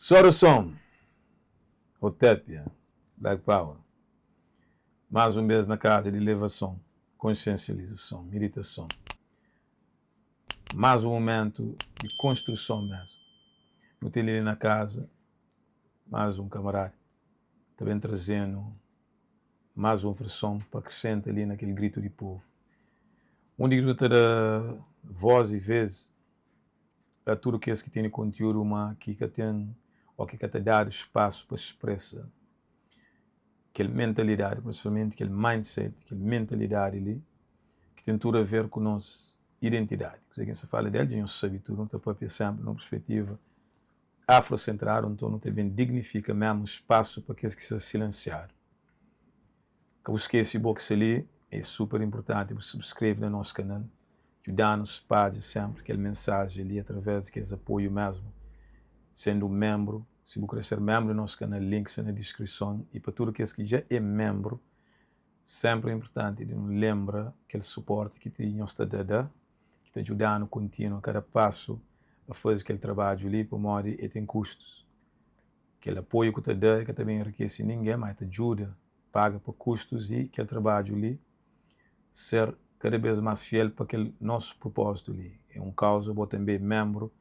Sorason, Hotepia, Black Power, más un bes na kaza di levason, konsiensializason, miditason, más un mumentu di konstruson mesmu. Nu ten li na kaza más un kamarada ta ben traze-nu más un verson pa akresenta li na kel gritu di povu. Undi ki nu ta da vós i vês a tudu kes ki tene kontiúdu ma ki ka ten ô ki ka ta dadu spasu pa spresa kel mentalidadi, prinsipalmenti kel mindset, kel mentalidadi li ki ten tudu a ver ku nos identidadi. Kuzê ki N sta fala del dja nhos sabe tudu, nu ta papia sénpri nun perspetiva afrosentradu, nton nu ta ben dignifika mésmu spasu pa kes ki sta silensiadu. Ka bu skese bo ki sta li, é super inpurtanti bu subskreve na nos kanal, djuda-nu spadja senpri kel mensajen li através di kes apoiu mesmu sendu un menbru. Si bu kre ser menbru di nos kanal, link sta na diskrison i pa tudu kes ki dja é menbru, senpri é inpurtanti di nu lenbra kel suporti ki ti nhos ta da da, ki ta djuda-nu kontinua kada pasu a faze kel trabadju li pamodi e ten kustus. Kel apoiu ku ta da e ka ta ben enrikese ningen, ma e ta djuda paga pa kustus i kel trabadju li ser kada bes mas fiel pa kel nos prupozitu li. E un kauza, bo tanbe e menbru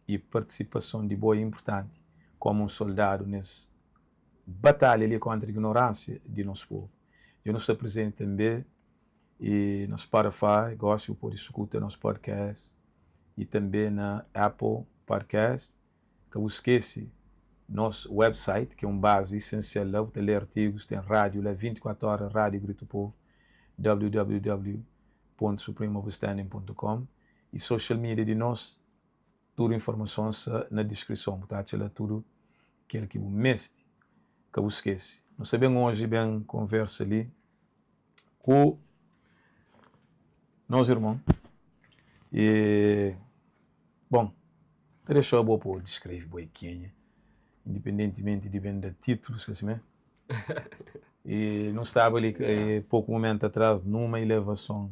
i partisipason di bo e inpurtanti komu un soldadu nes batalha li kontra ignoransia di nos povu. Dja nu sta prezenti tanbe i na Spotify, gosi bu pode sukuta nos podcast i tanbe na Apple Podcast. Ka bu skese nos website ki é un bazi isensial la bu ta lé artigus, ten rádiu la 24 óra, Rádiu Grito Povo, www.supremeoverstanding.com i social media di nos, tudu informason sta na diskrison, bu ta atxa la tudu kel ki bu meste. Ka bu skese. Nu sta ben oji ben konversa li ku nos irmon i Bon, ta dexa bo pa diskreve bo é kenha, independentimenti di ben da titulus, ka simé? E nu staba li poku mumentu atras numa ilevason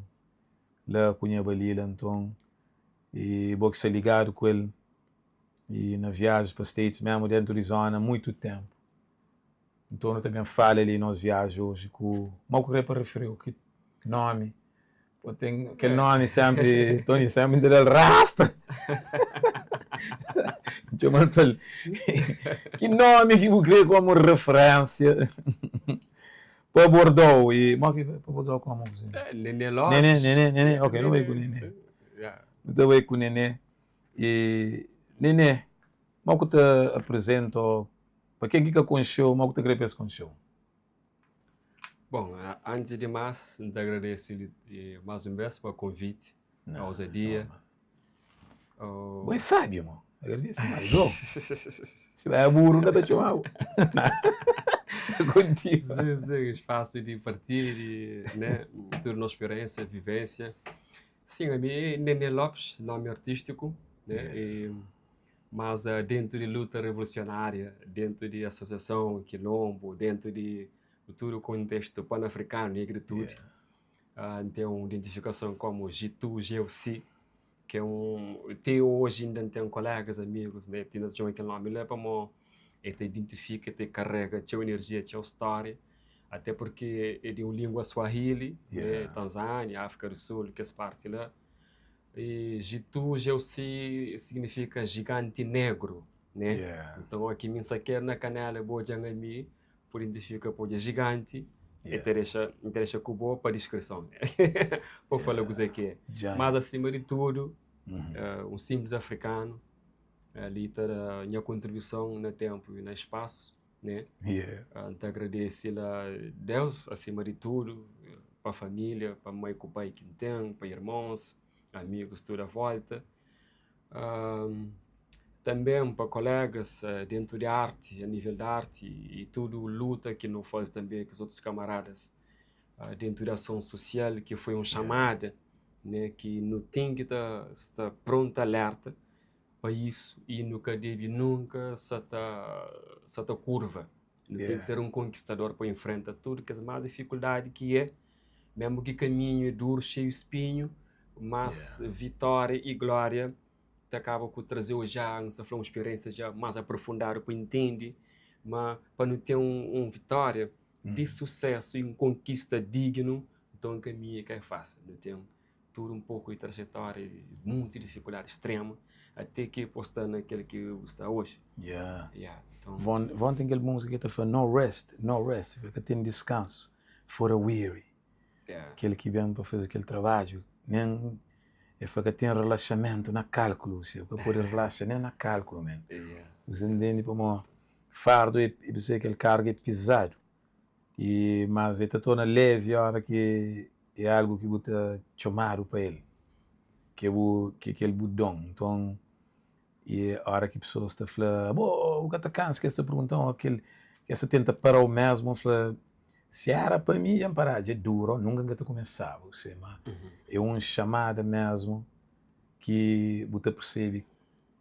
la ku nha Balila, nton, e bo ki sta ligadu ku el e na viaji pa States mesmu dentu di zona muitu tenpu. Nton nu ta ben fala li nos viaji oji ku, ma ku kre pa referiu ki nomi? Pô, ten kel nomi senpri, Tony senpri N ta da-l rasta. N txoma-l pa el, ki nomi ki bu kre komu referensia pa abordau? I mo ki pa abordau komu kuze? Nene Lopes. Nene, Nene, Nene, ok, nu bai ku Nene. Nu ta bai ku Nene. I Nene, mo ku ta aprezenta o pa ken ki ka konxeu, mo ku ta kre pa es konxeu? Bon, antis di más, N ta agradese más un bes pa konviti, pa ousadia. Bo é sábiu, mo. Agradese más. Go. Si ba é buru, N ka ta txoma-bu. Kontinua. Sim, sim, spasu di partilha di, né, tudu nos speriensia, vivênsia. Sim, ami é Nene Lopes, nomi artístiku, né, e Mas dentu di luta revolusionária, dentu di asosiason kilonbu, dentu di tudu kontestu panafrikanu, negritude, N ten un identifikason komu Jitu Jeusi, ki é un, ti oji inda N ten kolegas, amigus, ne, ti inda ta txoma kel nomi la pamodi el ta identifika, el ta karega txeu enerjia, txeu stória, ate purki é di un lingua swahili, Tanzânia, Áfrika du Sul, kes parti la. E Jitu Jeusi signifika jiganti negru, né? Yeah. Nton, ó ki mi N sakedu na kanela bo odja-m ami, pode identifika pa odja jiganti, e ta Yes. dexa, N ta dexa ku bo pa diskrison, pa fala Yeah. kuzê ki é. Giant. Mas asima di tudu, Uhum. un sinplis afrikanu li ta da nha kontribuison na tenpu i na spasu, né? Yeah. N ta agradese la Deus asima di tudu, pa família, pa mai ku pai ki N ten, pa irmons, amigus tudu a volta. Tanben pa kolegas dentu di arti, a nivel di arti i tudu luta ki nu faze tanbe ku otus kamaradas dentu di ason susial ki foi un xamada, né, ki nu ten ki ta sta prontu, alerta pa isu i nu ka debe nunka sa ta sa ta kurva. Nu ten ki ser un konkistador pa infrenta tudu kes más difikuldadi ki é, mésmu ki kaminhu é duru, xeiu spinhu, mas vitória i glória. ta kaba ku traze-u ja, N sta fla, un spiriénsia ja más aprofundadu pa intende ma pa nu ten un vitória di susésu i un konkista dignu, nton kaminhu é ka é fásil. Nu ten tudu un poku di trajetória di monti difikuldadi strema até ki bu sta na kel ki bu sta oji. Yeah. Yeah, nton. Von, Von ten kel múzika ki ta fla no rest, no rest, ka ten diskansu for the weary. Yeah. Kel ki ben pa faze kel trabadju, nen e fla ka ten relaxamentu na kálkulu, se ka pode relaxa nen na kálkulu men. Yeah. Você entende pamo fardu é, é kel karga é pizadu. E mas el ta torna levi ora ki é algu ki bu ta txomadu pa el, ki é bu ki é kel bu don. Nton, e ora ki pesoas ta fla, bo bu ka ta kansa, ki es ta pergunta-m, o kel ki es ta tenta para-u mesmu, N fla, si era pa mi dja N paraba, dja dura, nunka N ka ta kumesaba, bu se. Ma é un xamada mesmu ki bu ta persebe,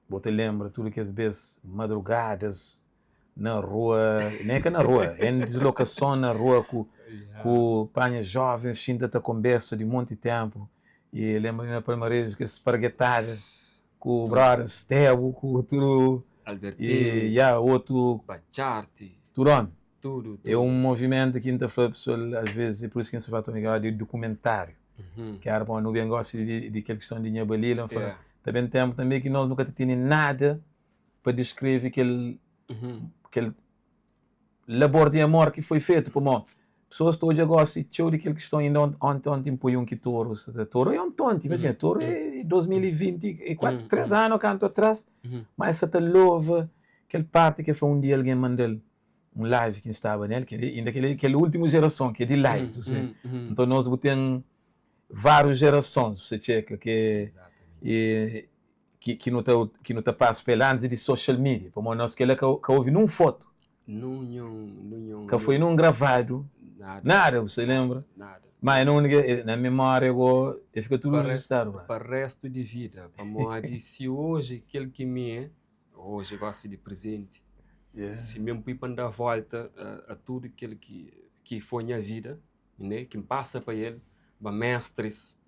bu ta lenbra tudu kes bes madrugadas na rua, nem ka na rua, em deslocason na rua ku ku panha jovens xinta ta konbersa di monti tempu. E lembra na Palmarejo kes sparguetada ku brothers Stebu ku tudu Albertinho, e ya otu Bacharte, tudu homi. Tudu, É tudu. Un movimentu ki N ta fla pessoal às vezes, é por isso ki N sta fla Tony Gau di dokumentáriu. Ki era pa nu ben gosi di kel kiston di nha Balila, N fla, ta ben tempu tanbe ki nos nu ka ta tene nada pa deskreve kel labor di amor ki foi fetu, pamó pessoas ta odja gosi txeu di kel kiston. Inda onti onti N poi un ki toru toru é onti onti, imajina, toru é 2024, 3 anu kantu atrás, ma el sa ta lova kel parti ki el fla un dia algen manda-l un live ki N staba nel, kel inda kel últimu jerason ki é di lives, nton nos bu ten várius jerasons, bu sa txeka ke Exatamente. ki nu ta pasa pa el antis di social media, pamodi nos kel-la ka ouvi nun fotu. Nunhun, nunhun. Ka foi nun gravadu. Nada. Nada, você lembra? Nada. Mas não na memória go, e fica tudo registado. Pa restu di vida, pamodi si hoje kel ki mi é, hoje gosto di presente, si mesmo pui pa dar volta a tudo aquilo que foi minha vida, né, que me passa pa ele, ba mestres.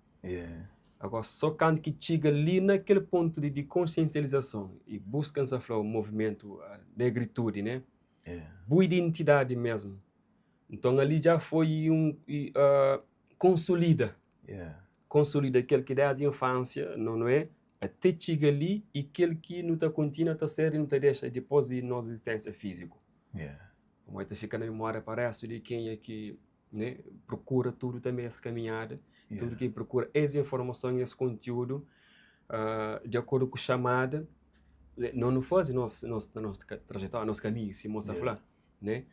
Agora, só quando que chega ali naquele ponto de consciencialização e busca essa flor, o movimento, a negritude, né? Boa identidade mesmo. Então ali já foi consolida. Consolida aquele que desde a infância, não, não é? Até chega ali e aquele que não está continua a ser e não te deixa depois de nossa existência física. Como é fica na memória, parece de quem é que, né, procura tudo também essa caminhada, tudo que procura essa informação e esse conteúdo, de acordo com a chamada, não faz nosso trajetória, nosso caminho, se moça falar, né?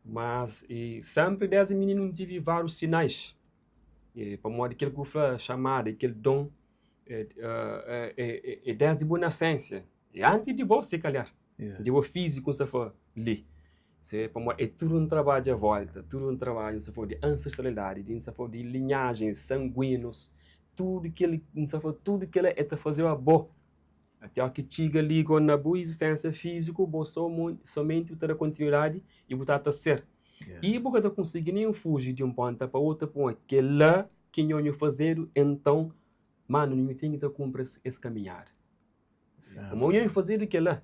Mas e sempre desde menino tive vários sinais. E, para modo aquilo que eu falo, chamada, aquele dom, é desde boa nascença. E antes de bom, se calhar. De bom físico, se for ali. Se, para é tudo um trabalho à volta, tudo um trabalho, se for de ancestralidade, de, se for de linhagens sanguíneos, tudo que ele, se for, tudo que ele é te fazer a boa. Até que chega ali com na boa existência física, bo somente ter a continuidade e botar a ser. E você não consegue nem fugir de um ponto para outro, para aquele lá que não fazer, então, mano, não tem que cumprir esse caminhar. Como eu fazer aquilo lá.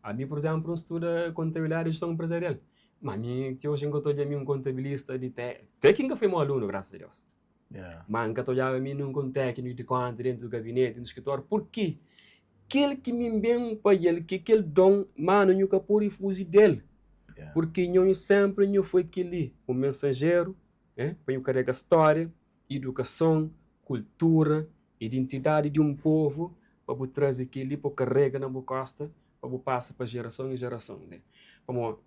A mim, por exemplo, estuda contabilidade e gestão empresarial. Mas a mim, até hoje, eu estou um contabilista de técnica, foi meu aluno, graças a Deus. Mas nunca estou a mim num técnico de conta dentro do gabinete, no escritório. Por quê? Aquele que me vem para ele, que aquele dom, mano, nunca pude fugir dele. Porque eu sempre eu foi aquele, o mensageiro, para eu carregar história, educação, cultura, identidade de um povo, para trazer aquele para carrega na boa costa, para passar para geração em geração. Né? Como,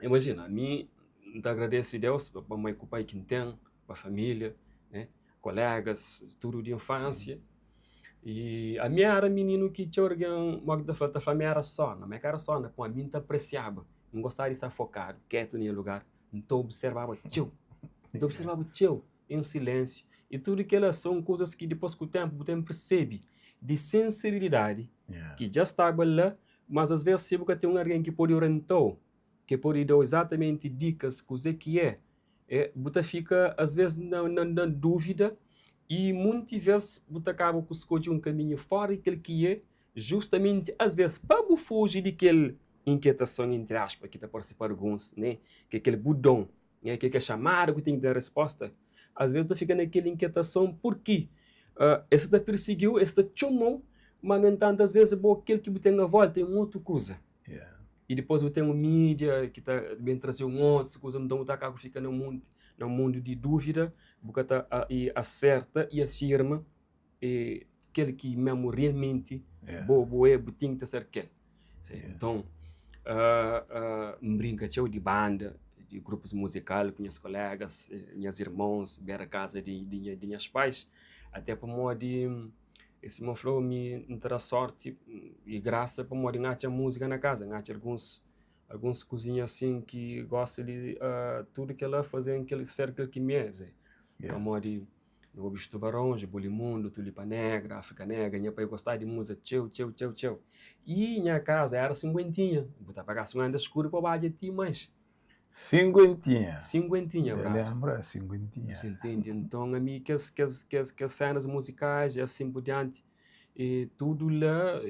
imagina, a mim, te agradeço a Deus, para a mãe com o pai que tem, para a família, né? Colegas, tudo de infância. E a minha era menino que tinha alguém, uma da família era só, não é que era só, com a mim te apreciava, não gostava de estar focado, quieto em lugar, então observava tio, então observava tio em silêncio. E tudo que elas são coisas que depois com o tempo percebe de sensibilidade que já estava lá, mas às vezes se você tem um alguém que pode orientar, que pode dar exatamente dicas, coisa que é, você fica às vezes na dúvida e muitas vezes você acaba com escolher um caminho fora daquele que é. Justamenti, asves, pa bu fuji di kel inkietason, entri aspa, ki ta parse pa alguns, ne, ki é kel bu don, ne, ki é kel xamada ku ten ki ten resposta, asves bu ta fika na kel inkietason purki es sa ta pirsigiu, es ta txoma-u, ma nu entantu asves bo kel ki bu ten a volta é un otu kuza. I dipôs bu ten un mídia ki ta ben traze un otus kuza, nton bu ta kaba ku fika na un na un mundu di dúvida, bu ka ta aserta i afirma e kel ki mesmu realmenti bo bo é, bu ten ki ta ser kel. Nton, N brinka txeu di banda, di grupus muzikal ku nhas kolegas, nhas irmons, bera kaza di di nhas pais, até pamodi sima N fla-u mi N ta da sorti i grasa pamodi N atxa múzika na kaza, N atxa alguns alguns kuzinha asin ki gosta di tudu kila faze-m kel ser kel ki mi é, pamodi Nu obi Tubarões, Bulimundo, Tulipa Negra, África Negra. Nha pai gostaba di múzika txeu, txeu, txeu, txeu. I nha kaza éra singuentinha. Bu ta pagaba 50 skudu pa badja ti mais. Singuentinha. Singuentinha, bradu. Lenbra, singuentinha. Você entende? Nton, ami, kes, kes, kes, kes sénas muzikais i asin por dianti, i tudu la,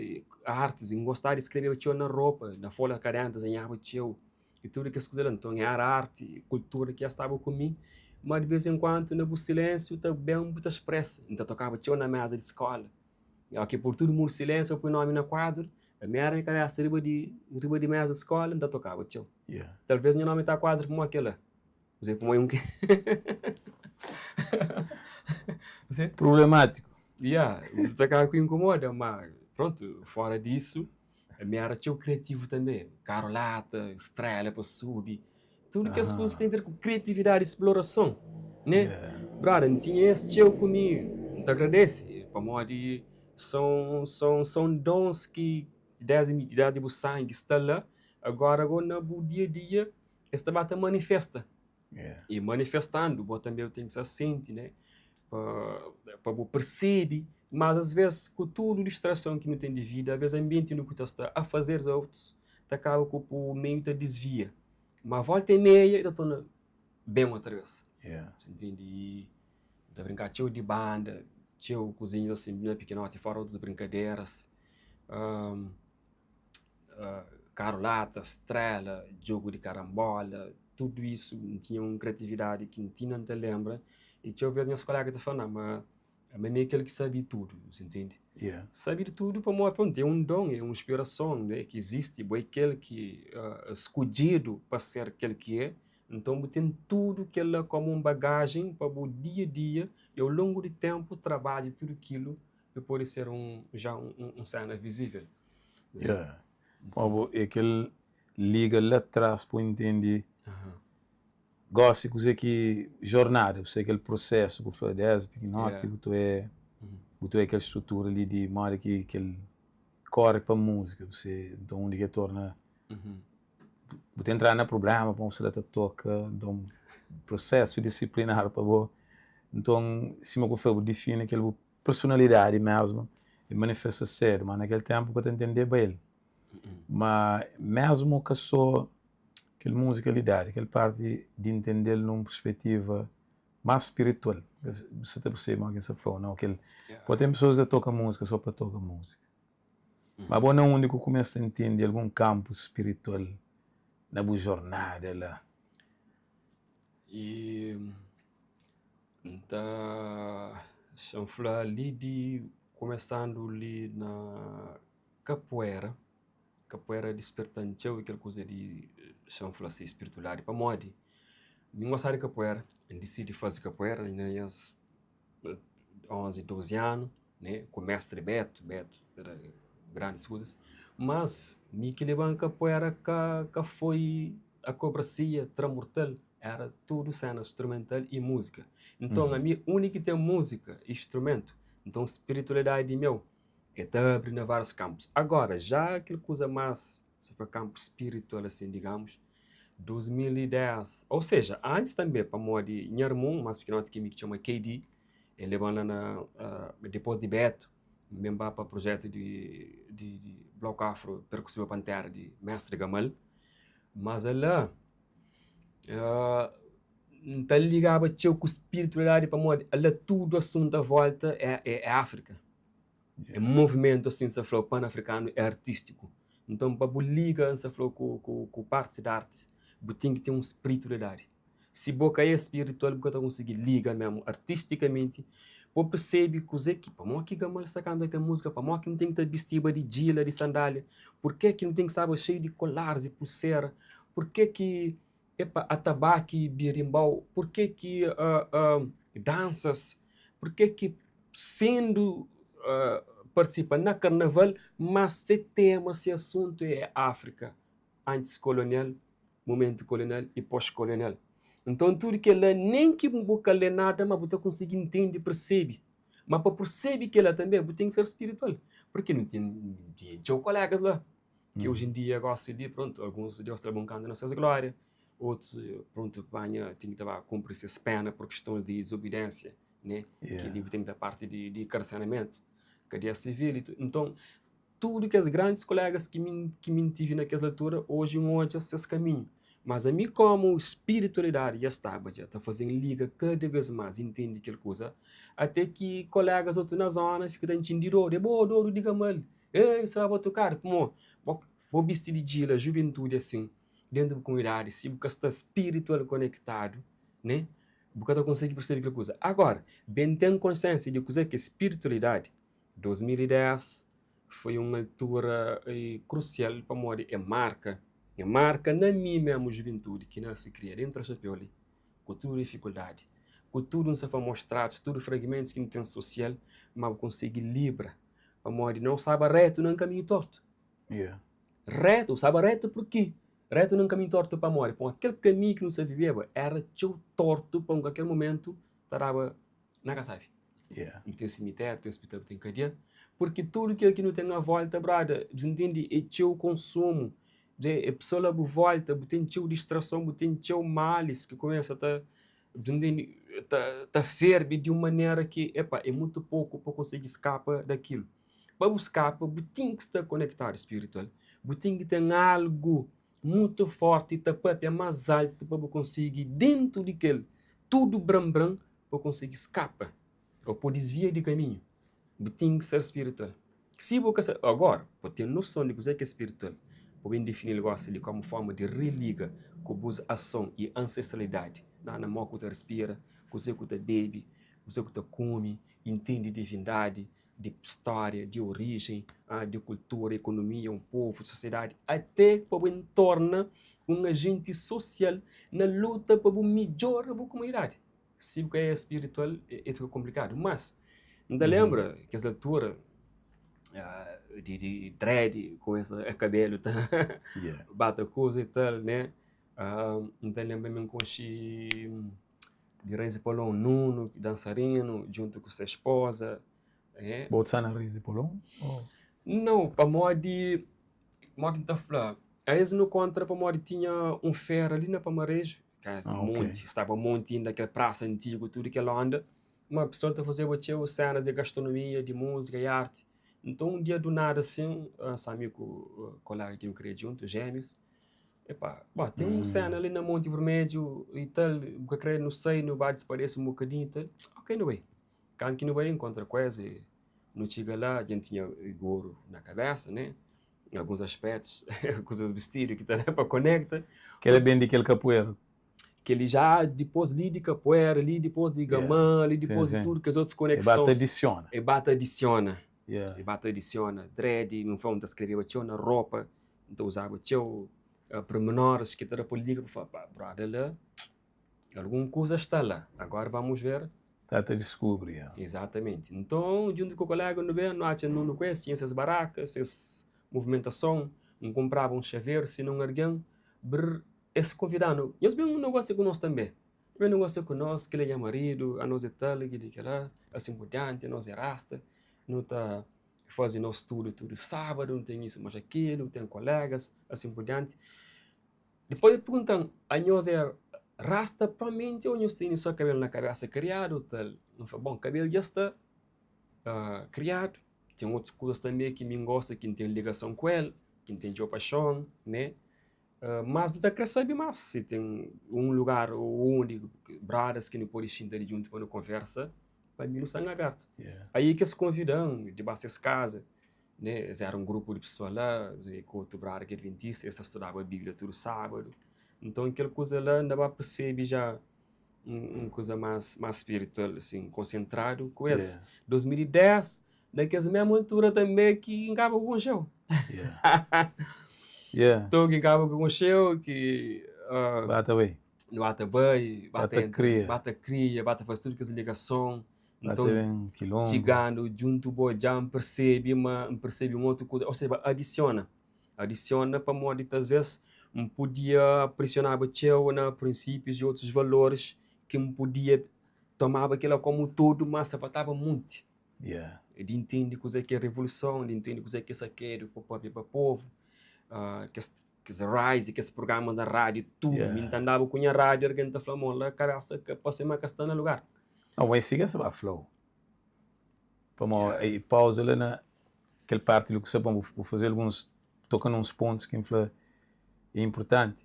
artis. N gostaba di skrebeba txeu na ropa, na folha kadernu, dezenhaba txeu. I tudu kes kuza la. Nton, éra arti, kultura ki ja staba ku mi. Ma di vez en kuantu, na bu silénsiu, ta ben bu ta spresa. N ta tokaba txeu na méza di skóla. Oki pur tudu mundu silénsiu, pa poi nómi na kuadru, ami éra nha kabésa riba di riba di méza di skóla, N ta tokaba txeu. Talvês nha nómi ta kuadru pamodi kel-la. Kuzê pamodi un ki. Prublemátiku. Ya, ta kaba ku inkomoda, ma prontu, fóra disu. Mi éra txeu kriativu tanbê. Karu lata, strela pa subi. Tudu kes kuza ten ver ku kriatividadi i splorason, né? Brother, N tinha es txeu ku mi. N ta agradese pamodi son son son dons ki desdi mi desdi bu sangi sta la. Agora go na bu dia a dia es ta ba ta manifesta. I manifestandu, bo tanbê bu ten ki sta sienti, né? Pa bu persebi, mas as ves ku tudu distrason ki nu ten di vida, as ves anbienti nu ku ta sta afazeres a otus ta kaba ku bu meiu ta disvia, ma volta e meia e ta torna ben otra bes, ntende? I ta brinka txeu di banda, txeu kuzinhas asin na pikinoti fora otus brinkaderas. Karu lata, strela, djogu di karanbola, tudu isu N tinha un kriatividadi ki N tinha N ta lenbra i txeu bes nhas kolega ta fla ma ami é kel ki sabe tudu, bu intende? Sabe di tudu pamodi prontu é un don, é un inspirason ki izisti, bo é kel ki skodjedu pa ser kel ki é, nton bu ten tudu kel-la komu un bagajen pa bu dia-dia i au longu di ténpu trabadja tudu kilu ki pode ser un ja un sena vizível. Yeah. Bom, é kel liga lá atrás pa intende gosi kuzê ki jornada, bu kel prosesu ku fla desdi pikinoti, bu tu é bu tu é kel strutura li di modi ki kel kore pa múzika, bu se nton undi ki é torna bu ta entra na prublema pamodi bu sta la ta toka, nton prosesu disiplinar pa bo, nton sima ku fla bu difini kel bu personalidadi mesmu e manifesta sedu, ma na kel tenpu ka ta intendeba el. Ma mesmu ka so kel muzikalidadi, kel parti di intendel nun perspetiva mas spiritual, bu sa ta persebe ma ki N sa fla-u, nau kel, pode ten pesoas ki ta toka muzika so pa toka muzika, ma bo na undi ku kumesa ta intende algun kanpu spiritual na bu jornada la? E N ta xa-m fla li di kumesandu li na kapuera, kapuera disperta-m txeu kel kuza di xa-m fla si spiritualidadi pamodi mi N gostaba di kapuera, N disidi faze kapuera na nhas 11, 12 anu ne ku mestri Beto, Beto era grandis kuzas, mas mi ki leba-m kapuera ka ka foi akobrasia, tramurtal, era tudu sena strumental i múzika. Nton ami undi ki ten múzika i strumentu, nton spiritualidadi di meu e ta abri na várius kampus. Agora, já kel kuza más, se fla kampu spiritual asin digamus, 2010, ou seja, antis tanbe, pamodi nha armun más pikinoti ki mi ki txoma KD, el leba-m la na dipôs di Beto, N ben ba pa projetu di di di Bloku Afro Perkusiva Pantera di Mestri Gamal, mas la N ta ligaba txeu ku spiritualidadi pamodi la tudu asuntu a volta é é Áfrika. É movimentu asin, N sa fla-u, pan-afrikanu é artístiku. Nton, pa bu liga, N sa fla-u, ku partis di arti, bu ten ki ten un spiritualidadi. Si bo ka é spiritual, bu ka ta konsigi liga mésmu artistikamenti pa bu persebe kuzê ki, pamodi ki Gamal sta kanta kel múzika, pamodi ki nu ten ki ta bistiba di djila, di sandália, purkê ki nu ten ki staba xeiu di kolaris i pulsera, purkê ki epa, atabaki, birimbau, purkê ki dansas, purkê ki sendu partisipa na karnaval, mas se tema, se asuntu é Áfrika, antis kolonial, momentu kolonial i pós-kolonial. Nton tudu kel-la, nen ki bu ka lé nada, ma bu ta konsigi ntende, persebe. Ma pa persebe kel-la tanbe, bu ten ki ser spiritual. Purki nu ten txeu kolégas la, ki oji en dia gosi di, prontu, alguns Deus ta da bon kanta na ses glória, otus, prontu, panha, ten ki ta ba kunpri ses péna pur kistons di dizobidiensia, ne? Ki li bu ten ki ta parti di karseramentu, kadia sivil i tudu. Nton, Tudu kes grandis kolegas ki mi ki mi N tive na kes altura, oji N odja ses kaminhu. Mas ami komu spiritualidadi dja staba dja ta faze-m liga kada bes mas, intende kel kuza, ate ki kolegas otu na zona fika ta ntxin di dodu, e bo dodu di Gamal, ei sa ba batucada, pamo bo bo bisti di djila juventudi asin dentu bu komunidadi si bu ka sta spiritual konektadu ne bu ka ta konsigi persebe kel kuza. Agora, ben ten konsiensia di kuze ki é spiritualidadi. 2010 foi un altura krusial pamodi e marka, e marka na mi mesmu juventudi ki nasi kria dentu Trás-Chapéu li, ku tudu difikuldadi, ku tudu N sta fla mostrados, tudu fragmentus ki nu ten sosial, ma bu konsigi libra pamodi no staba retu na un kaminhu tortu. Retu, staba retu purki? Retu na un kaminhu tortu pamodi? Pamodi kel kaminhu ki nu sta viveba era txeu tortu pa un kalker mumentu ta daba na kasabi. Yeah. Nu ten simitério, ten spital, ten kadia. Porque tudu kel ki nu ten a volta, brada, bu ntende, é txeu konsumu. É pessoa la bu volta, bu ten txeu distrason, bu ten txeu malis ki kumesa ta, bu ntende, ta ferbe di un manera ki, epa, é mutu poku pa konsigi skapa dakilu. Pa bu skapa, bu ten ki sta konektadu spiritual, bu ten ki ten algu mutu forti ta papia más altu pa bu konsigi dentu di kel tudu bran-bran pa konsigi skapa ô pa disvia di kaminhu, bu ten ki ser spiritual. Si bu ka ser, agora, pa ten noson di kuzê ki é spiritual, bu ben difini-l gósi li kómu forma di religa ku bus ason i ansestralidadi, na mô ku ta respira, kuzê ku ta bebe, kuzê ku ta kume, intende divindadi, di stória, di orijen, di kultura, ekonomia, un povu, sosiedadi, ate pa bu torna un ajenti sosial na luta pa bu midjora bu komunidadi. Si bu ka é spiritual, é fika konplikadu. Mas, N ta lenbra kes altura di dread, kumesa kabelu ta ba ta kuza i tal, ne? N ta lenbra mi N konxe di Reis di Polon, Nuno, dansarinu, djuntu ku se spoza. Bo ta sta na Reis di Polon? Nau, pamodi, modi ki N ta fla, es nu kontra pamodi tinha un fera li na Palmareju, Ka monti, staba monti inda kel prasa antigu, tudu kel onda, ma pessoal ta fazeba txeu senas di gastronomia, di múzika i arti. Nton un dia du nada asin, sta mi ku kolega ki nu kria djuntu, jémius, epa, bo ten un sena li na Monti Vermedju i tal, bu ka kre nu sai nu ba disparese un bokadinhu i tal, ok nu bai. Kantu ki nu bai nkontra ku es, nu txiga la, dja nu tinha goru na kabesa, ne. Em alguns aspectos, kuzas bistidu ki ta da pa konekta. Kel-la ben di kel kapuera. Kel-li já dipôs li di kapuera, li dipôs di gamã, li dipôs di tudu kes otus koneksons. E ba ta adisiona. E ba ta adisiona. E ba ta adisiona. Dread, mi fla, N ta skrebeba txeu na ropa, N ta uzaba txeu pormenores ki ta da pa liga pa fla, pa brother la, Algun kuza sta la. Agora vamos ver. Ta ta diskubri, ya. Exatamente. Nton, djuntu ku kolega nu ben, nu atxa Nunu ku es, tinha ses baraka, ses movimentason. N kunpraba un xaveru, sina un algen, brr, es konvida-nu, nhos ben negosia ku nos tanbe. Ben negosia ku nos, kel-li é nha maridu, anos é tal, kel-li kel-la, asin pur dianti, anos é rasta, nu ta faze nos studu tudu sábadu, nu ten isu, mas akilu, nu ten kolegas, asin pur dianti. Dipôs el pergunta-m, Anhos é rasta propriamenti ô nhos tene sô kabelu na kabésa kriadu ô tal? N fla, Bon, kabelu dja sta kriadu, ten otus kuzas tanbê ki mi N gosta, ki N ten ligason ku el, ki N ten txeu paxon, ne? Mas N ta krê sabe más si ten un lugar ô undi bradas ki nu pode xinta di djuntu pa nu konversa. Pa mi nu sta en abertu. Aí ki es konvida-m di ba ses kaza, né? Es éra un grupu di pesoa la, ku otu brada ki é adventista, es ta studaba Bíblia tudu sábadu. Nton kel kuza la N ta ba persebe ja un kuza más más spiritual, asin, konsentradu ku es. 2010, na kes mésmu altura tanbê ki N kaba ku konxe-u. Nton ki N kaba ku konxe-u ki Ba ta bai. Nu ba ta bai, ba Ba ta ta entra, kria. ba ta kria, ba ta faze tudu kes ligason. Ba ta Nton, ben kilonbu. txigandu djuntu bo dja N persebe ma N persebe un otu kuza, ô seja, adisiona. Adisiona pamodi talvês N podia presionaba txeu na prinsípius i otus valoris ki N podia tomaba kila komu tudu, má sa faltaba munti. Yeah. Di intende kuzê ki é revoluson, di intende kuzê ki é sakedu pa pâpia pa povu, kes kes rise, kes prugramas na rádiu, tudu. Yeah. Mi N ta andaba ku nha rádiu, algen ta fla mo la kabésa ka parse ma ka sta na lugar. Não, mas siga sa ba fla-u. Pamodi yeah. pausa la na kel parti li ku sta bom, bu faze alguns toka nuns pontus ki N fla é importanti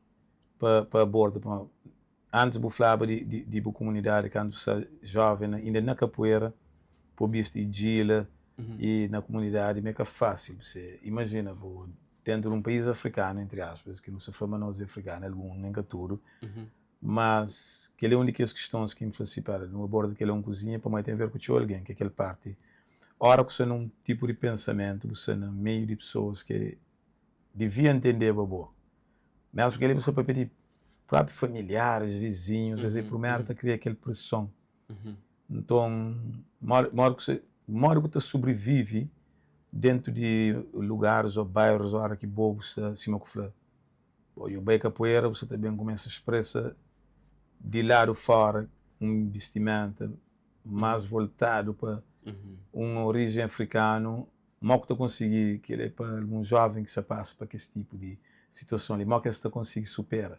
pa pa aborda, pamodi antis bu flaba di di di bu komunidadi kantu bu sta joven inda na kapuera pa bu bisti djila i na komunidadi ma é ka fásil bu imajina bu dentu di un país afrikanu entri aspas ki nu sta fla ma nos é afrikanu algun nen ka tudu mas kel é un di kes kistons ki N fla si para nu aborda kel é un kuzinha pamodi ten a ver ku txeu algen ki é kel parti ora ku sta nun tipu di pensamentu bu sta na meiu di pesoas ki divia ntendeba bo mesmu kel-li bu sta papia di própi familiaris, vizinhus, es é primeru ta kria kel preson. Nton, modi modi ku modi ku ta sobrivivi dentu di lugaris ô bairus ora ki bo bu sta sima ku fla, bo dja bu bai kapoeira bu sta ta ben kumesa spresa di ladu fora un bistimenta más voltadu pa un orijen afrikanu Mo ku ta konsigi, kel é pa algun joven ki sta pasa pa kes tipu di situason li, mo ki es ta konsigi supera,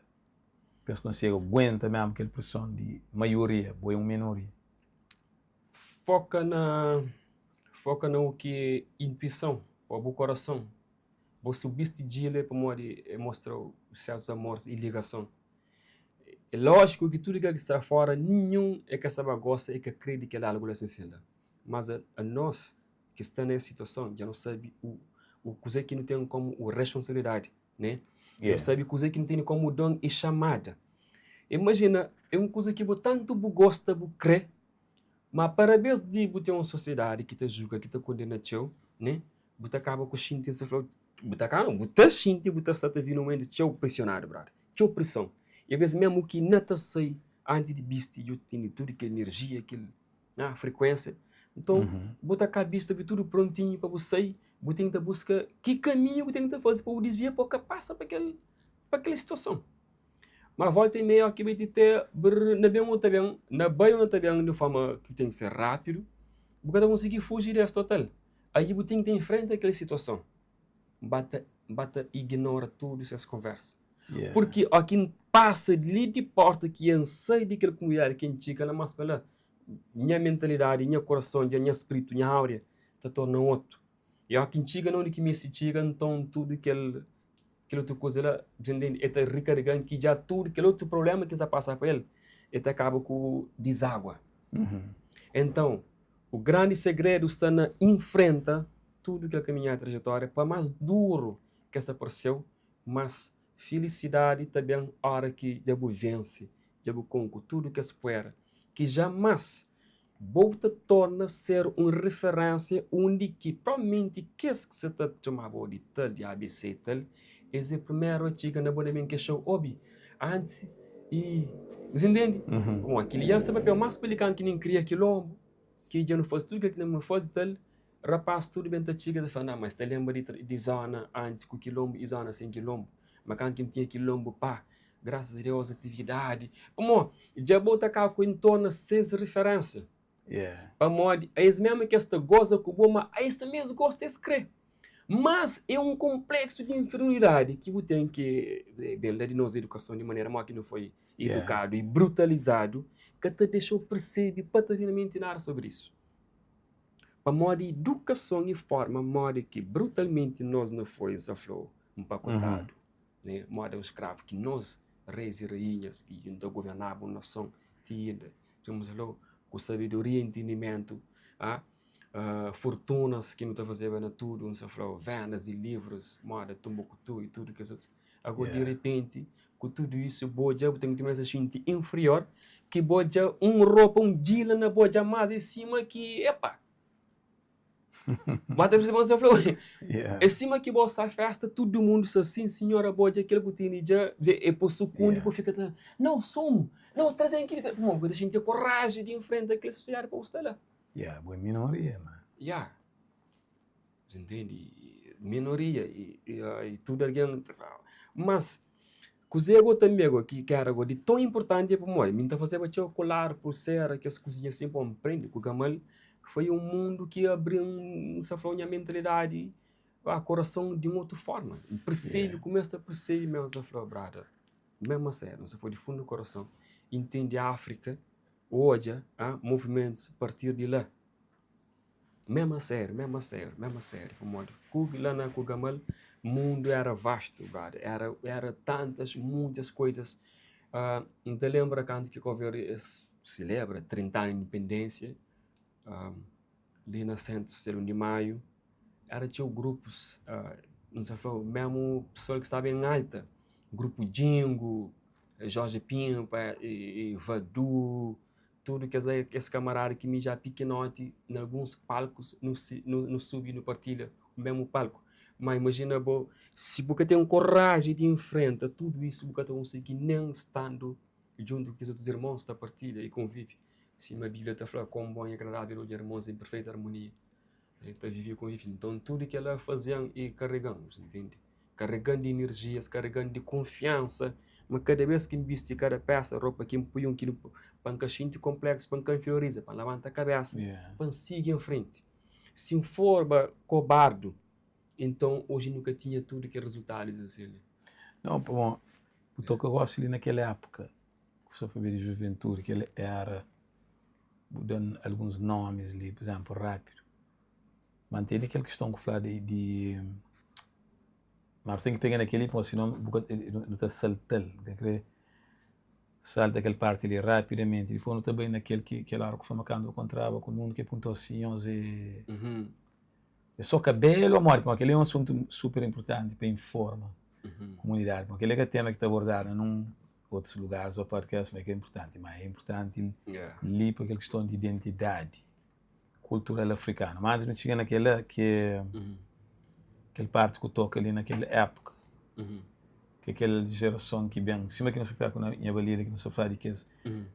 pa es konsigi aguenta mesmu kel preson di maioria, bo é un minoria? Foka na foka na u ki é intuison ô bu korason. Bo si bu bisti djila é pamodi é mostra-u sertus amor i ligason. É lójiku ki tudu kel ki sta fora ninhun é ka sta ba gosta é ka kre di kel algu la sin sin la. Mas a nos ki sta na es situason dja nu sabe u u kuzê ki nu ten komu u responsabilidadi, né? Nu sabe kuzê ki nu tene komu don i xamada. Imajina, é un kuza ki bo tantu bu gosta, bu krê, ma parabés di bu ten un sosiedadi ki ta julga, ki ta kondena txeu, né? Bu ta kaba ku xinti, N sta fla-u, bu ta kaba nau, bu ta xinti, bu ta sta ta vive na un mumentu txeu presionadu, brother, txeu preson. I avês mésmu ki na ta sai antis di bisti, dja bu tene tudu kel enerjia, kel na frekuénsia. Nton, bu ta ka bistu bi tudu prontinhu pa bu sai, bu ten ki ta buska ki kaminhu bu ten ki ta faze pa bu disvia pa bu ka pasa pa kel pa kel situason. Ma volta i meia ki bai ti te brr na ben ô ta ben, na bai ô na ta ben di un forma ki ten ki ser rápidu, bu ka ta konsigi fuji des total. Aí bu ten ki ta infrenta kel situason. Ba ta ba ta ignora tudu ses konversa. Purki ó ki N pasa di li di porta ki N sai di kel kumunidadi ki N txiga la más pa la, nha mentalidadi, nha kurason dja nha spritu, nha áuria ta torna otu. I ó ki N txiga na undi ki N meste txiga, nton tudu kel kel otu kuza la, bu ta ntende, e ta rikarega-m ki dja tudu kel otu prubléma ki N sta pasa pa el, e ta kaba ku dizagua. Entãu, u grandi segredu sta na infrenta tudu kel kaminhada, trajetória, pa más duru ki es ta parse-u, Mas filisidadi ta ben ora ki dja bu vense, dja bu konku tudu kes puera, ki jamás bo ta torna ser un riferensia undi ki promenti kes ki sa ta txoma bo di tal, di ABC i tal, es é primeru a txiga na bo na ben kexau, obi, antis i. Bu sa ntende? Pamodi kel-li dja N sta papia más pa li kantu ki nin kria kilonbu, ki dja nu faze tudu kel ki nu faze tal. Rapaz tudu ben ta txiga ta fla, na ma es ta lenbra di di zona antis ku kilonbu i zona sen kilonbu. Ma kantu ki N tinha kilonbu pá, grasas a Deus atividadi. Pamó dja bo ta kaba ku entorna ses riferensia. Pamodi es mesmu ki es ta goza ku bo, ma es tanbe es gosta es kre. Mas é un konpleksu di inferioridadi ki bu ten ki ben la di nos edukason di manera modi ki nu foi edukadu i brutalizadu ka ta dexa-u persebe patavinamenti nada sobri isu. Pamodi idukason i forma modi ki brutalmenti nos nu foi nsa fla-u npakotadu, ne, moda un skravu ki nos reis i rainhas ki ta governaba un nason ti inda, nsa fla-u. Ku sabedoria, entendimentu, ah, fortunas ki nu ta fazeba na tudu, nu sa fla-u, vendas di livrus, moda Tumbukutu i tudu kes otus. Ago di repenti, ku tudu isu, bo dja bu ten ki kumesa xinti inferior, ki bo dja un ropa, un djila na bo dja más é sima ki, epa! Ba ta percebe sa fla É sima ki bo sa festa tudo mundo sa sim senhora bo dja kel bu tene dja é po sukundi po fika ta não sumo não trazen kili pamodi bu ta xinti coragem di enfrenta kel sociedade pa bu sta la. Yeah, bo é minoria man. Yeah. Entende? Minoria e, e, e tudo alguém ta fala. Mas Kuzê go tanbê go ki ki éra go di ton inpurtanti é pamodi mi N ta fazeba txeu kolar, pulsera, kes kuzinha sin pa N prende ku Gamal. Foi un mundu ki abri-m, N sta fla-u, nha mentalidadi, ah, korason di un otu fórma. N persebe, kumesa ta persebe mésmu, N sta fla-u, brada, mésmu asério, N sta fla-u di fundu di korason, intendi Áfrika, odja, ah, movimentus partir di la. Mésmu a sériu, mésmu a sériu, mésmu a sériu, pamodi ku la na ku Gamal mundu éra vastu, brother, éra éra tantas, muitas koizas. Uh, N ta lenbra kantu ki Cabo Verde es selebra 30 anu di independênsia, uh, li na Sentru Sosial 1 di Maiu, éra txeu grupus, uh, N sa fla-u, mésmu pesoal ki staba en alta, grupu Djingu, Jorge Pimpa, e, e Vadu, Tudu kes la é kes kamarada ki mi já pikinoti na alguns palkus nu nu subi nu partilha un mesmu palku. Má imajina bo si bu ka ten koraji di infrenta tudu isu bu ka ta konsigi nen standu djuntu ku kes otus irmons ta partilha i konvivi. Sima Bíblia ta fla, Kon bon i agradável odja irmons en perfeita armonia ta vive i konvive. Nton tudu kel-la faze-m i karega-m, bu ntende? Karega-m di inerjias, karega-m di kunfiansa ma kada bês ki N bisti kada pésa ropa ki N poi un kilu pa N ka xinti konpléksu, pa N ka inferioriza, pa N labanta kabésa, pa N sigi en frenti. Si N forba kobardu, inton oji nu ka tinha tudu kel rezultadus asi li. Nau, pamodi bu toka gósi li na kel épuka, ku sta pabia di juventudi, kel éra, bu da-m alguns nómis li, pur izénplu, rápidu. Ma N tene kel kiston ku fla di, di ma bu ten ki pega na kel-li pamodi sinon bu ka nu ta salta-l. N ka kre salta kel parti li rapidamenti. Dipôs nu ta bai na kel ki kel óra ku fla ma kantu bu kontraba ku Nuno ki el pergunta-u si nhos é é sô kabelu ô modi? Pamodi kel-li é un asuntu super inpurtanti pa informa kumunidadi. Pamodi kel-li é ka tema ki ta abordadu na nun otus lugaris ô podcast, ma é ka inpurtanti. Ma é inpurtanti li pa kel kiston di identidadi. kultural afrikanu. Mas antis nu txiga na kel-la, ki é kel parti ku toka li na kel épuka, ki é kel jerason ki ben, sima ki nu fla ku nha Balida, ki nu sta fla di kes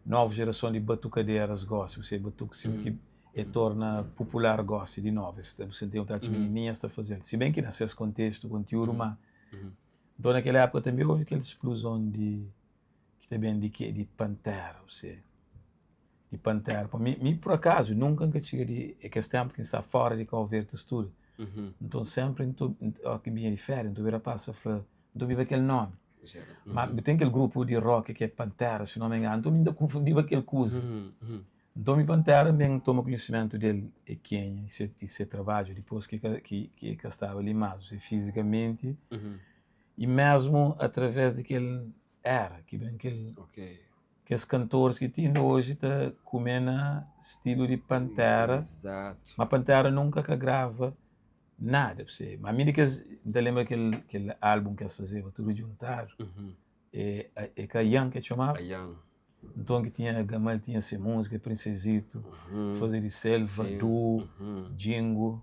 novu jerason di batukaderas gosi, bu sabe, batuku sima ki e torna popular gosi di novu, es ta bu senti vontadi di minininhas ta faze-l, si ben ki na ses kontestu, kontiúdu, ma nton na kel épuka tanbe ovi kel spluzon di ki ta ben di ke di pantera, bu sabe. Di Pantera. Pa mi, mi por akazu, nunka N ka txiga di, é kes ténpu ki N sta fóra di Kau Verdi ta studa. Nton, sénpri N ta, óki N binha di féria, N ta obi rapás ta fla, N ta obiba kel nómi. Má bu ten kel grupu di rock ki é Pantera, si no me engano. Nton, mi N ta konfundiba kel kuza. Nton, mi Pantera, N ben toma konhisimentu del é kenha i se, i se trabadju dipôs ki ka, ki, ki e ka staba li más, fizikamenti i mésmu através di kel éra ki ben kel. Kes kantoris ki ti inda oji ta kume na stilu di Pantera. Exato. Ma Pantera nunka ka grava nada, bu sabe. Ma mi di kes, N ta lenbra kel kel album ki es fazeba tudu djuntadu. É é ka Ayan ke txomaba? Ayan. Nton ki tinha Gamal tinha se múzika, Princesito, faze di sel, Vadu, Djingo,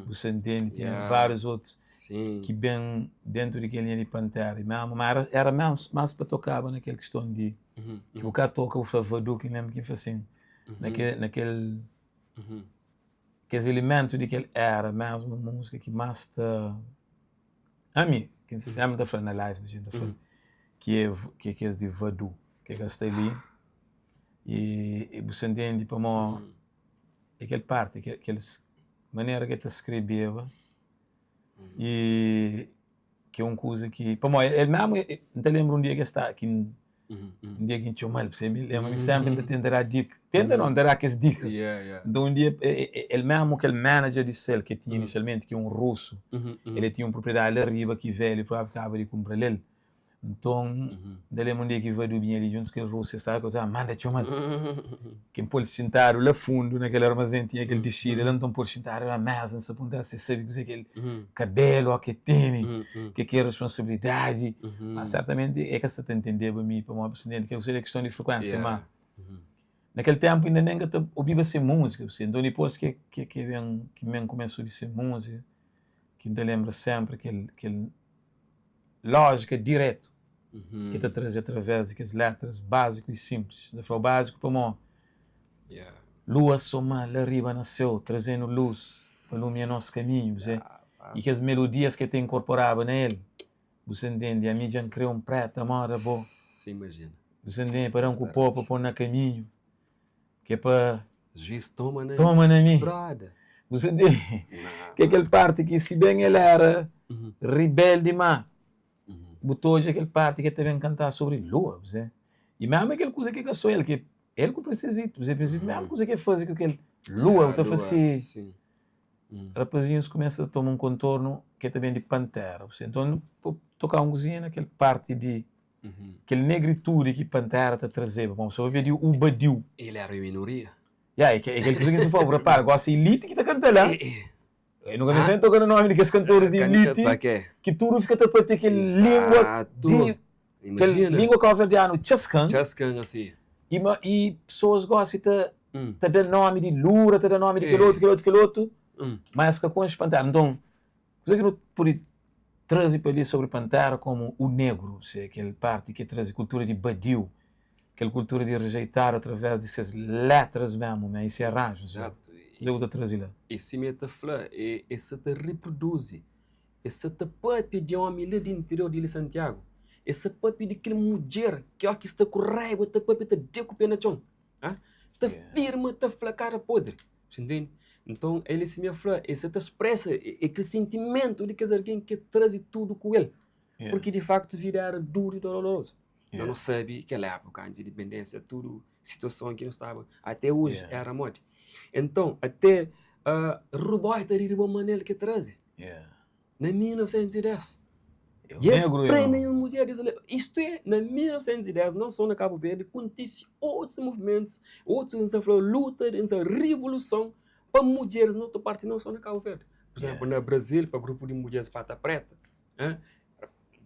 bu sa ntende? Tinha várius otus. Ki ben dentu di kel linha di Pantera i mesmu, ma era, era mesmu mas pa tokaba na kel kiston di ki bu ka toka bu fla vadu ki mesmu ki fla sin na kel, na kel kes elementu di kel era mesmu múzika ki mas ta ami ki N sempre ta fla na live di gente ta fla ki é ki é kes di vadu ki ka sta li i bu sa ntende pamo é kel parti kel manera ki el ta skrebeba I ki é un kuza ki pamodi el mésmu N ta lenbra un dia ki el sta ki un dia ki N txoma-l pa mi lenbra mi sénpri N ta tenta da dika tenta nau N ta da kes dika nton un dia el mésmu kel manager di sel ki el tinha inisialmenti ki é un rusu el tinha un propriedadi la riba ki velho própi kaba di kunpra-l el. Nton, N ta lenbra un dia ki Vadu binha li djuntu kel Rúsia, staba ku el ta manda txoma-l. Ki N pô-l xintadu la fundu na kel armazén, tinha kel dixida la, nton N pô-l xintadu na méza, N sta punta-l si el sabe kuzê ki el kabélu ó ki el tene, ke ki é responsabilidadi. Má sertamenti el ka sta ta ntendeba mi pamodi bu sta ntende kel kusa li é kiston di frekuénsia. Má na kel ténpu inda nen N ka ta obiba se múzika, bu sta nton dipôs ki ki ben ki N ben kumesa obi se múzika ki N ta lenbra sénpri kel kel lójika diretu ki ta traze através di kes létras báziku i sinplis. N ta fla-u báziku pamó lua soma la riba na séu trazenu lus pa lumia nos kaminhu, bu sabe? I kes melodias ki el ta inkorporaba na el, bu sa ntende? Ami dja N kre un préta móda bo, bu sa ntende? Pa da-m ku pó pa pô-m na kaminhu, ki é pa Juiz toma na toma na mi. Bu sa ntende? Ki é kel parti ki si ben el éra ribéldi má bu ta odja kel parti ki el ta ben kantá sobri lua, bu sabe? I mésmu kel kuza ki é ka sô el, ki el ku Prinsezito, bu sabe? Prinsezito mésmu kuza ki el faze ku kel lua, bu ta fla si, rapazinhus kumesa ta toma un kontornu ki el ta ben di Pantera, bu sabe? Nton, nu toka un kuzinha na kel parti di kel negritudi ki Pantera ta trazeba, pamodi bu pabia di u badiu. El éra un minoria. Ya, é kel kuza ki N sta fla-u, bu repara, gosi elite ki ta kanta la. Nu ka meste nen toka na nomi di kes kantoris di elite ki tudu fika ta papia kel lingua di kel lingua kabuverdianu txaskan. Txaskan asi. I ma i pesoas gosi ta ta da nomi di Lura, ta da nomi di kel otu, kel otu, kel otu, ma es ka konxe Pantera. Nton, kuze ki nu pode traze pa li sobri Pantera komu u negru, se kel parti ki traze kultura di badiu, kel kultura di rejeitadu através di ses letras mesmu me i se aranjus. Exato. Kuzê bu ta traze la? E sima el ta fla, e sa ta riproduzi, e sa ta papia di omi la di interior di Ilha Santiagu, e sa papia di kel mudjer ki oki sta ku raiba ta papia ta da ku pe na txon, ta firma ta fla kara podri, bu ntende? Nton el sima el fla, e sa ta spresa e kel sentimentu di kes algen ki traze tudu ku el, purki di faktu vida era duru i dolorozu. Yeah. No sabe kel época antes de independência, tudo situação que nós estava, até hoje yeah. era modi. Então, até uh, Ruboita de Riba Manel que traze. Yeah. Na 1910. E eles prendem as mulheres. Isto é, na 1910, não só na Cabo Verde, acontece outros movimentos, outros, luta, revolução para mulheres na outra parte, não só na Cabo Verde. Por exemplo, yeah. na Brasil, para grupo de mulheres pata preta, hein?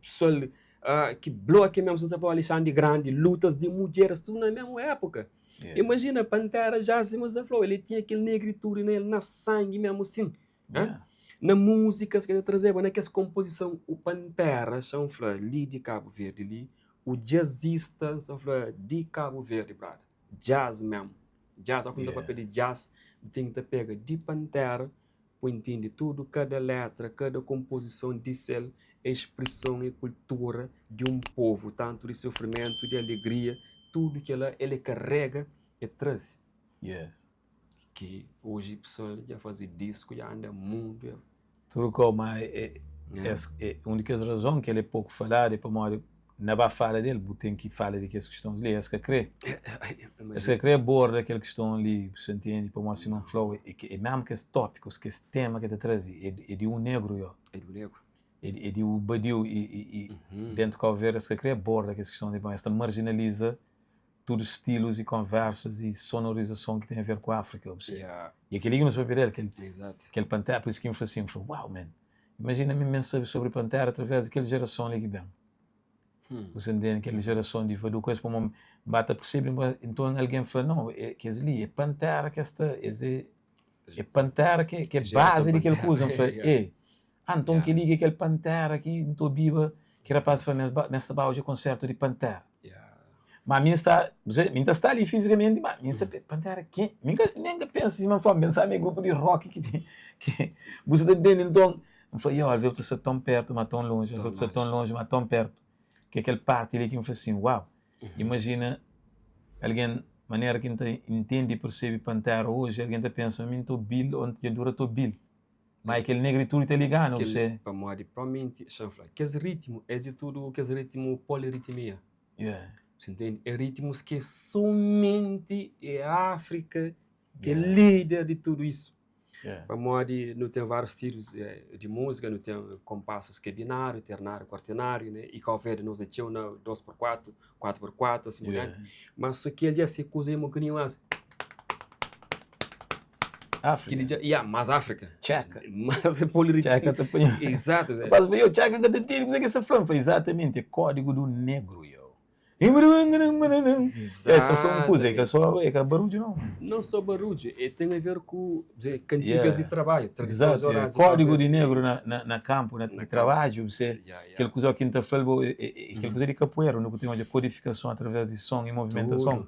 Pessoal uh, ki bloke mesmo, se fala Alexandre Grande, lutas de mulheres, tudo na mesma época. Yeah. Imagina, Pantera já se você falou, ele tinha aquele negritude nele, na sangue mesmo assim. Yeah. Na músicas que ele trazia, naquelas composição, o Pantera, chão fla, ali de Cabo Verde, ali, o jazzista, chão fla, de Cabo Verde, brother. Jazz mesmo. Jazz, quando yeah. papel de jazz, tem que pega de Pantera, Bu intende tudu, kada letra, kada konpozison di sel é spreson e kultura di un povu, tantu di sufrimentu, di alegria, tudu kela el e karega, e traze. Yes. Ki oji pessoal dja faze disku, dja anda mundu. Dja... Tudu kau, ma é, é, é, un di kes razon ki el é poku faladu é pamodi na ba fala del, bu ten ki fala di kes kistons li, es ka kre. Es ka kre aborda kel kiston li, bu sa ntende, pamodi sima N fla-u, é, é mesmu kes tópikus, kes tema ke ta traze, é, é di un negru yo. É di un negru. É, é di un badiu i, i, i uhum. dentu Cabo Verde es ka kre aborda kes kiston li, pamodi es ta marginaliza tudu stilus i konversas i sonorizason ki ten a ver ku Áfrika, bu sabe. Yeah. E kel-li ki nu sta papia del, kel, kel pantera, por isu ki N fla si, N fla, uau, man, imajina mi men sabe sobri pantera através di kel jerason li ki ben. Hmm. Bu sa ntende? Kel jerason di Vadu ku es, pamodi N ba ta persebe, nton algen fla, no, é, kes li é pantera ki es ta, es é, é pantera ki, ki é base di kel kuza. N fla, é, ah, nton yeah. kel-li ki é kel pantera ki N ta obiba, ki rapaz fla, ma es ta ba odja konsertu di pantera. Yeah. Ma mi sta, mi ta sta ali fizikamenti, ma mi sta, pantera ken? Mi ka, nen ka pensa si, ma N fla, N pensa ma é grupu di rock ki ten, ki, bu sa ta ntende? Nton, N fla, yo, alvê bu ta sta ton pertu, ma ton lonji, alvê bu ta sta ton lonji, ma ton pertu. Ki é kel parti li ki N fla sin, uau! Imajina algen, manera ki N ta intende i persebe Pantera oji, algen ta pensa ma mi N ta obi-l ô dja dura ta obi-l. Ma é kel negritude ta liga-nu, Kel, você. pamodi provavelmenti, xa N fla, kes ritmu, es é tudu kes ritmu poliritmia. Yeah. Você entende? É ritmus ki somenti é Áfrika ki é Yeah. líder di tudu isu. Pamodi nu ten várius stilus di múzika, nu ten konpasus ki é bináriu, ternáriu, kuartenáriu, né? I Kau Verdi nos é txeu na 2 por 4, 4 por 4, asin por dianti. Ma so kel dia se kuza é un bokadinhu más. Áfrika. Kel dia, ya, más Áfrika. Txeka. Más polirritmu. Txeka ta panha. Exato. Rapaz fla, yo, txeka ka ta ntende kuzê ki es ta fla. N fla, exatamente, é kódigu du negru, yo. Essa foi um kuza, é ka só, é ka barudju não. Não só barudju, é tem a ver ku kantigas di trabalho, tradições Exato, orais. Kódigu di negru na, na, na kampu, na, na trabadju, você, kel kuza ki N ta fla-l bo, é, é, é kel kuza di kapoeira, onde ku ten odja kodifikason através di son i movimentason.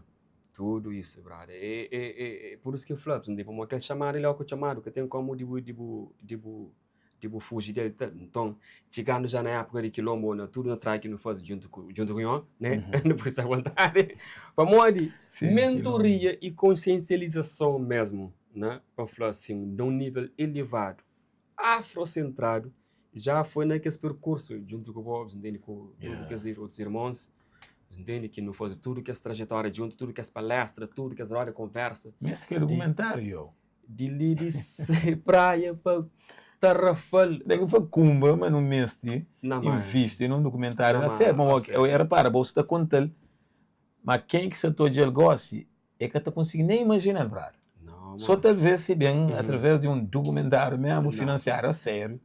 Tudo, tudo isso, brother. É, é, é, é por isso que eu falo, tipo, kel chamado ele é o chamado, que tem como de bu, de bu, de bu di bu fuji del tal. Nton, txigandu ja na époka di kilombu, na tudu na trai ki nu faze djuntu ku djuntu ku nho, ne? Nu pode sta vontadi. Pamodi Sim, mentoria i konsiensializason mesmu, ne? Pa N fla asin, na un nível elevadu, afrosentradu, ja foi na kes perkursu djuntu ku bo, ntende, ku tudu kes otus irmons, ntende, ki nu faze tudu kes trajetória djuntu, tudu kes palestra, tudu kes roda di konversa. Meste kel dokumentáriu, yo. Di li di praia pa Tarrafal. Nega fla kumba ma nu meste invisti nun dokumentáriu na sério. Pamodi repara, bo sta konta-l, ma ken ki sa ta odja-l gosi e ka ta konsigi nen imajina-l, brada. Só talvês si ben através di un dokumentáriu mesmu finansiadu a sériu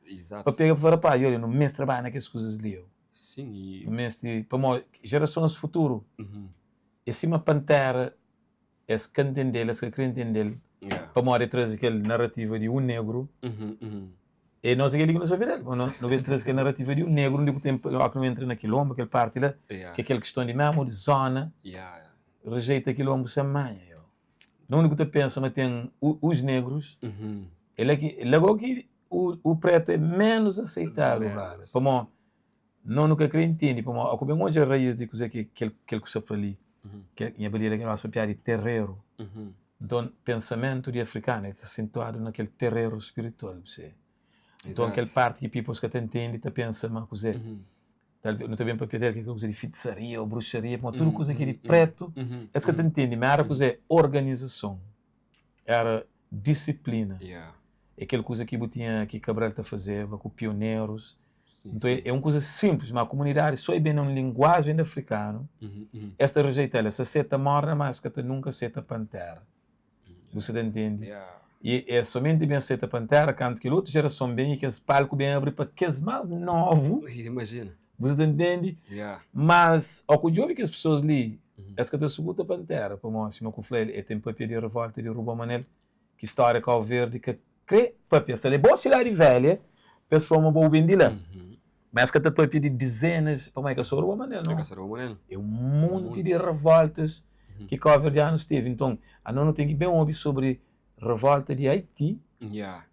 pa pega pa fla, rapaz, odja, nu meste trabadja na kes kuzas li. Nu meste, pamodi jerasons futuru é sima pantera. Es ka ntende-l, es ka kre ntende-l, pamodi el traze kel narativa di un negru. E nos é kel-li ki nos papia del. No ben traze kel narativa di un negru, undi ku ten, óra ki nu entra na kilonbu, kel parti la, ki é kel kiston di mésmu di zóna, rejeita kilonbu sen manha, yo. Na undi ku ta pensa ma ten os negrus, é la ki, la gó ki o pretu é ménus aseitadu, brother. Pamodi No nu ka kre intende pamodi ó ku ben odja raiz di kuzê ki kel kel ku sta fla li ke nha balia la ki nos papia di terreru nton pensamentu di afrikanu el ta sentuadu na kel terreru spiritual bu se nton kel parti ki pipos ka ta intende ta pensa ma kuzê talvez nu ta ben papia del ki kuze di fitisaria ô bruxaria pamodi tudu kuze ki di pretu es ka ta intende ma era kuzê organizason Éra disiplina. É kel kuza ki bu tinha ki Cabral ta fazeba ku pionerus. Nton é un kuza sinplis, ma kumunidadi sô é ben na un linguajen di afrikanu, es ta rejeita-l, es ta seta morna, má es ka ta nunka seta pantera. Bu sta ta ntende? I es somenti ben seta pantera kantu kel otu jerason ben i kes palku ben abri pa kes más novu. Bu sa ta ntende? Mas, ó ku djobe kes pesoas li, es ka ta sukuta Pantera, pamodi sima ku fla el, el ten papia di revolta di Rubon Manel, ki stória Kau Verdi ka kre papia. Es ta leba-u Sidadi Velha pa es fla-u ma bo ben di la. Ma es ka ta papia di dizenas, pamodi é ka so Rubon Manel, nau. É un monti di revoltas ki kauverdianus tevi. Nton, anos nu ten ki ben obi sobri revolta di Aiti,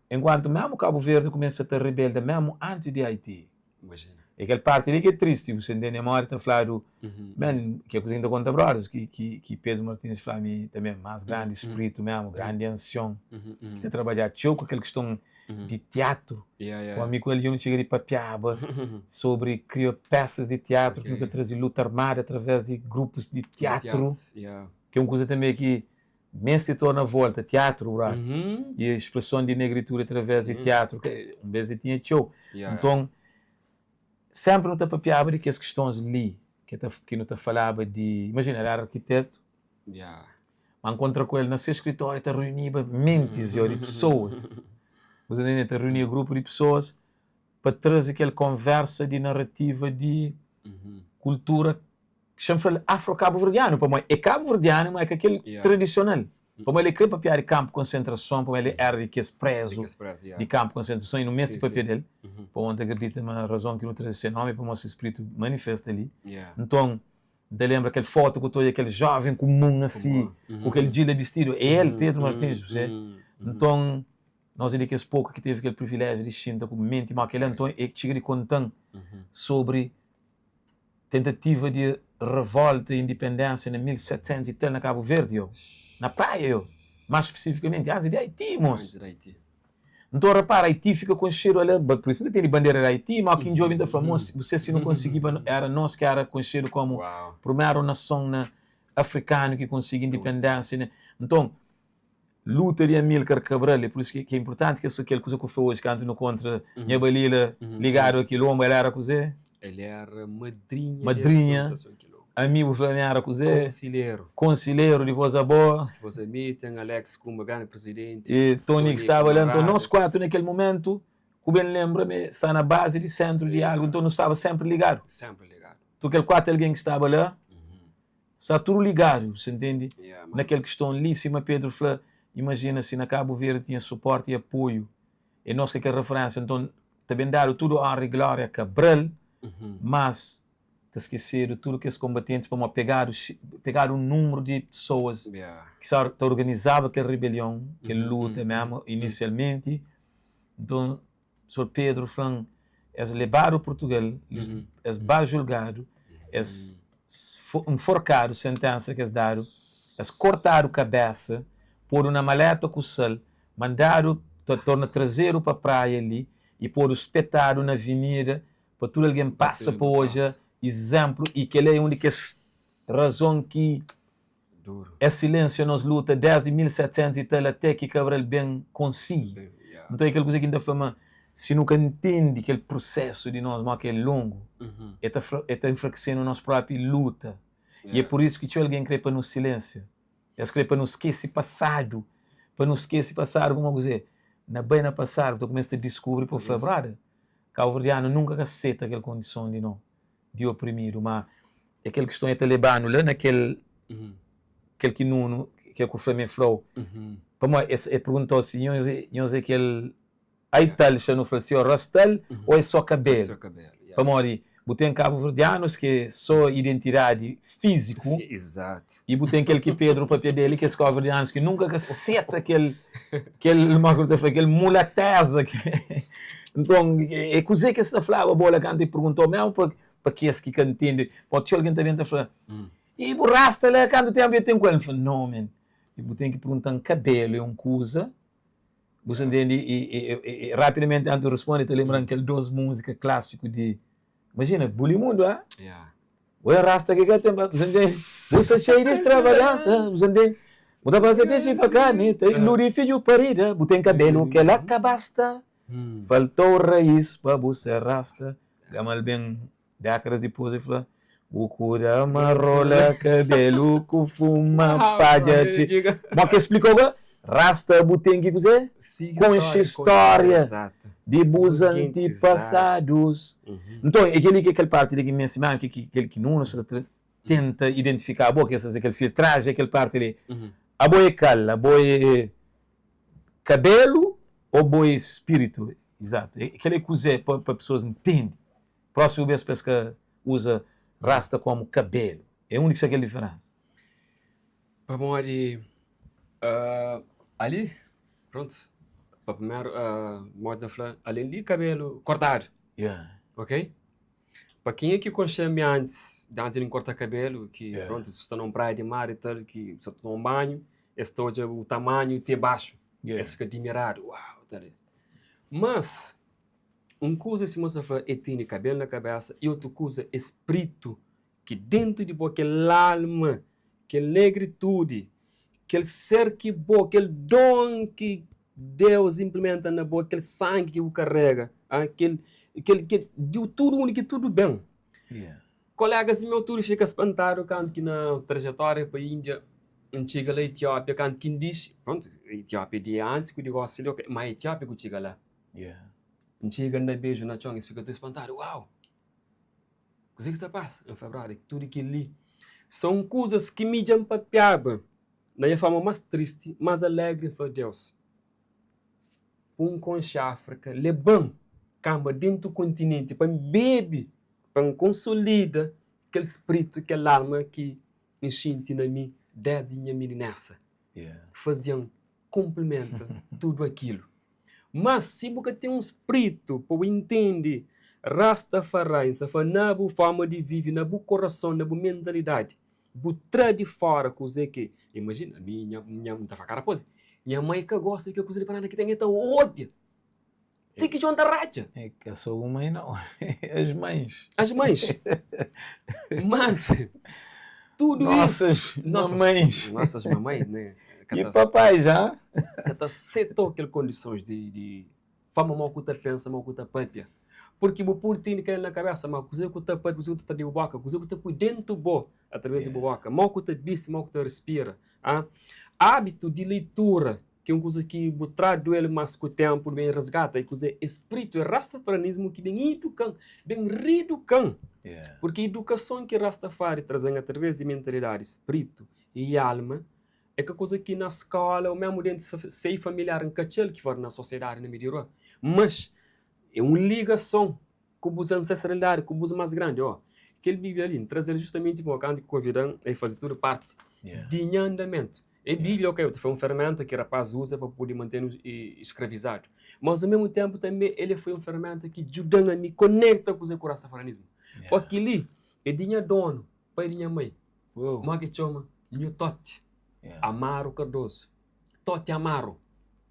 enkuantu mésmu Kabu Verdi kumesa ta rebelda mésmu antis di Aiti. Imagina. É kel parti li ki é tristi, bu sta ntende? Modi ta fladu, man, kel kuza ki N ta konta brothers, ki, ki, ki Pedro Martins fla mi tanbe, mas grandi spritu mesmu, grandi ansion, ki ta trabadja txeu ku kel kiston di tiatru. Pô, mi ku el dja nu txiga di papiaba sobri kria pesas di tiatru ki nu ta traze luta armadu através di grupus di tiatru, ki é un kuza tanbe ki Meste torna volta tiatru, bra. E expreson di negritude através di tiatru, ke un bes e tinha txeu. Nton, senpri nu ta papiaba di kes kistons li, ke ta ki nu ta falaba di, imajina, el era arkitetu, ma nkontra ku el na se skritóriu ta reuniba mentis di pesoas, bu ta ntende? Ta reunia grupu di pesoas pa traze kel konversa di narativa di kultura Xa-m fla-l afro-kabuverdianu, pamodi é kabuverdianu, ma é ka kel tradisional. Pamodi el krê papiá di kanpu konsentrason, pamodi el éra di kes prézu di kanpu konsentrason i nu meste papia del, pamodi N ta akredita ma razon ki nu traze se nómi é pamodi se spritu manifesta li. Nton, N ta lenbra kel fotu ku ta odja kel jóven ku mon asi, ku kel djila bistidu, é el, Pedro Martins, bu sabe? Nton, nos é di kes poku ki tevi kel priviléjiu di xinta ku menti mau kel-la. Nton, el txiga di konta-m sobri Tentativa di revolta i indipendênsia na 1700 i tal na Kabu Verdi yo, na Praia yo, más spesifikamenti antis di Aiti mos. Nton rapara Aiti fika konxedu ala, pur isu nta tene bandera di Aiti, ma ki N djobe N ta fla mos, bu se si nu konsigi era nos ki era konxedu komu primeru nason na afrikanu ki konsigi indipendênsia. Nton. Luta di Amílcar Cabral, é pur isu ki é inpurtanti kes kel kuza ku fla oji kantu nu kontra Nha Balila ligadu a Quilombo, el éra kuzê? El éra madrinha di Madrinha, Asosiason Quilombo. ami bu fla mi éra kuzê? Konsilheru. Konsilheru, dipôs abo. Dipôs ami, ten Alex Kumba, grandi prizidenti. E Tony ki staba la. Nton, nos kamarada. kuatu na kel mumentu, ku ben lenbra ma sta na bazi di Sentru di Diálugu, nton nu staba sénpri ligadu. Sénpri ligadu. Nton kel kuatu algen ki staba la. Sta tudu ligadu, bu sa ntende? Na kel kiston li, sima Pedru fla, imajina si na Kabu Verdi tinha suporti i apoiu, e nos ka kel referensia, nton ta ben dadu tudu onra i gloria a Cabral, mas ta skesedu tudu kes konbatentis pamodi pegadu pegadu un numru di pesoas ki sa ta organizaba kel ribelion, kel luta memu inisialmenti. Nton Sor Pedru fla-m, Es lebadu Purtugal, es ba julgadu, es nforkadu, senténsa ki es dadu, es kortadu kabésa, podu na maléta ku sal, mandadu ta torna trazedu pa praia li i podu spetadu na avinida pa tudu algen pasa pa odja izénplu. I kel-la é un di kes razon ki Es silensia nos luta desdi 1700 i tal até ki Cabral ben konsigi. Nton é kel kuza ki N ta fla ma si nu ka ntende kel prusesu di nos mó ki é longu, é ta é ta enfrakisenu nos propi luta. I é pur isu ki txeu algen kre pa nu silensia. Es kre pa nu skese pasadu, pa nu skese pasadu pamodi kuzê? Na bai na pasadu bu ta kumesa ta diskubri pa bu fla, brother, kauverdianu nunka ka seta kel kondison li no. di oprimidu ma é kel kiston é ta lebanu la na kel kel ki Nunu kel ku fla mi flau pamodi es é perguntau si nhos é nhos é kel ai tal xa nu fla si o rastal o é so kabelu pamodi bu ten kabuverdianus ki é so identidadi fiziku i bu ten kel ki Pedru papia deli kes kabuverdianus ki nunka ka seta kel kel ma ku ta fla kel mulateza ki nton é kuzê ki es ta flaba bo la kantu e perguntou mesmu pa pa kes ki ka ntende pode txeu algen ta ben ta fla i bu rasta la kantu tenpu e ten ku el N fla no men bu ten ki perguntan kabelu é un kuza bu sa ntende i i rapidamenti antis di responde ta lembran kel dos múzika klasiku di Imajina, buli mundu, ah? Yeah. Bu é rasta ki ka ten ba, bu ntende? Bu sta xeiu di stravagansa, bu ntende? Bu ta pasa pexi pa karni, ta iludi fidju parida, bu ten kabelu kela ka basta, faltou rais pa bu ser rasta. Gamal ben dékadas dipôs e fla, Bu kuda ma rola kabelu ku fuma padja txi. Mo ki explikau ba? Rasta bu ten ki kuzê? Konxe stória di bus antipasadus. Nton, é kel-li ki é kel párti li ki N meste mésmu, ki kel ki Nuno sta ta tenta identifika abo, ki es ta faze kel filtraji, é kel párti li. Abo é kal? Abo é kabelu ô bo é spiritu? Izatu. Kel-li é kuzê pa pesoas ntende. Prósimu bês pa es ka uza rasta kómu kabelu. É undi ki sta kel diferénsa. Pamodi ali, prontu, pa primeru modi ta fla, alén di kabelu kortadu, ok? Pa kenha ki konxe-m antis, di antis di N korta kabelu, ki prontu, si bu sta na un praia di mar i tal, ki bu sta toma un banhu, es ta odja bu tamanhu ti baxu, es fika dimiradu, uau, tal. Mas, un kuza sima bu sta fla, é tene kabelu na kabesa i otu kuza é spritu ki dentu di bo kel alma, kel negritudi, kel ser ki bo, kel don ki Deus implementa na bo, kel sangi ki bu karega, ah, kel, kel, kel, di tudu undi ki tudu ben. Yeah. Kolegas di meu tudu fika spantadu kantu ki na trajetória pa Índia, N txiga la Etiópia, kantu ki N dixi, prontu, Etiópia di antis ku di gosi li, ok, ma Etiópia ku txiga la. Yeah. N txiga, N da beju na txon, es fika tudu spantadu, uau! Kuzê ki sta pasa? N fla, Brother, tudu kel-li son kuzas ki mi dja N papiaba na nha forma más tristi, más alegri. N fla, Deus, pô-m konxe Áfrika, leba-m kanba déntu kontinenti pa N bebe, pa N konsolida kel spritu, kel alma ki N xinti na mi désdi nha mininesa. Faze-m konplimenta tudu akilu. Mas si bu ka ten un spritu pa bu intende Rastafari, N sta fla na bu forma di vive, na bu korason, na bu mentalidadi, bu tra di fora kuzê ki, imajina, ami nha, nha, N ta fla kara podri, nha mai ka gosta di kel kuza di banana ki ten, el ta odia, ti ki txon ta ratxa. É ka só bu mãe não, as mães. As mães. Mas tudu isso. Nossas mamães. Nossas mamães, né? Ka E ta papai já? Ka ta seta kel kondisons di di fama mau ku ta pensa, mau ku ta papia. Purki bu pudi tene kel na kabesa, ma kuze ku ta papia, kuze ku ta tra di bu boka, kuze ku ta pui dentu bo atraves di bu boka, mau ku ta bisti, mau ku ta rispira. Ah, abitu di leitura ki é un kuza ki bu tradu el mas ku tempu ben resgata e kuze é spritu, é rastafaranismu ki ben idukan, ben reedukan. Purki idukason ki Rastafari trazen atraves di mentalidadi, spritu i alma é ka kuza ki na skola ou mesmu dentu seio familiar N ka txeu ki fora na sosiedadi na meio di rua, mas é un ligason ku bus ansestralidadi, ku bus mas grandi. Ó, kel Bíblia li N traze-l justamenti pamodi kantu ki konvidan el faze tudu parti di nha andamentu. É Bíblia, ok, foi un feramenta ki rapaz uza pa pode mante-nu skravizadu, mas ao mesmu tenpu tanbe el foi un feramenta ki djuda-m ami konekta ku ze ku rastafaranismu. Ó, kel-li é di nha donu, pai di nha mai. Mó ki txoma Nhu Toti Amaro Cardoso. Toti Amaro,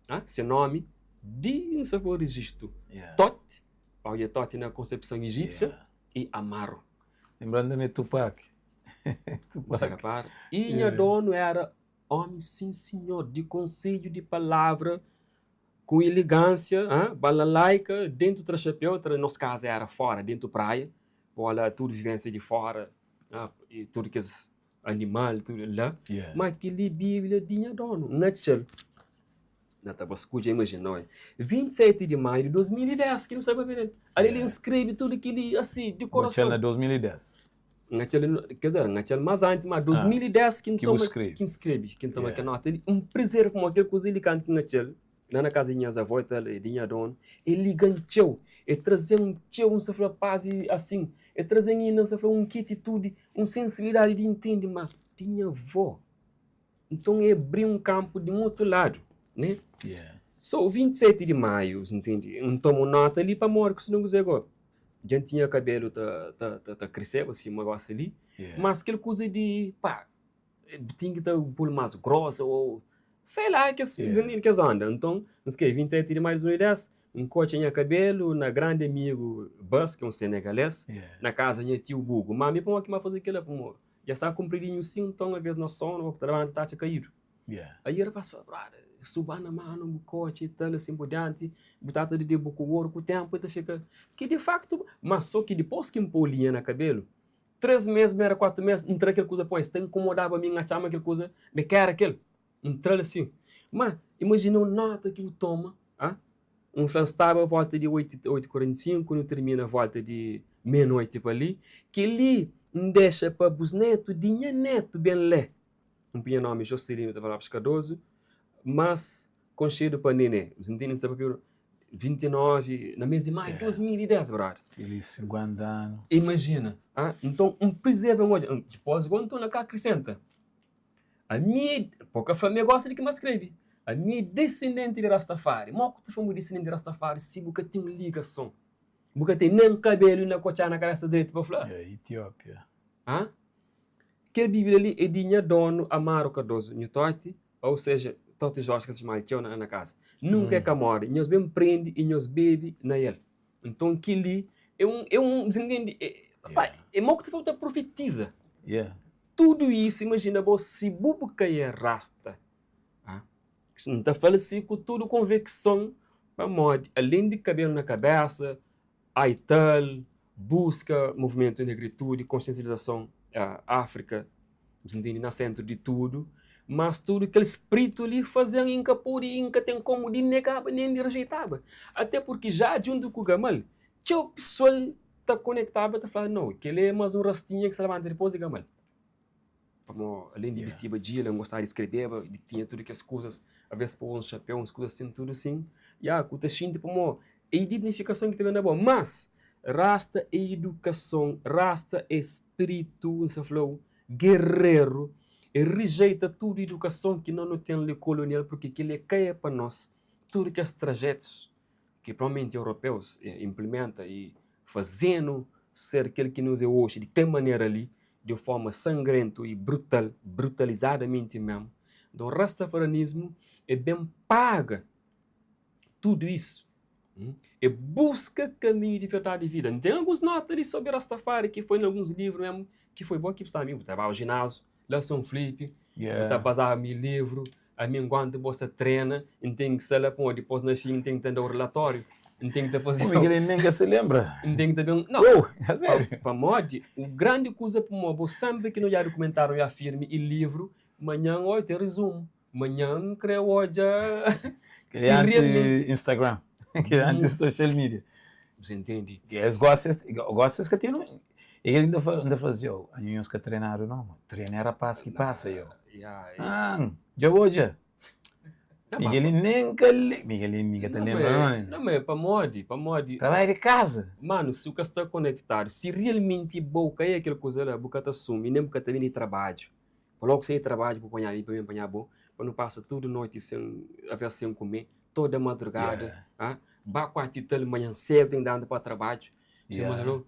ah, se nomi di N sa fla rejistu. Toti, pau é Toti na konsepson ijípsia, i Amaro. Lenbra-m tanbe Tupac. Tupac. Repara. I nha donu era omi sin sinhor, di konsedju, di palavra, ku iligánsia, ah, balalaika, dentu tra xapéu, tra nos kaza era fora, dentu praia, bola tudu vivênsia di fora. Ah, e tudu kes animal, tudu la. Yeah. Ma kel-li Bíblia di nha donu. N atxa-l na Tabaskudja, imajina, oi. 27 di maiu di 2010 ki nu sai pa Belén. Ali Yeah. N skrebe tudu kel-li asi, di Bu atxa-l korason. na 2010? N atxa-l, ker dizer, N atxa-l más antis, ma 2010 ki N Ki bu toma, skrebe. ki N skrebe, ki N toma Yeah. kel nota li. N prezerva pamodi kel kuza li kantu ki N atxa-l, la na kaza di nhas avó i tal, di nha donu, e liga-m txeu, e traze-m txeu, N sta fla pas i asin, e traze-m inda, N sta fla un kititudi, un sensibilidadi di intende ma di nha avó. Nton e abri un kanpu di un otu ladu, ne? Yeah. So, 27 di maiu, ntende, N toma un nota li pamodi ku si no kuzê go, dja N tinha kabelu ta ta ta ta kriseba sima gosi li, Yeah. mas kel kuza di pa, Tin ki ta pul mas grosa ou sei lá kes yeah. kes onda. Nton, N skrebe 27 di maio di 2010, N kotxa nha kabelu na grandi amigu Buzz, ki é un senegalês, yeah. na kaza nha tiu Bugu. Ma mi pamodi ki ma faze kila? Pamodi dja sta kunpridinhu sin, nton aves na sonu ô ta labanta ta atxa kaídu. Yeah. Aí rapaz fala, brother, suba na mano, bu kotxa e tal, assim por diante, bu ta ta de bu ku oru, ku tempu ta fika, ki di facto, mas só ki dipôs ki N pô linha na kabelu, 3 mês, mi era 4 mês, N tra kel kuza poi, sta inkomodaba mi, N atxaba ma kel kuza, mi ka era kel, N tra-l asin. Ma, imajina un nota ki bu toma, ah, N fla, N staba volta di 8, 8:45, nu tirmina volta di meia-noiti pa li, kel-li N dexa pa bus netu di nha netu ben lé. N punha nomi Jocelino Tavares Cardoso, mas konxedu pa Nene. N ntende, N sta papia 29 na mês di maio di 2010, brother. Kel-li 50 anu. Imajina. Ah, nton, N prizerva, N odja. Dipôs, gó, nton, na ka akrisenta. Ami, pô ka fla mi gosta di ki ma skrebe. Ami é desendenti di Rastafari. Mó ku ta fla ma bu é desendenti di Rastafari si bu ka ten un ligason? Bu ka ten nen kabelu na kotxá na kabesa dretu pa fla? Yeah, Etiópia. Ah? Kel Bíblia li é di nha donu Amaro Cardoso, Nhu Toti, ou seja, Toti Jorge ki es ta txomaba txeu na kaza. Nunka e ka móre. Nhos ben prende i nhos bebe na el. Nton, kel-li é un, é un, bu ntende? É, pa, é mau ki ta fla, bu ta profetiza. Yeah. Tudu isu, imajina bo, si bu bu ka é rasta. Ah, N ta fala si ku tudu konvekson, pamodi alén di kabelu na kabésa, Aital, buska movimentu negritude, konsientilizason Afrika, bu ntende, na sentru di tudu, mas tudu kel spritu li faze-m i N ka pode i N ka ten komu di negaba nen di rejeitaba. Ate purki ja djuntu ku Gamal, txeu pesoal ta konektaba ta fla, nau, kel-li é mas un rastinha ki sta labanta dipôs di Gamal. Pamodi alén di bistiba djila, N gostaba di skrebeba, di tinha tudu kes kuzas, avês pô uns xapéu, uns kuzas asin, tudu asin. Ya, ku ta xinti pamodi é identifikason ki ta ben na bo. Mas, rasta é idukason, rasta é spritu, N sta fla-u, gereru, é rijeita tudu idukason ki nos nu ten li kolonial, purki kel-li ka é pa nos. Tudu kes trajetus ki provavelmenti europeus inplimenta i faze-nu ser kel ki nos é oxi di kel manera li, di un forma sangrentu i brutal, brutalizadamenti mesmu. Nton, rastafaranismu é ben paga tudu isu, é buska kaminhu di verdadi di vida. N ten alguns nota li sobri Rastafari ki foi na alguns livru mesmu, ki foi bo ki sta mi, bu ta baba jináziu, la Son Flipi, bu ta bazaba mi livru. Ami enkuantu bo sta trena, N ten ki sta la pamodi dipôs na fin N ten ki ta da-u rilatóriu, N ten ki ta faze-u. Kel-li nen ka se lenbra. N ten ki ta ben. Nau. Uou, a sériu? Pamodi u grandi kuza pamodi bo sénpri ki nu odja dukumentáriu nu odja filmi i livru, manhan oi ten rizumu, manhan N kre odja Kel-li é anti Instagram, kel-li é anti social media. Bu intende? Es gosta, gosta es ka ten. É kel ki N ta fla-s, yo, anho nhos ka trenadu nau, ma trena é rapaz ki pasa, yo. Ah, dja bu odja? Miguelin nen ka Miguelin mi ka ta lenbra nau nen. Não, mas pamodi, pamodi. Trabalha di casa. Mano, si bu ka sta konektadu, si realmenti bo ka é kel kuza la, bu ka ta asumi, nen bu ka ta ben di trabadju. Pa logu sai di trabadju bu panha mi pa mi panha bo, pa nu pasa tudu noti sen, aves sen kume, toda madrugada, ah, ba kuatu i tal manhan sedu ten ki danta pa trabadju. Yeah.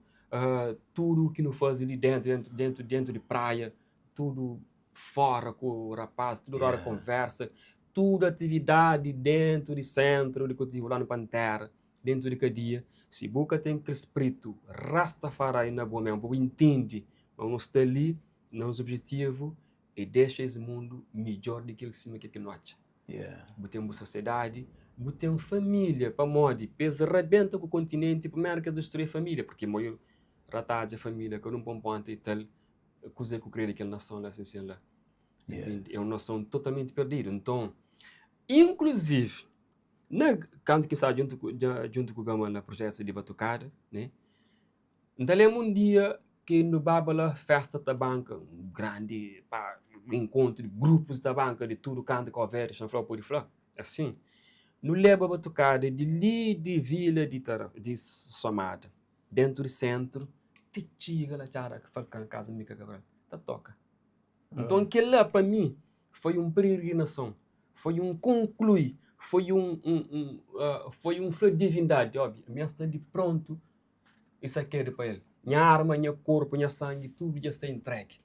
Tudu ki nu fazi li dentu, dentu, dentu, dentu di praia, tudu fora ku rapaz, tudu hora konversa, tudu atividadi dentu di sentru di Kotivu la na Pantera, dentu di kadia, si bu ka ten kel spritu Rastafari na bo mesmu, pa bu intendi ma nu sta li na nos objetivu é dexa es mundu midjor di kel sima ke ki nu atxa. Bu ten bu sosiedadi, bu ten família, pamodi pa es rabenta ku kontinenti, primeru ki es distrui família, porque mo ratadja família, kada un pa un ponta i tal, kuze ku kre di kel nason la sin sin la. Entende? É un nason totalmenti perdidu. Nton, inkluzivi, na kantu ki N staba djuntu ku djuntu ku Gama na projetu di batukada, ne, N ta lenbra un dia ki nu baba la festa tabanka, un grandi pa enkontru di grupus di tabanka di tudu kantu Kau Verdi, xa N fla pode fla, asin, nu leba batukada di li di vila di Tara di Somada, dentu di sentru ti txiga la txada Falkan kaza Mika Cabral ta toka. Nton kel-la pa mi foi un peregrinason, foi un konklui, foi un un un foi un fla divindadi, obi mi sta li prontu i sakedu pa el. Nha arma, nha korpu, nha sangi, tudu dja sta intregi.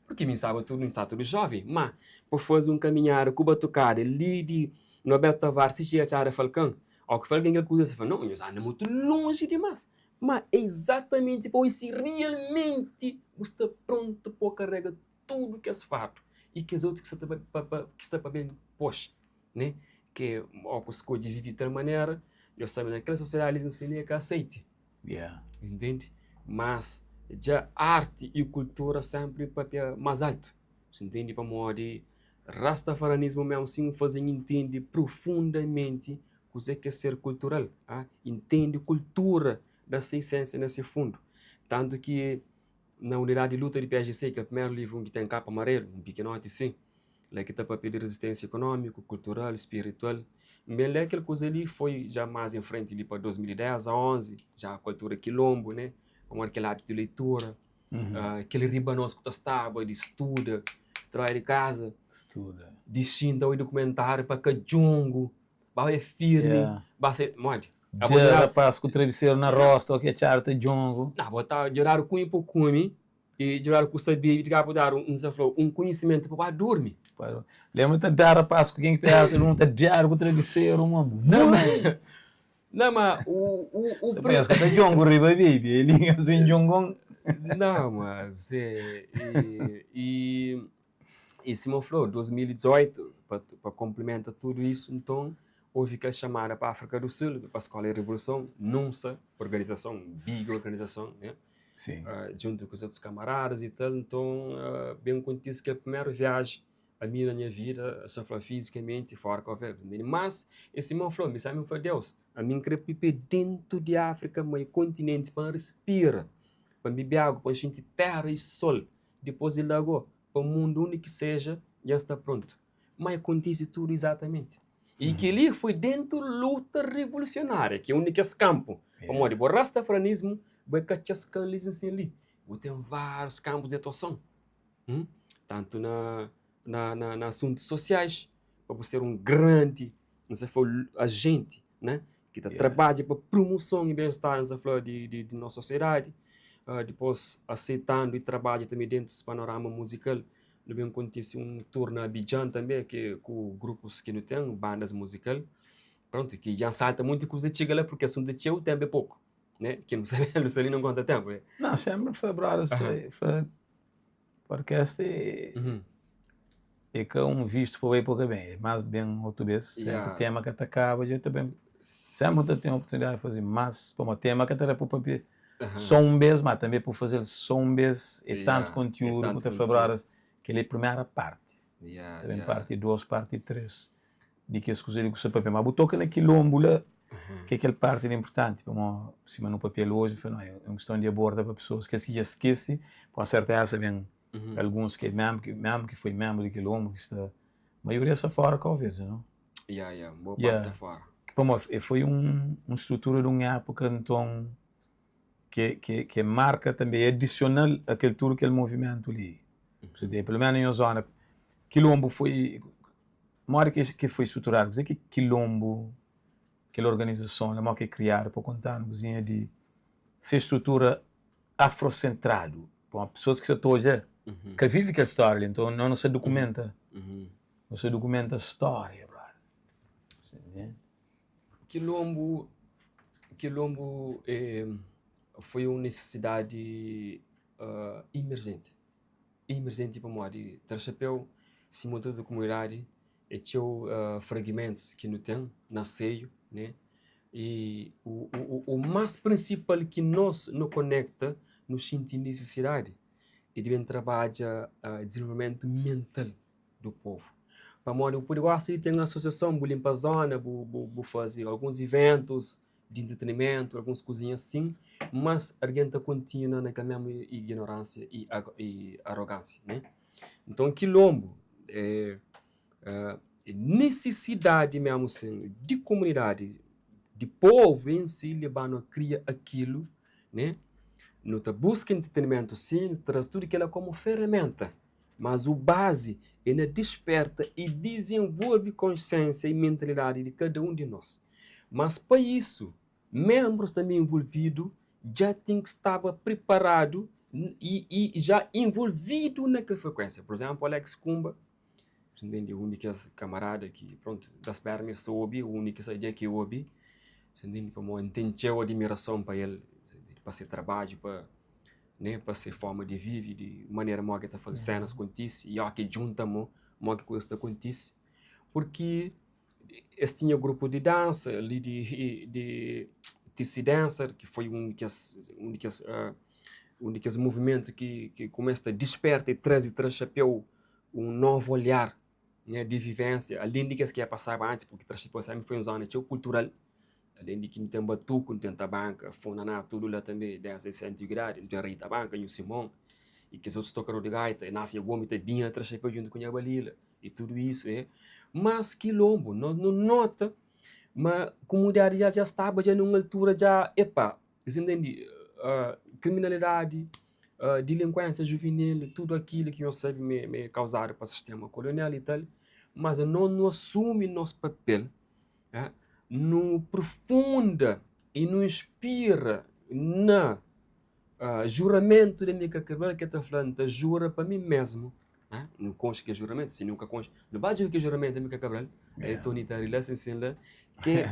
Purki mi staba tudu, mi staba tudu joven, ma pa faze un kaminhada ku batukada li di Norberto Tavares ti txiga Txada Falkan, ó ki fla algen kel kuza, el fla, nau, nhos anda mutu lonji dimas. Ma é izatamenti pa oji si rialmenti bu sta prontu pa karega tudu kes fardu i kes otu ki sta ta pa pa ki sta pa ben poxa, ne? Ke ó ku skodje vive di tal manera, nhos sabe na kel sosiedadi li nsin e ka aseite. Yeah. Entende? Mas dja arti i kultura senpri papia mas altu. Bu ntende? Pamodi rastafaranismu mesmu sin faze-m intende profundamenti kuzê ki é ser kultural, ah, intende kultura na se isensia, na se fundu. Tantu ki na Unidadi di Luta di PSGC, kel primeru livru ki ten kapa amarelu, un pikinoti sin, la ki ta papia di rizistensia ikonómiku, kultural, spiritual. N ben lé kel kuza li foi dja más en frenti li pa 2010 a 11, dja ku altura kilonbu, ne, pamodi kel ábitu di leitura, kel riba nos ku ta staba di studa, trabadja di kaza, Studa. di xinta oi dukumentáriu pa ka djungu, ba é firmi, ba se, modi? Dja rapaz ku trabiseru na rostu, o ki atxadu ta djungu. Na, bo ta djodadu kumi pa kumi, i djodadu ku sabi, di ka dadu un sa fla un kunhisimentu pa ba durmi. Lembra ta da rapaz ku ken ki pegadu ta durmi ta djadu ku trabiseru ma. Não, ma não, ma o o o Pensa ka ta djongu riba bibi, eli assim djongon. Não, ma você e e e sima falou, 2018 pa pa komplementa tudu isu, nton houve kel chamada pa África do Sul, pa Skola di Revoluson, NUMSA, organizason, big organizason, né? Sim. Djuntu ku os otus kamaradas e tal, nton ben kontise kel primeru viaji ami na nha vida, sa fla fizikamenti fora Cabo Verde, mas e sima N fla, mi sabi, N fla Deus, ami N kre pipe dentu di Áfrika, ma e kontinenti pa N respira, pa N bibi agu, pa N xinti tera i sol, dipos di la go, pa mundu undi ki seja, dja N sta prontu. Ma e kontise tudu izatamenti. I kel-li foi dentu luta revolusionária, ki é un di kes kanpu. Pamodi bo rastafaranismu, bo é ka kes kan li sin li. Bo ten várius kanpus di atuason, tantu na na na na asuntus sosiais, pa bo ser un grandi, N sa fla, ajenti, né, ki ta trabadja pa promoson i ben-star, N sa fla, di di di nos sosiedadi. Dipôs, aseitando i trabadja tanbe dentu di panorama muzikal. Nu ben kontise un tour na Abidjan tanbe ki ku grupus ki nu ten, bandas muzikal. Prontu, ki dja N salta monti kuza txiga la purki asuntu é txeu, tenpu é poku, né? Ki nu sabe, nu sta li nu konta tenpu, né? Não, sempre foi, brothers, foi, foi podcast é. É ka un vistu pa bai pa ka ben, é más ben otu bês. Sénpri téma ka ta kaba, dja ta ben. Sénpri nu ta ten oportunidadi di faze más, pamodi téma ka ta da pa pâpia sô un bês, má tanbê pa faze-l sô un bês é tantu kontiúdu ku ta fla, brothers, kel-li é primera párti. Ta ben párti dôs, párti três di kes kuza li ku sta pâpia. Má bu toka na kilonbu la, ki é kel párti li inportanti, pamodi sima nu pâpia-l oji, nu fla, nau, é un kiston di aborda pa pesoas, kes ki dja skese, ku sertéza ben Alguns ki é ménbru, ki ménbru ki foi ménbru di kilonbu ki sta, maioria sta fora Kau Verdi, nau? Ya, ya, boa parte sta fora. Pamodi e foi un un strutura di un époka, nton ke ke ke marka tanbe, é adisional a kel tudu kel movimentu li. Pelu ménus na nha zona, kilonbu foi, modi ke ke foi struturadu? Kuzê ki kilonbu, kel organizason la, modi ke kriadu? Pa kontanu kuzinha di se strutura afrosentradu. Pamodi pesoas ki sta ta odja ka vive kel stória li, nton nos nu sta dukumenta, nu sta dukumenta stória, brother. Kilombu, kilombu eh, foi un nisisidadi uh, imerjenti. Imerjenti pamodi tra xapéu, sima tudu kumunidadi, é txeu uh, fragmentus ki nu ten na seiu, né? E o, o, o más prinsipal ki nos nu konekta, nu xinti nisisidadi é di ben trabadja uh, dizenvolvimentu mental do povu. Pamodi bu pode gosta di ten asosiason, bu linpa zona, bu, bu, bu faze alguns iventus di entretenimentu, alguns kuzinhas sin, mas algen ta kontinua na kel mesmu ignoránsia i, i arogánsia, né? Nton, kilonbu é nisisidadi mesmu sin di komunidadi, di povu en si leba-nu a kria akilu, né? Nu ta buska entretenimentu sin, nu ta traze tudu kila komu feramenta, mas u bazi é na disperta i dizenvolve konsiensia i mentalidadi di kada un di nos. Mas pa isu, Menbrus tanbe involvidu dja ten ki staba priparadu i i ja involvidu na kel frekuensia. Pur izénplu, Alex Kumba, bu ntende, un di kes kamarada ki, prontu, N ta spera ma el sta obi, un di kes dia ki el obi, bu ntende, pamodi N ten txeu adimirason pa el, pa se trabadju, pa, ne, pa se forma di vive, di manera modi ki el ta faze sénas kontise i óki el djunta mô, modi ki kuzas ta kontise. Purki Es tinha grupu di dansa li di di TC Dancer ki foi un di kes un di kes un di kes movimentu ki ki kumesa ta disperta i traze tra xapéu un novu olhar né di vivênsia alén di kes ki dja pasaba antis purki tra xapéu sénpri foi un zona txeu kultural alén di ki nu ten batuku nu ten tabanka funaná tudu la tanbe desdi se antiguidadi nu ten rei tabanka nhu simon i kes otus tokador di gaita i nasi nha gomi ta binha tra xapéu djuntu ku nha balila. E tudu isu é. Mas kilombu, nos nu nota ma kumunidadi dja dja staba dja nun altura dja, epa, es intendi, kriminalidadi, dilinkuensia juvenil, tudu akilu ki nhos sabe ma é kauzadu pa sistema kolonial i tal, mas anos nu asumi nos papel, nu prufunda i nu inspira na juramentu di Amilcar Cabral ki el ta fla, N ta jura pa mi mesmu Nu konxe kel juramentu? Si nu ka konxe, nu ba djobe kel juramentu Amilcar Cabral, yeah. Tony ta ri la, sin sin la, ke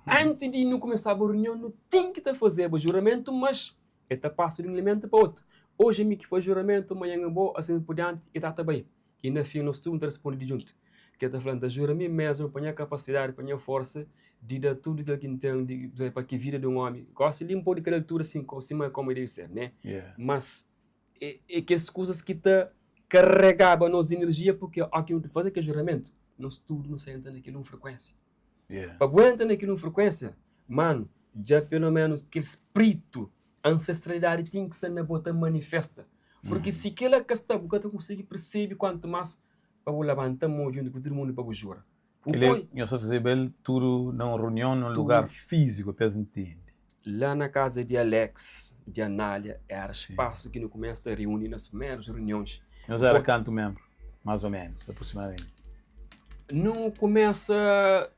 antis di nu kumesaba runion, nu ten ki ta fazeba juramentu, mas el ta pasa di un elementu pa otu. Oji mi ki faz juramentu, manhan é bo, asin por dianti, e ta ta bai. I na fin nos tudu nu ta responde di djuntu. Ke ta fla, N ta jura mi mesmu pa nha kapasidadi, pa nha forsa di da tudu kel ki N ten di, pa ki vida di un omi. Gosi li N pode ka da altura sin, sima komu debe ser, ne? Yeah. Mas É, é kes kuzas ki ta karegaba nos enerjia, purki óki ki nu ta faze kel juramentu, nos tudu nu sa entra na kel un frekuénsia. Yeah. Pa bu entra na kel un frekuénsia, manu, dja pelo ménus kel spritu, ansestralidadi ten ki sta na bo ta manifesta. Purki si kila ka sta, bu ka ta konsigi persebe kuantu más pa bu labanta mô djuntu ku tudu mundu pa bu jura. Bu Kel-li poi nhos ta fazeba el tudu na un runion, na un lugar fíziku pa es ntende. Lá na kaza di Alex, di Anália, éra spasu ki nu kumesa ta riuni nas primerus runions. Nhos éra kantu ménbru, más ô ménus, aproximadamenti? Nu kumesa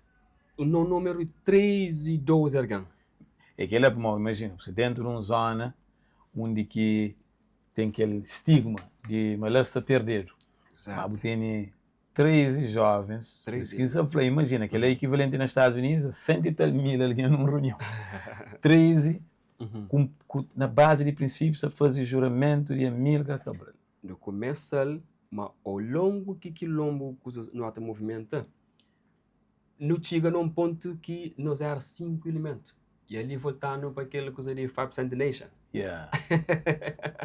no númeru di 13, 12 algen. É kel-la pamodi, imajina, bu sta déntu di un zóna undi ki ten kel stigma di ma la sta perdedu, ma bu tene 13 jovens, por isso ki N sa fla, imajina, kel-la é ekivalenti na Stadus Unidus a sentu i tal mil algen nun runion. 13 ku, ku, na bazi di prinsípius ta faze juramentu di Amílcar Cabral. Nu kumesa-l. Ma au longu ki kilonbu kuzas nu ata movimenta, nu txiga na un pontu ki nos era 5 ilimentu. I ali voltanu pa kel kuza di 5% Nation. Yeah.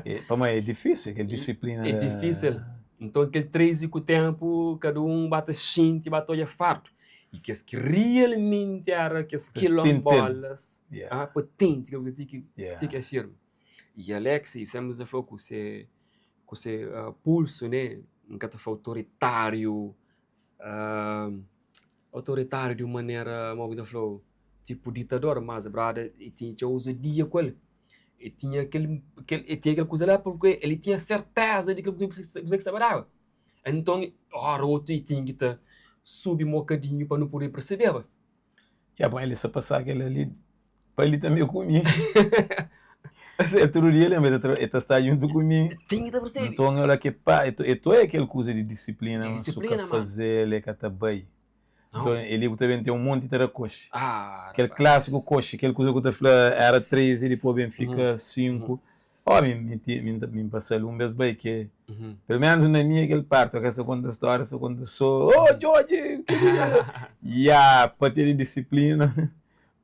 E, pamodi é difísil, kel disiplina. É difísil. Nton kel 13 ku tempu, kada un ba ta xinti, ba ta odja fardu. I kes ki realmenti era kes kilombolas, Yeah. ah, potenti, kel ti ki ti ki Yeah. é firmi. I Alex, i sempre ta fla ku se pulso, né? N ka ta fla autoritário, autoritário di un manera, mo ki ta fla, tipo ditador, mas brother, e tinha txeu ousadia ku el. E tinha kel kuza lá porque ele tinha certeza di kel kuza ki staba daba. Enton, ora otu e tinha ki ta subi um bocadinho pa nu poder percebeba. Yeah, bom, ele só passar aquele ali, pa ele também comi. É todo dia, lembra, ele tá estar junto comigo. Tinha que ta percebe. Então, olha que pá, eu é aquele coisa de disciplina, De mas disciplina, suka mano. fazer, ele que tá bem. Não. Então, ele também tem um monte de coxa. Ah, Aquele rapaz. clássico coxa, aquele coisa que eu te falei, era 3 e depois bem fica 5. Ó, me passei um vez bem que, pelo menos na minha aquele parte, que essa conta história, essa conta só, oh, George! Yeah, para ter disciplina,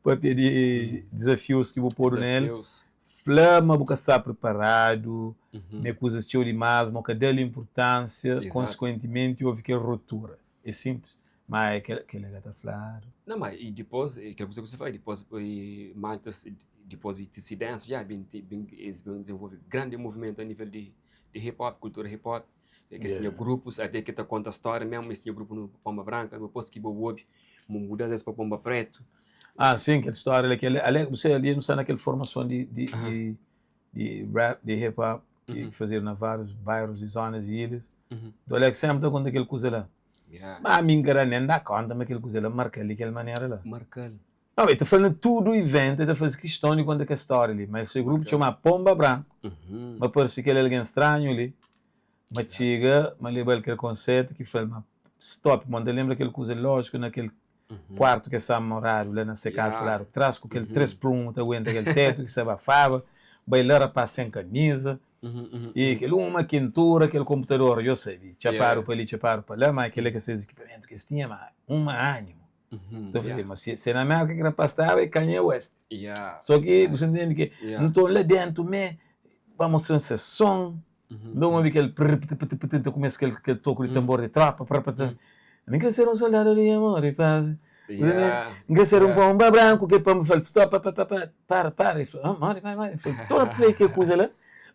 para ter desafios que vou pôr nele. Desafios. Flama, você está preparado, me coisas teu demais, mas que dá importância, Exato. Consequentemente houve que ruptura. É simples, mas é que ele está falando. Não, mas e depois, é aquela coisa que você fala, depois e Malta, depois de dissidência, já bem, bem, eles vão desenvolver grande movimento a nível de hip hop, cultura hip hop, é que tinha grupos, até que te conta a história mesmo, mas tinha grupo no Pomba Branca, depois que bobo, mudança para Pomba Preto. Ah, sim, aquela história, aquele, ali, você ali não está naquela formação de rap, de hip hop, que fazer na vários bairros e zonas e ilhas. Então, olha que sempre está contando aquele coisa lá. Mas a mim, cara, nem dá conta, mas aquele coisa lá, marca ali aquela maneira lá. Marca. Não, ele está falando tudo o evento, ele está fazendo questão de contar que a história ali. Mas esse grupo chama Pomba Branco, mas parece que ele é alguém estranho ali. Mas chega, mas leva aquele conceito que fala, mas stop, mano, lembra aquele coisa lógico naquele quarto que está horário lá na sua casa, lá atrás, com aquele 3 por 1, tá aguenta aquele teto que se abafava, bailar rapaz sem camisa, e aquele uma quentura, aquele computador, eu sei, chaparo para ali, chaparo para lá, mas aquele que esses equipamentos que eles tinham, mas um ânimo. Então, mas se na América que rapaz estava, é Kanye West. Só que você entende que não estou lá dentro, me vai mostrando esse som, não ouvi aquele prr, pt, pt, pt, pt, começa aquele toco de tambor de tropa, prr, pt. Nem quer ser um soldado de amor e paz. Não quer ser um pomba branco que pomba fala, stop, pa, pa, pa, pa, para, para. E fala, ah, mano, vai, vai. Fala, toda play que coisa lá.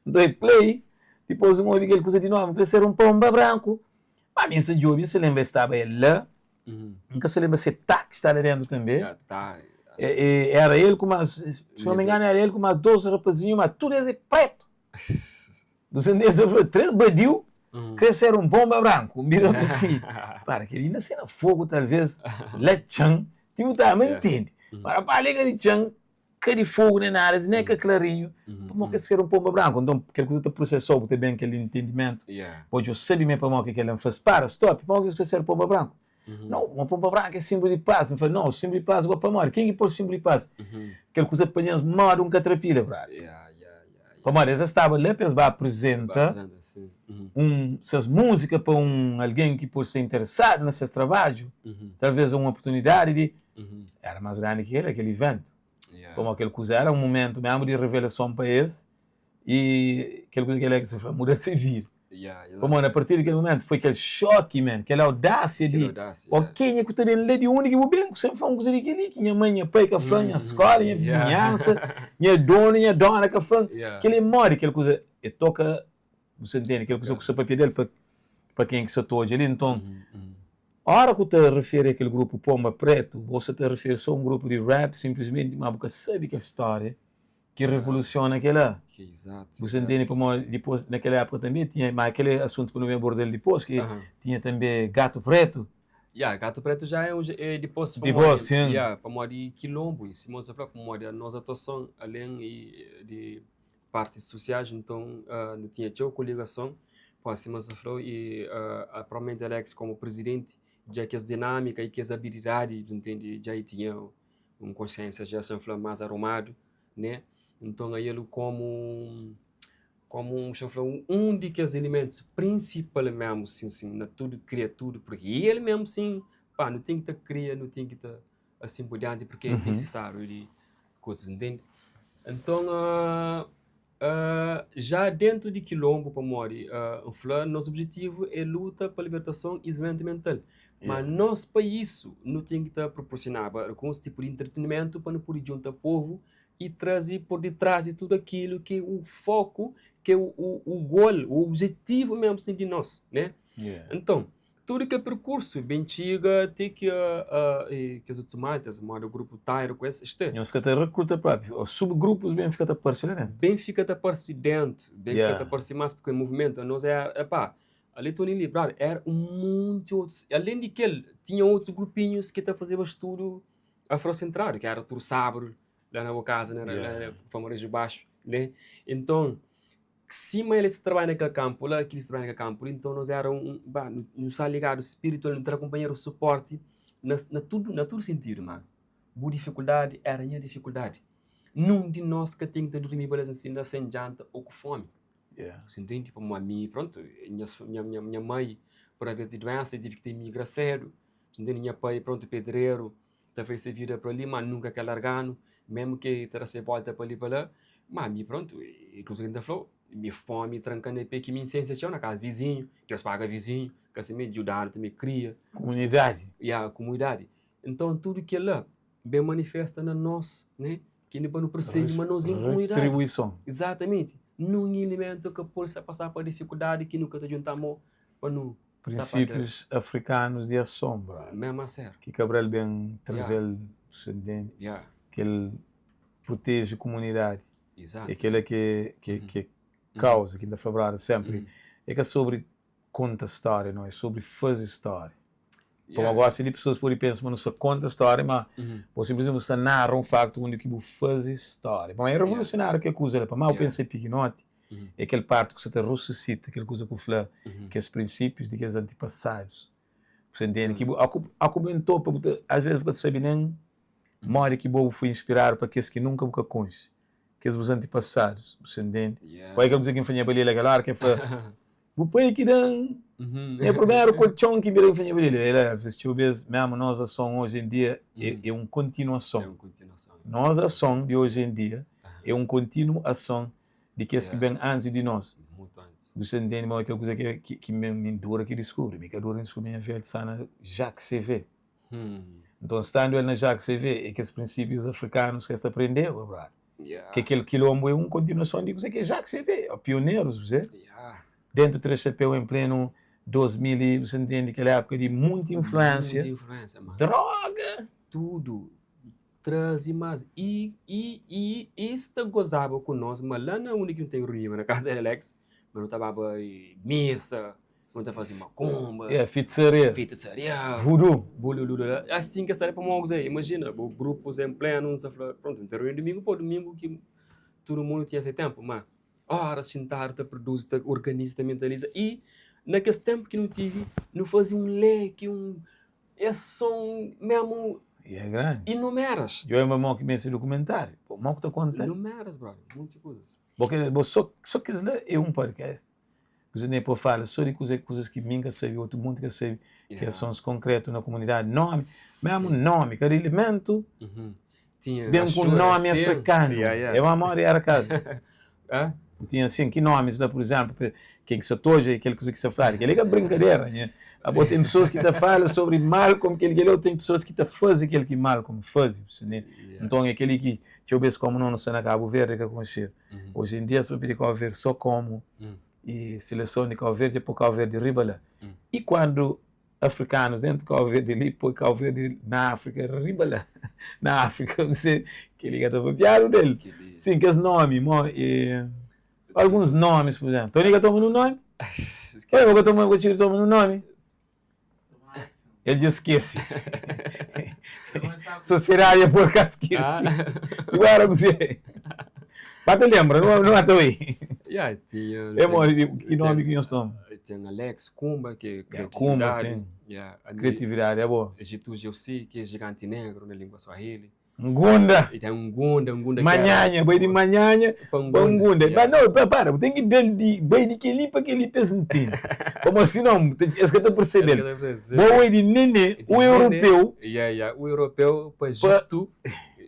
Então, play, depois um ouvi aquele coisa de novo, quer ser um pomba branco. Mas minha se job, se lembra, estava lá. Nunca se lembra se tá que está lá dentro também. Yeah, tá. E era ele com mais, se não me engano, era ele com mais 12 rapazinhos, mas tudo é preto. Você entende? Eu falei, três badiu, crescer um bomba branco, mira assim. Para, que ele ainda cena fogo, talvez, lechan, tipo, tá, mas entende. Para, pá, liga de chan, que de fogo nem nada, nem que clarinho, como que ser um pomba branco? Então, aquele que tu processou, tem bem aquele entendimento. Pode eu saber mesmo para que ele faz, para, stop, como que ser pomba branco? Não, uma pomba branca é símbolo de paz. Eu falei, não, o símbolo de paz igual para morrer. Quem que pôs o símbolo de paz? Aquele coisa apanhamos moda um catrapilha, brother. Para morrer, eles estavam lá, eles vai apresentar Apresenta, sim. Essas músicas para um alguém que pode ser interessado nesses trabalhos. Talvez uma oportunidade de. Era mais grande que ele, aquele evento. Como aquele coisa era um momento mesmo de revelação para esse. E aquele coisa que ele é que se falou, muda de se vir. Como a partir daquele momento foi aquele choque, man, aquela audácia de Aquela audácia, o yeah. quem é que está lá de único que bem, sempre foi uma coisa daquele, que minha mãe, minha pai que falando, minha escola, minha vizinhança, minha dona, minha dona que falando, que ele morre, aquela coisa, e toca, você entende, aquela coisa que o seu papel dele para quem que se hoje ali, então, a hora que te refere àquele grupo Pomba Preto, você te refere só a um grupo de rap, simplesmente, mas você sabe que a história que revoluciona aquela. Que exato. Você entende como depois, naquela época também tinha, mas aquele assunto que eu não me abordei depois, que tinha também Gato Preto. Yeah, Gato Preto já é, um, é depois. Depois, sim. Yeah, para de quilombo, e Simão se falou, para a nossa atuação, além de partes sociais, então não tinha tchau coligação com a Simão se falou, e provavelmente Alex como presidente, já que as dinâmica e que as habilidades, entende, já tinha uma consciência já se falou mais arrumado, né? Então aí ele como Komu xa fla, un di kes elementus prinsipal mesmu, sin, sin, na tudu kria tudu, porque el mesmu, sin, pá, nu ten ki ta kria, nu ten ki ta asin por dianti, porque é nisisáriu di kusas, ntende? Nton, já dentu di kilonbu, pamodi N fla, nos objetivu é luta pa libertason i izimentu mental, ma nos pa isu nu ten ki ta proporsionaba alguns tipu di entretenimentu pa nu pudi djunta povu i traze por detrás di tudu akilu ki o foku, ki é o gol, o objetivu mesmu sin di nos, né? Nton, tudu kel perkursu ben txiga ti ki kes otus maltas, moda grupu Tairo ku es, isto é. Nhos fika ta rekruta propi, o subgrupus ben fika ta parse la dentu? Ben fika ta parse dentu, ben fika ta parse mas, purki movimentu anos era, epá, ali Tony Li, brother, era un monti otus, alen di kel, tinha otus grupinhus ki ta fazeba studu afrosentradu, ki era tudu sábadu la na bo kaza, na Palmares di Baxu, né? Enton, sima el ta trabadja na kel kanpu la, kilis ta trabadja na kel kanpu li, nton nos era un, ba, nu sta ligadu spiritual, nu tra kunpanheru suporti na na tudu na tudu sintidu, manu. Bu difikuldadi era nha difikuldadi. Nun di nos ka ten ki ta durmiba la sin sen djanta o ku fomi. Você entende? Pamodi ami, prontu, nha nha nha mai, por aves di duensa, tive ki ta imigra sedu. Você entende? Nha pai, prontu, pedreru, ta fai se vida pa li, ma nunka ka larganu, mesmu ki ta da se volta pa li pa la, ma mi prontu, e kusa ki N ta flau, mi fomi tranka na pe ki mi insensia txeu na kaza vizinhu, Deus paga vizinhu, ka si mi djudanu tanbe kria. Kumunidadi. Ya, kumunidadi. Nton tudu kila ben manifesta na nos, ne, ki pa nu persebe ma nos e un kumunidadi. Retribuison. Izatamenti. Nun ilimentu ka pode sta pasa pa difikuldadi ki nu ka ta djunta mo pa nu. Prinsípius afrikanus di asombra. Mesmu a sério. Ki Cabral ben traze-l desendenti. Ki el proteje kumunidadi. Exato. É kela ki é kauza ki N ta fla brother sempri. É ka sobri konta stória no, é sobri faze stória. Pamodi gosi li pesoas pode pensa ma nu sta konta stória, ma bo sinplismenti bu sta nara un faktu undi ki bu faze stória. Pamodi é revolusionáriu ke kuza la, pamodi bu pensa é pikinoti. É kel parti ku sa ta rususita kel kuza ku fla kes prinsípius di kes antipasadus. Bu ta ntende? Ki bu, a ku ben topa, bu ta, às vezes bu ka ta sabe nen modi ki bo bu foi inspiradu pa kes ki nunka bu ka konxe, kes bus antipasadus. Bu ta ntende? Poi kel kuza ki N fla nha Balila kel óra ki el fla, Bu pai ki da-m nha primeru koltxon ki N bira. N fla nha Balila, el fla, txeu bês mésmu nos ason oji en dia é un kontinuason. Nos ason di oji en dia é un kontinuason di kes ki ben antis di nos. Bu sta ntende ma kel kuza ki ki mi dura ki diskubri, mi ka dura diskubri nha fidju sta na Jacques CV. Nton standu el na Jacques CV é kes prinsípius afrikanus ki es ta prendeba, brother. Ke kel kilombu é un kontinuason di kuza ki é Jacques CV, pionerus, bu sabe? Dentu Três Chapéu en plenu 2000 i, bu sta ntende, kel époka di munti influénsia, droga, tudu. Traze mas i i i es ta gozaba ku nos ma la na undi ki nu ta runiba na kaza di Alex ma nu ta baba misa nu ta faze makumba yeah, fitisaria fitisaria vudu bulululu asin ki es ta pamodi kuzê imajina bu grupus en plenu nu ta fla prontu nu ta runi dumingu pô dumingu ki tudu mundu tinha se tenpu ma oras xintadu ta produzi ta organiza ta mentaliza i na kes tenpu ki nu tivi nu faze un leki un Es son memu. E é grandi. Inumeras. Djo é mau ki meste dokumentáriu. Bo mau ki ta konta. Inumeras, brother. Munti kuzas. Bo ke, bo so, so kes la é un podcast. Kuza nem pode fala só di kuza, kuzas ki mi ka sabe, otu mundu ka sabe, yeah. ki é sons konkretu na komunidadi. Nomi, mesmu nomi, kada elementu Tinha ben ku nomi afrikanu. Yeah. É uma mori era kazu. Hã? Tinha assim, ki nomis la, por exemplo, ken ki sa ta odja kel kuza ki sa fladu, kel-li ka brinkadera, nha. Abo ten pesoas ki ta fala sobri Malcolm, kel kel tem pesoas ki ta faze kel ki Malcolm faze, né? Nton é kel-li ki txeu bês komu no sta na Cabo Verde ka konxedu. Oji em dia es papia di Cabo Verde só komu e seleson di Cabo Verde é pô Cabo Verde riba la. E kuandu afrikanus dentu di Cabo Verde li poi Cabo Verde na Afrika riba la na Afrika você kel-li ka ta papiadu del. Sim, kes nomi mo e alguns nomis, por exemplo, Tony ka toma nun nomi? Oi, bo ka toma, bo txiga toma nun nomi? El dja skese. Sosiedadi é por ka skese. Agora kuzê? Ba ta lembra, não, não ta oi. Yeah, tinha. É mori, ki nomi ki nhos toma? Tem Alex Kumba, que é criatividade. Kumba, sim. Yeah, Criatividade, é boa. Jitu Jeusi, que é gigante negro na língua Swahili. Ngunda. E ten Ngunda, Ngunda ki era. Manhanha, bai di Manhanha pa pa Ngunda, Ngunda. Yeah. Mas nau, pa para, bu ten ki da-l di, bai di kel-li pa kel-li pa es ntende. Pamodi sinon, es ka ta Es ka persebe-l. ta persebe. Bo oi di Nene, Di o Nene, europeu. yeah, yeah, o europeu pa Pa Ejitu,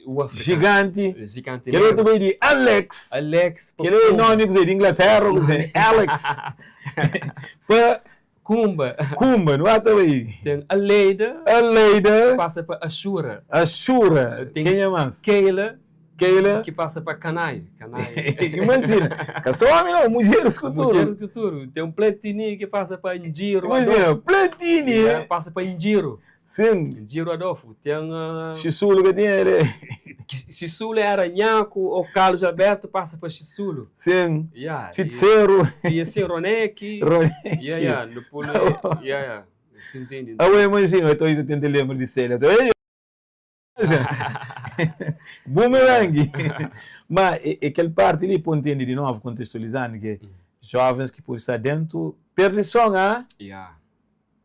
o afrikanu. Jiganti. Jiganti Kel otu negru. bai di Alex. Alex pa Kel-li é Kumba. nomi kuzê? Di Inglaterra ô kuzê? Alex. Pa. Kumba. Kumba, nu ata bai. Ten Aleida. Aleida. Ki pasa pa Axura. Axura. Ten Kenha más? Keila. Keila. Ki pasa pa Kanai. Kanai. Imajina, ka só omi nau, mudjeris ku tudu. Mudjeris ku tudu. Ten Platini ki pasa pa Njiru Adolfu. Imajina, Platini. Yeah, pasa pa Njiru. Sim. Njiru Adolfu. Ten. Xisulu ka tinha ele. Xisulu era Nhaku ou Carlos Alberto pasa pa Xisulu. Sim. Yeah. Fitseru. Tinha sim Roneki. Roneki. Yeah, yeah. No pulo, yeah, yeah. Se entende. Awe imagina, eu estou ainda tentando lembrar de Célia. Ei, Boomerang. Mas é, é aquela parte ali, para entender de novo, contextualizando, que jovens que por estar dentro, perdição, ah? Yeah.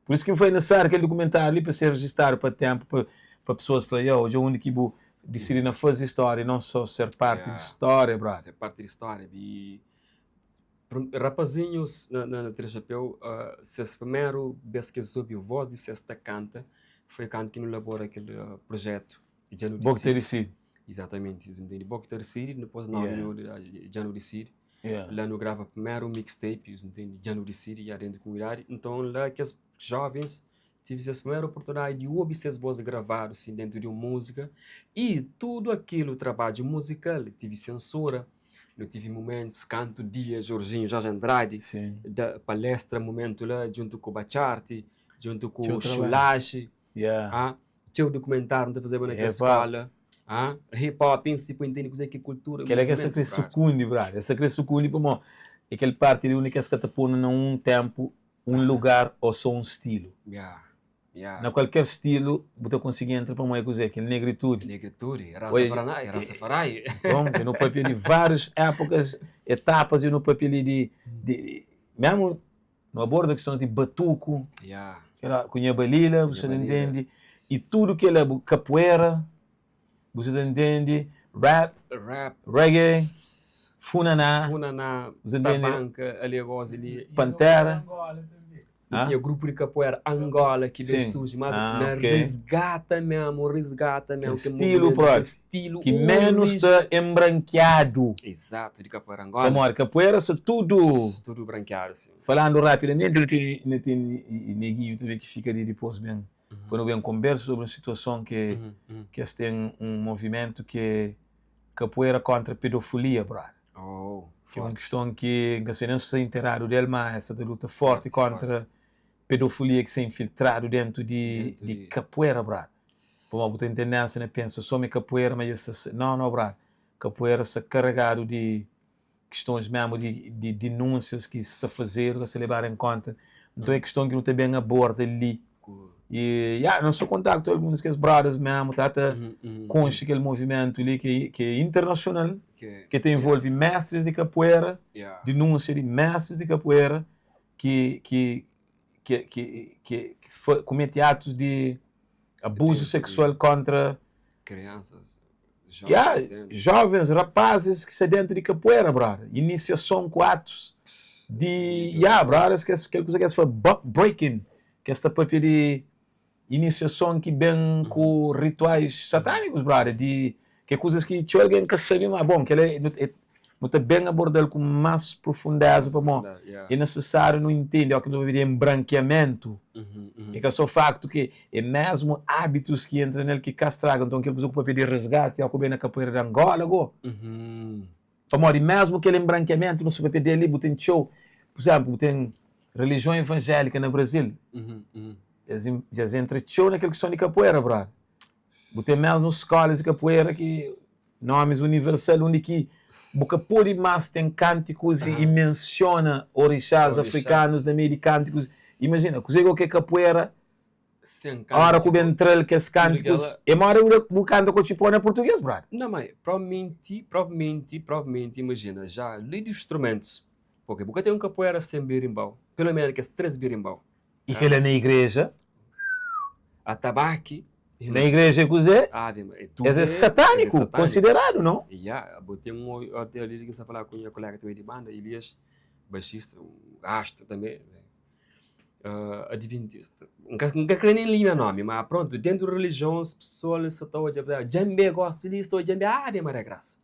Por isso que foi necessário aquele documentário ali para ser registrado para tempo, para, para pessoas falarem, yo, de onde que bu decidi não fazer história e não só ser parte de história, brother. Ser parte de história. E rapazinhos na, na, na Três Chapéu, ses primeiro vez que eles ouviu voz de ses ta canta, foi quando que não elabora aquele projeto. Já não Bom que ter decide. decidido. Exatamente, entende? Bom que ter decide, depois não, já não decide. Lá no grava primeiro mixtape, entende? Já não decide, já dentro da comunidade. Então lá que os jovens tive essa primeira oportunidade de ouvir suas vozes gravadas assim, dentro de uma música e tudo aquilo, trabalho musical, tive censura, não tive momentos, canto dia, Jorginho, Jorge Andrade, da palestra, momento lá, junto com o Bacharte, junto com Tinha o um trabalho. Chulache, ah, tinha o documentário, não fazer naquela Epa. escola, ah, hip hop em si, para entender coisa que é cultura, Aquela que essa movimento, cresce sucunde, brother. Essa cresce sucunde, pô, aquele parte ali onde que essa catapona num tempo, um lugar ou só um estilo. Na qualquer estilo, você consegue entrar para uma coisa, aquele negritude. Negritude, Oi, Rastafari, Rastafari. Então, eu no papel de várias épocas, etapas, eu no papel de, de, mesmo no abordo a questão de batuco, aquela cunha balila, você Balila. entende? E tudo que é capoeira, você entende? Rap, Rap, reggae, funaná, funaná, você entende? tabanca, ali agora ali. Pantera. Angola também. Ah? Tinha grupo de capoeira Angola que vem surge, mas Ah, na ok. resgata mesmo, resgata mesmo. Aquele que estilo movimento, próprio, aquele estilo que menos original. está embranqueado. Exato, de capoeira Angola. Amor, capoeira, se tudo. Tudo branqueado, assim. Falando rapidamente, não tem, não tem e neguinho também que fica ali depois bem. Quando vem conversa sobre uma situação que, que eles têm um movimento que é capoeira contra a pedofilia, brother. Oh, Que é uma forte. questão que não sei nem se está inteirado dele, mas essa luta forte Forte, contra pedofilia que se é infiltrado dentro de, Dentro de de- capoeira, brother. Pô, mas tem tendência, né? Pensa só me capoeira, mas essa, não, não, brother. Capoeira está carregado de questões mesmo, de, de denúncias que se está a fazer, que se levar em conta. Então é questão que não tem bem aborda ali. E, yeah, não sou contacto alguns que as brothers mesmo, tá, tá consta aquele movimento ali que, que é internacional, que te envolve mestres de capoeira, denúncia de mestres de capoeira que, que, que, que, que, que comete atos de abuso sexual contra Crianças, jovens, dentro. jovens, rapazes que se dentro de capoeira, brother. Iniciação com atos de, yeah, brother, que aquela coisa que se fala buck breaking, que esta papel de iniciação que vem com rituais satânicos, brother, de que coisas que tinha alguém que sabe, mas bom, que ele é, não está bem abordado com mais profundeza, para bom, é necessário não entender, é o que não de embranqueamento. É que é só facto que é mesmo hábitos que entram nele que castragam. Então, aquele que papel de resgate, é o que vem na capoeira de Angola, go. Pamodi, mesmo aquele embranqueamento no seu papel dele, tem show. Por exemplo, tem religião evangélica no Brasil. Eles, eles entram show naquela questão de capoeira, brother. Tem mesmo escolas de capoeira que nomes universal, onde que boca pode mais tem cânticos e menciona orixás Orixás. africanos na meio de cânticos. Imagina, coisa que é capoeira, Sem a hora que o cântico. entrar que esses cânticos, é uma hora que canta com tipo na português, brother. Não, mas provavelmente, provavelmente, provavelmente, imagina, já li dos instrumentos. Porque porque tem um capoeira sem berimbau. Pelo menos que é três berimbau. E que ele é na igreja, Atabaque. Na igreja é kuzê? Ah, de, é tudo Es é é satâniku, satânico. konsideradu, não? Ya, bo ten un hotel ali ki N sta falaba ku nha kolega também di banda, Elias, baixista, un astro também, né? Adventista. N ka, N ka kre nen limia nomi, ma pronto, dentu di religions pesoal sa ta odja, djambe gosi li, sa ta odja djambe, ave Maria Graça.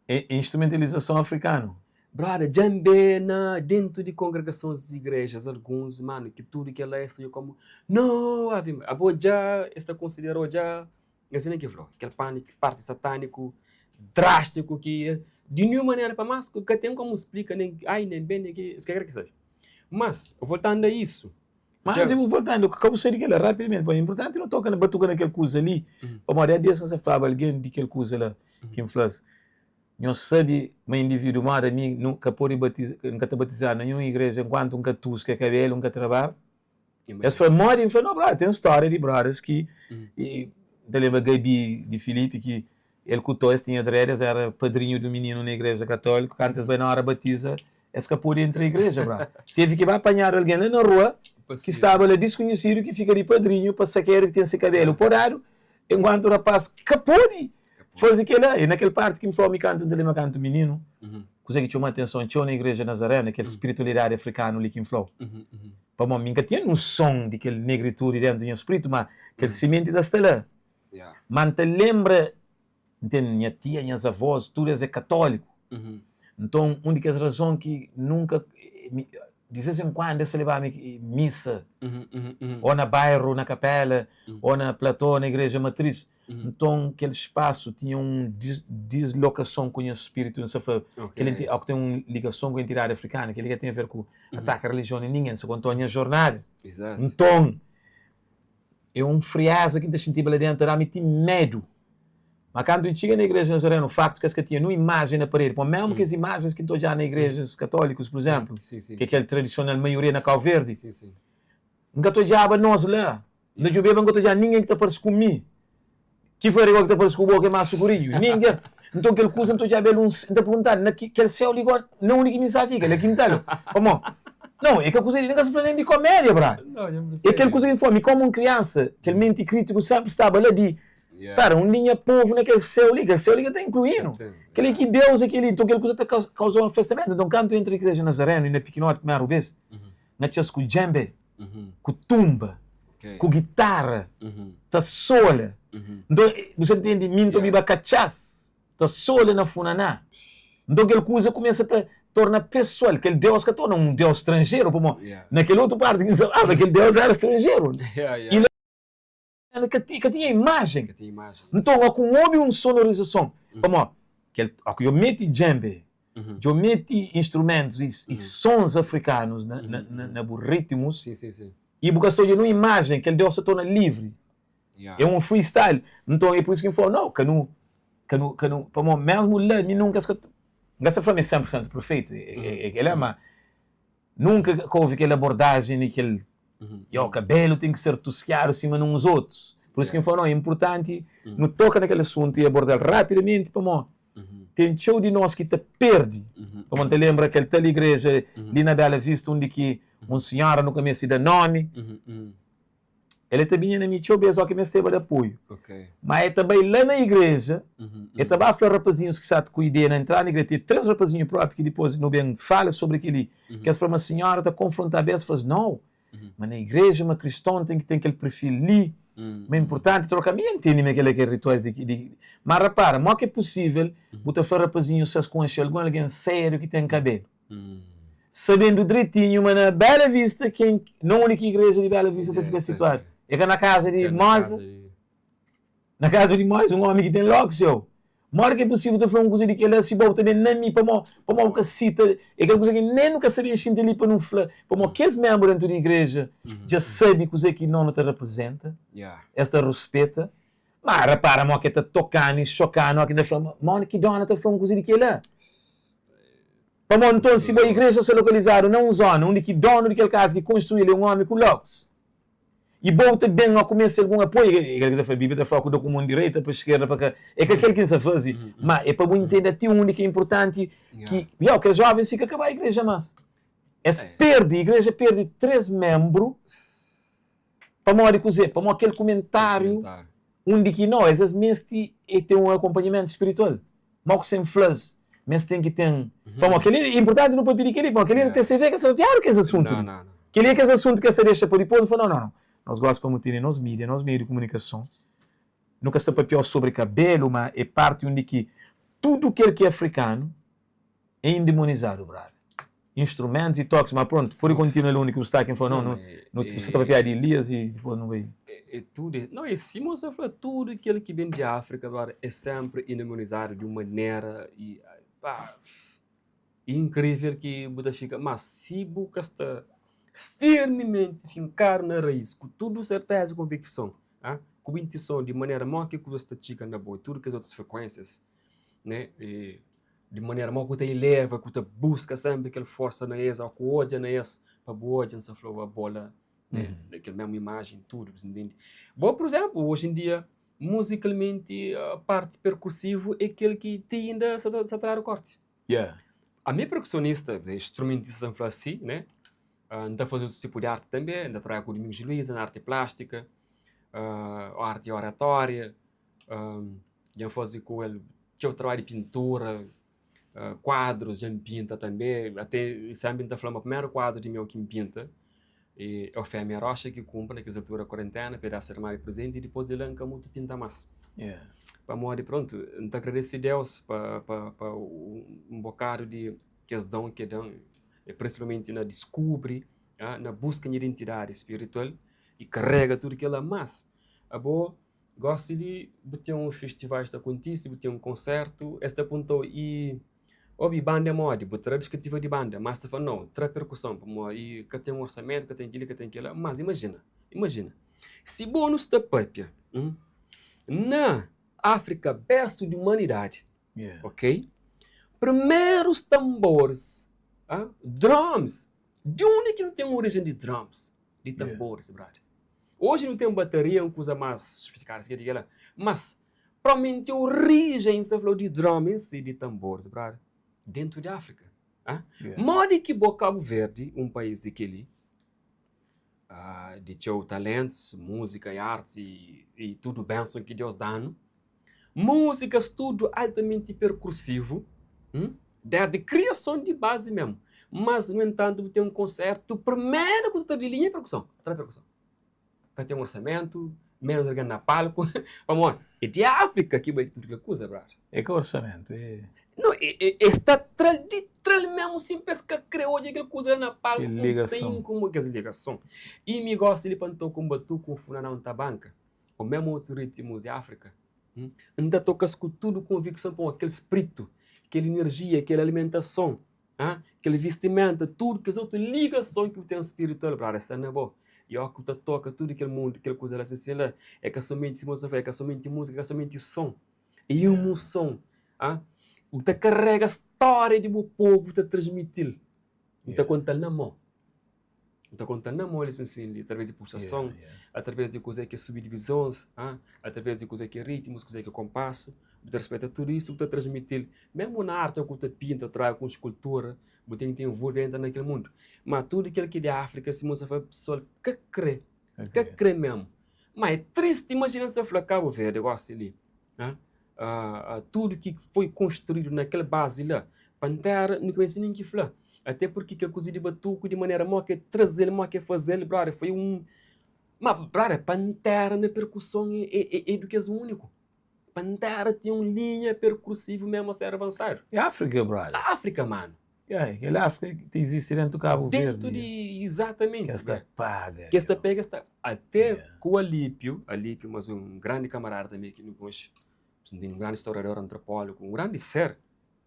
É instrumentalizason afrikanu. Brother, djambe na dentu di kongregasons di igrejas, alguns, manu, ki tudu kel-la es ta odja komu, no, ave Maria, abo dja, es ta konsidera dja, asi nen ki fla, kel pâniku, parti satâniku drástiku ki di ninhun manera, pa más ku ka ten komu splika nen ai nen ben nen ki, es ka kre ki sabe. Mas, voltandu a isu, Mas antis di bu voltandu, ka bu sai di kel-la rapidamenti, pamodi é inportanti nu toka na batuka na kel kuza li, pamodi a des N sa flaba algen di kel kuza la, ki N fla-s, Nhos sabe ma individu moda mi nu ka pode batiza, N ka ta batizadu na ninhun igreja enkuantu N ka tuska kabelu, N ka tra barba. Es fla, Modi? N fla, No, brother, ten stória di brothers ki, N ta lenbra Gabi di Filipi ki El ku Tó es tinha dread, es éra padrinhu di un mininu na igreja katóliku. Kantu es bai na óra batiza, es ka pode entra igreja, bra. Tevi ki ba panhadu algen la na rua ki staba la diskunhisidu ki fika di padrinhu pa sakedu ki ten se kabelu podadu, enkuantu rapás ka pode faze kel-la. E na kel parti ki N fla-u mi kantu N ta lenbra kantu mininu, kuze ki txoma atenson txeu na igreja Nazaré, na kel spiritualidadi afrikanu li ki N fla-u. Pamodi mi N ka tinha nuson di kel negritudi dentu nha spritu, ma kel simenti ta sta la. Ma N ta lenbra, N ten nha tia, nhas avós, tudu es é katóliku. Nton, un di kes razon ki nunka, di vês en kuandu es ta leba-mi misa, ô na bairu, na kapéla, ô na platô, na igreja matris. Nton, kel spasu tinha un dislokason ku nha spiritu. N sa fla, kel ó ki ten un ligason ku entidadi afrikana, kel-li ka ten aver ku ataka relijion di ningen, N sa konta-u nha jornada. Nton, É un frieza ki N ta xintiba la déntu, ta da-mi ti medu. Má kantu N txiga na Igreja Nazarenu, faktu ki es ka tinha nun imajen na paredi, pamodi mésmu kes imajens ki N ta odjaba na igrejas katólikus, pur izénplu, ki é kel tradisional, maioria na Kauverdi, N ka ta odjaba nos la. N ta djobeba, N ka ta odjaba ningen ki ta parse ku mi. Ki faria igual ki ta parse ku bo ki é más sukurinhu? Ningen. Nton kel kuza N ta odjaba el un, N ta perguntaba, na ki, kel séu li gó, na undi ki mi sa fika? La kintal? Pamó? Nau, é ka kuza di, N ka sta fla nen di komédia, brada. É kel kuza ki N fla, mi kómu un kriansa, kel menti krítiku sénpri staba la di, pera, undi nha povu na kel séu li? Kel séu li ka ta inklui-nu. Kel-li ki Deus é kel-li. Nton kel kuza ta kauza un afastamentu. Nton kantu N entra igreja Nazarenu, inda pikinoti, primeru bês, N atxa-s ku djenbe. ku tumba, ku gitara, ta sola. Nton, bu sa ntende? Mi N ta obiba katxas ta sola na funaná. Nton, kel kuza kumesa ta torna pesoal. Kel Deus ka torna un Deus stranjeru, pamodi na kel otu parti ki N sa flaba, kel Deus éra stranjeru. I la ka tinha imajen. Nton, óki N obi un sonorizason, pamodi kel óki yo mete djenbe Djo meti instrumentus i sons afrikanus na bu ritmus i bu ka sta odja nun imajen kel Deus ta torna livri. É un freestyle. Nton é pur isu ki N fla-u, nau, ka nu, ka nu, ka nu, pamodi mesmu la mi nunka sta, N ka sta fla ma é 100% perfeitu, é kel-la, ma nunka ka ovi kel abordajen di kel, yo, kabelu ten ki ser tuskiadu sima na uns otus. Pur isu ki N fla-u, nau, é inpurtanti nu toka na kel asuntu i aborda-l rapidamenti pamodi Ten txeu di nos ki ta perde. Pamodi N ta lenbra kel tal igreja li na Bela Vista undi ki un sinhora, nu ka meste da nómi, el ta binha na mi txeu bês óki mesteba di apoiu. Má el ta bai la na igreja, el ta ba fla rapazinhus ki sta ta kuid'é na entrada na igreja. Ten três rapazinhu própi ki dipôs nu ben fala sobri kel-li, ki es fla ma sinhora ta konfrontaba es, fla-s, Nau, Ma na igreja, ma kriston ten ki ten kel perfil li, ma é inpurtanti troka. Mi N ntende ma kel-la ki é rituais di, di. Ma rapara, mo ki é pusível bu ta fla rapazinhus si es konxe algun algen sériu ki ten kabelu? Sabendu dretinhu ma na Bela Vista, ken, na undi ki igreja di Bela Vista ta fika situadu? É ka na kaza di Moza? Na kaza di Moiz, un omi ki ten logu seu. Modi ki é pusível ta fla un kuza di kel-la si bo ta ben na mi? Pamó, pamó bu ka sita? É kel kuza ki nen nu ka sabia xinti li pa nu fla. Pamó kes ménbru dentu di igreja dja sabe kuzê ki no nu ta reprizenta, es ta ruspeta. Má rapara mó ki el ta toka-nu i xoka-nu óki N ta fla, Modi ki dóna ta fla un kuza di kel-la? Pamó nton, si bo igreja sta lokalizadu na un zóna undi ki dónu di kel kaza ki konstrui-l é un ómi ku logus, I bo ta ben a kumesa algun apoiu, é kel ki ta fla, Bíblia ta fla ku da ku mon direita pa eskerda pa ka, é ka kel ki N sa faze, má é pa bu intende ati undi ki é inpurtanti ki, iau, kes jóvens fika ka bai igreja más. Es perde, igreja perde 3 ménbru pamodi kuzê? Pamodi kel kumentáriu. Undi ki no, es es meste e ten un akonpanhamentu spiritual. Mau ki sen fla-s ma es ten ki ten. Pamodi kel-li é inportanti nu papia di kel-li, pamodi kel-li na TCV ka sta papiadu kes asuntu li. Kel-li é kes asuntu ki es ta dexa pa dipôs. Nu fla, no, no, no, nos gosi pa nu tene nos mídia, nos meiu di komunikason, nu ka sta papiau sobri kabelu, ma é parti undi ki tudu kel ki é afrikanu é indemonizadu, brada. Instrumentus i tokis, ma prontu, pode kontinua li undi ki bu sta, ki N fla, no, no, no, bu sta ta papia di Elias i dipôs nu bai. É tudu, no, é sima bu sta fla, tudu kel ki ben di Áfrika, brada, é sénpri indemonizadu di un manera i, pá, inkrível ki bu ta fika, ma si bu ka sta firmimenti finkadu na raís, ku tudu serteza i konvikson, ku bu intuison di manera modi ki kuzas ta txiga na bo i tudu kes otus frekuénsias, né, e di manera mau ku ta eleva, ku ta buska sempri kel forsa na es, ou ku odja na es, pa bu odja, nsa fla, abo la, né, mm. kel mesmu imajen, tudu, bu ntende? Bo, por exemplo, hoje em dia, musicalmente, a parte percussivo é kel ki ti inda sa ta, sa ta dadu korti. Yeah. Ami é percussionista, instrumentista, n fla si, né? Uh, N ta faze otus tipu di arti tanbe, N ta trabalha ku Domingos Luiza na arti plástica, uh, arti oratória, um, dja N faze ku el txeu trabadju di pintura, uh, kuadrus dja N pinta tanbe, ate senpri N ta fla ma primeru kuadru di meu ki N pinta e é Ofémia Rocha ki kunpra na kes altura kuarentena pa e da se irma di prezenti i dipôs di la N ka mutu pinta más. Yeah. Pamodi prontu, N ta agradese Deus pa, pa, pa un bokadu di kes don ki e da-m, prinsipalmenti na diskubri, na buska nha identidadi spiritual i karega tudu kel-la. Mas abo Gosi li bu ten un festivais ta kontise, bu ten un konsertu, es ta punta-u i obi banda é modi? Bu tra diskativa di banda, mas ta fla nau, tra perkuson pamodi i ka ten orsamentu, ka ten kili, ka ten kila, mas imajina, imajina si bo nu sta papia na Afrika bersu di umanidadi, ok, primerus tamboris, drums, di undi ki nu ten orijen di drums, di tamboris brother? Oji nu ten bataria, un kuza más sofistikadu si kel-la, mas provavelmenti orijen sa fla di drum en si, di tamboris, brother, dentu di Afrika. Ah? Yeah. Modi ki bo Cabo Verde, un país di kel-li, uh, di txeu talentus, múzika e artis e, e tudu benson ki Deus danu, múzikas tudu altamenti perkursivu, hum? desde kriason di bazi mesmu. Mas, nu entantu, bu ten un konsertu, primeru ku tu ta di linha é perkuson, tra perkuson. Ka ten orsamentu, menus algen na palku, pamodi é di Áfrika ki bai tudu kel kuza, brother. É ka orsamentu, é. Não, é, é, é sta tral di tral mesmu, sin pa es ka kre odja kel kuza la na palku, Kel ligason. Tem como kes ligason. I mi gosta di pa N toka un batuku, un funaná, un tabanka, ou mesmu otus ritmus di Áfrika. N ta toka-s ku tudu konvikson pamodi kel spritu, kel inerjia, kel alimentason, kel vistimenta, tudu kes otu ligason ki bu ten spiritual, brother, sta na bo. I óki bu ta toka tudu kel mundu, kel kuza la, sin la, é ka somenti, sima bu sta fla, é ka somenti múzika, é ka somenti son, é imuson. Bu ta karega stória di bu povu, bu ta transmiti-l, bu ta konta-l na mô. N ta konta na moli sin sin li, através di pulsason, através di kuzê ki é subdivizons, através di kuzê ki é ritmus, kuzê ki é konpasu. Bu ta rispeta tudu isu, bu ta transmiti-l. Mésmu na arti, ku ta pinta, trabalha ku skultura, bu ten ki ta envolve, entra na kel mundu. Má tudu kel ki di Áfrika, sima bu sta fla, pesoal ka krê, ka krê mésmu. Má é tristi, imajina N sta fla Kabu Verdi gósi li, Tudu ki foi konstruídu na kel bazi la, Pantera, nu ka meste nen ki fla. Até purki kel kuza di batuku, di manera mo ke traze-l, mo ke faze-l, brother, foi un. Ma, brother, Pantera na perkuson é, é, é du kes úniku. Pantera tinha un linha perkursivu mesmu a ser avansadu. É Áfrika, brother. Áfrika, mano. Yeah, kel Áfrika ki ta izisti dentu Kabu Verdi. Dentu di, exatamente. Ki es ta paga. Ki es ta pega, es ta, até yeah. ku Alípio, Alípio, mas un grandi kamarada tanbe ki nu konxe, un grandi historiador, antropólogu, un grandi ser,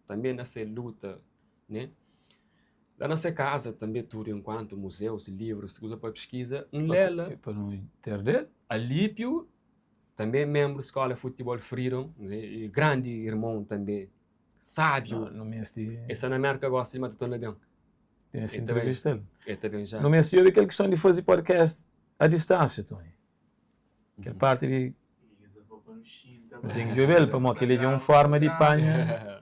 tanbe na se luta, né? La na se kaza tanbe tudu enkuantu muzeus, livrus, kuza pa piskiza, N lé la. Pa nu ter del? Alípio, tanbe menbru skola futibol Freedom, e grandi irmon tanbe. Sábiu. Nu meste. El sta na Mérka gósi, ma ta torna ben. Ten si entrevista-l. El ta ben já. Nu meste obi kel kiston di faze podcast a distánsia, Tony. Kel parti di. Nu ten ki djobe-l, pamodi kel-li dja é un fórma di panha.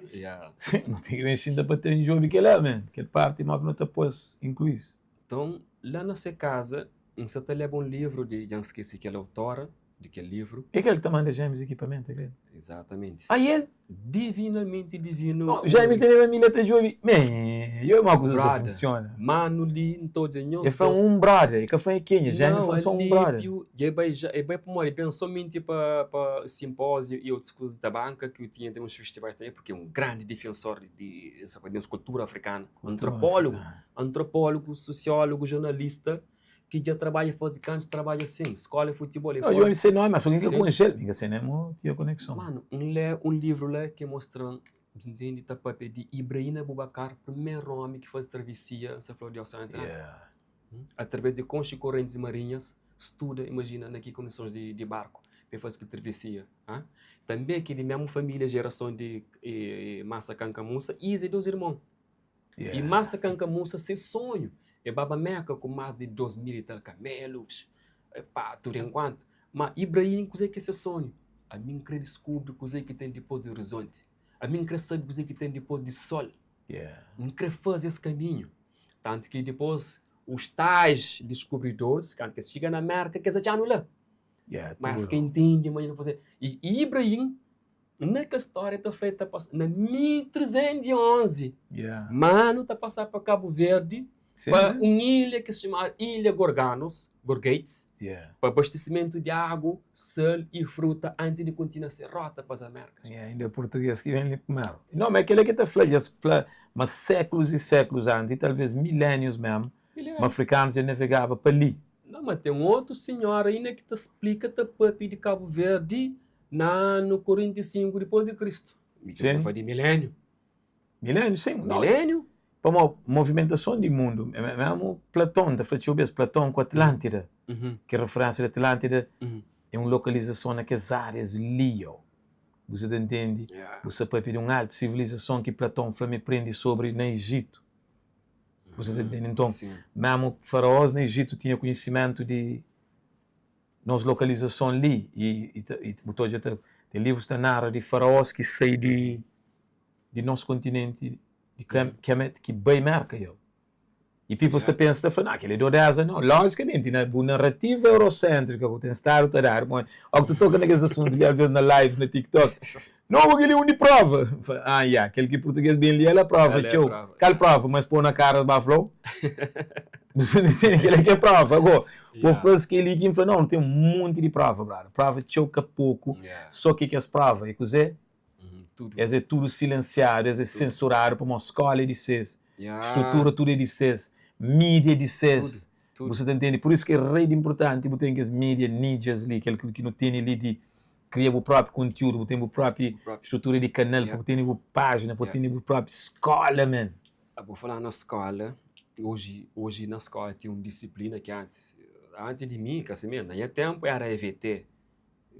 Sin, nu ten ki ben xinta pa ten djobe kel-la, men. Kel parti modi ki nu ta pô-s, inklui-s. Nton, la na se kaza, N sa ta leba un livru di, dja N skese kel autora. Di kel livru. É kel ki ta manda James ekipamentu, é kel? Exatamente. Ah, el? Divinamente divino. Bom, James tene família ta djobe. Me, eu ma kuzas ta funciona. Manu li N ta odja nhos E fla un brother, e ka fla e kenha. James fla só un brother. Dja e bai, e bai pamodi e ben somenti pa pa simpósiu i otus kuzas da banka ki tinha ten uns festivais tanbe, porque é un grandi difensor di di nos kultura afrikanu, antropólogu, antropólogu, sosiólogu, jornalista. Ki dja trabadja fazi kantu trabadja sin skola futibol e fora. Yo se nome mas alguém que conhece ele ninguém sei nem tinha conexão. Mano n lê um livro lá que mostran ntende ta papia di Ibrahim Abubakar primeiro homi ki fazi travessia nsa flau di Oceano Atlântico Yeah. através di konxa i korrentis marinhas studa imajina na ki kondisons di di barku pa e fazi kel travessia ah tambe ki di mesmu familia jerason di Massa Kankamusa is e dos irmon. Yeah. I Massa Kankamusa se sonhu é baba Meka ku más di 2000 i tal kamelus, pá, tudu enkuantu. Ma Ibrahim, kuzê ki é se sonhu? Ami N krê diskubri kuzê ki ten dipôs di orizonti. Ami N krê sabe kuzê ki ten dipôs di sol. Yeah. N krê faze es kaminhu. Tantu ki dipôs, os tais diskubridoris, kantu ki es txiga na Mérka, ki es atxa-nu la. Yeah, Mas tudu. ka intende ma nu faze. I Ibrahim, na kel stória ta fla el ta pasa na 1311, Yeah. manu ta pasa pa Kabu Verdi, Sim, pa né? un ilha ki se txoma Ilha Gorganos, Gorgates, Yeah. pa abastesimentu di agu, sal i fruta antis di kontinua se rota pa as Amérkas. Yeah, inda é português ki ben li primeru. Não, mas kel-la ki ta fla, dja fla ma sékulus i sékulus antis, i talvês milénius mésmu, ma afrikanus dja navegaba pa li. Não, ma ten otu sinhora inda ki ta splika, ta papia di Kabu Verdi na anu 45 dipôs di Kristu. Mi ta Sim. fla di miléniu. Miléniu, sim. Não, Miléniu? Pamodi movimentason di mundu, mésmu Platon ta fla txeu bês, Platon ku Atlântida, ki referénsia di Atlântida é un lokalizason na kes árias li, ó. Bu sa ta ntende? Bu sa papia di un altu sivilizason ki Platon fla ma el prende sobri na Ejitu. Bu sa ta ntende? Nton, mésmu faraós na Ejitu tinha konhisimentu di nos lokalizason li i bu ta odja ten livrus ta nara di faraós ki sai di di nos kontinenti di Kemet ki bai Merka yo. I people sta pensa ta fla, nah, kel é dodeza não. Logicamente, na bu narrativa eurocentrica ku ten stadu ta dadu, mo, ó ku ta toka na kes assuntos li alvez na live na TikTok. Não, bo kel é undi prova. Ah, ya, kel ki português ben li ela prova Ela é txeu. prova. Kal prova? Mas pô na cara ba flau. Bu sa ntende? Kel é ki é prova. Agora, bo Yeah. fla-s kel-li ki N fla, não, ten un monti di prova, brother. Prova txeu ka poku. Yeah. Só ki kes prova é kuzê? Tudu. Es é tudu silensiadu, es é Tudu. sensuradu pamodi skola é di ses, Yeah. strutura tudu é di ses, mídia é di ses. Tudu, Bu tudu. sa ta ntende? Pur isu ki é rei di inpurtanti bu ten kes mídia ninjas li, kel ki nu tene li di kria bu própi kontiúdu, bu ten bu própi Bu própi. strutura di kanal, pa Yeah. bu tene bu pájina, pa bu Yeah. tene bu própi skola, man. Ah, bu fala na skola, oji, oji na skola ten un disiplina ki antis, antis di mi, ka si na nha tenpu era EVT,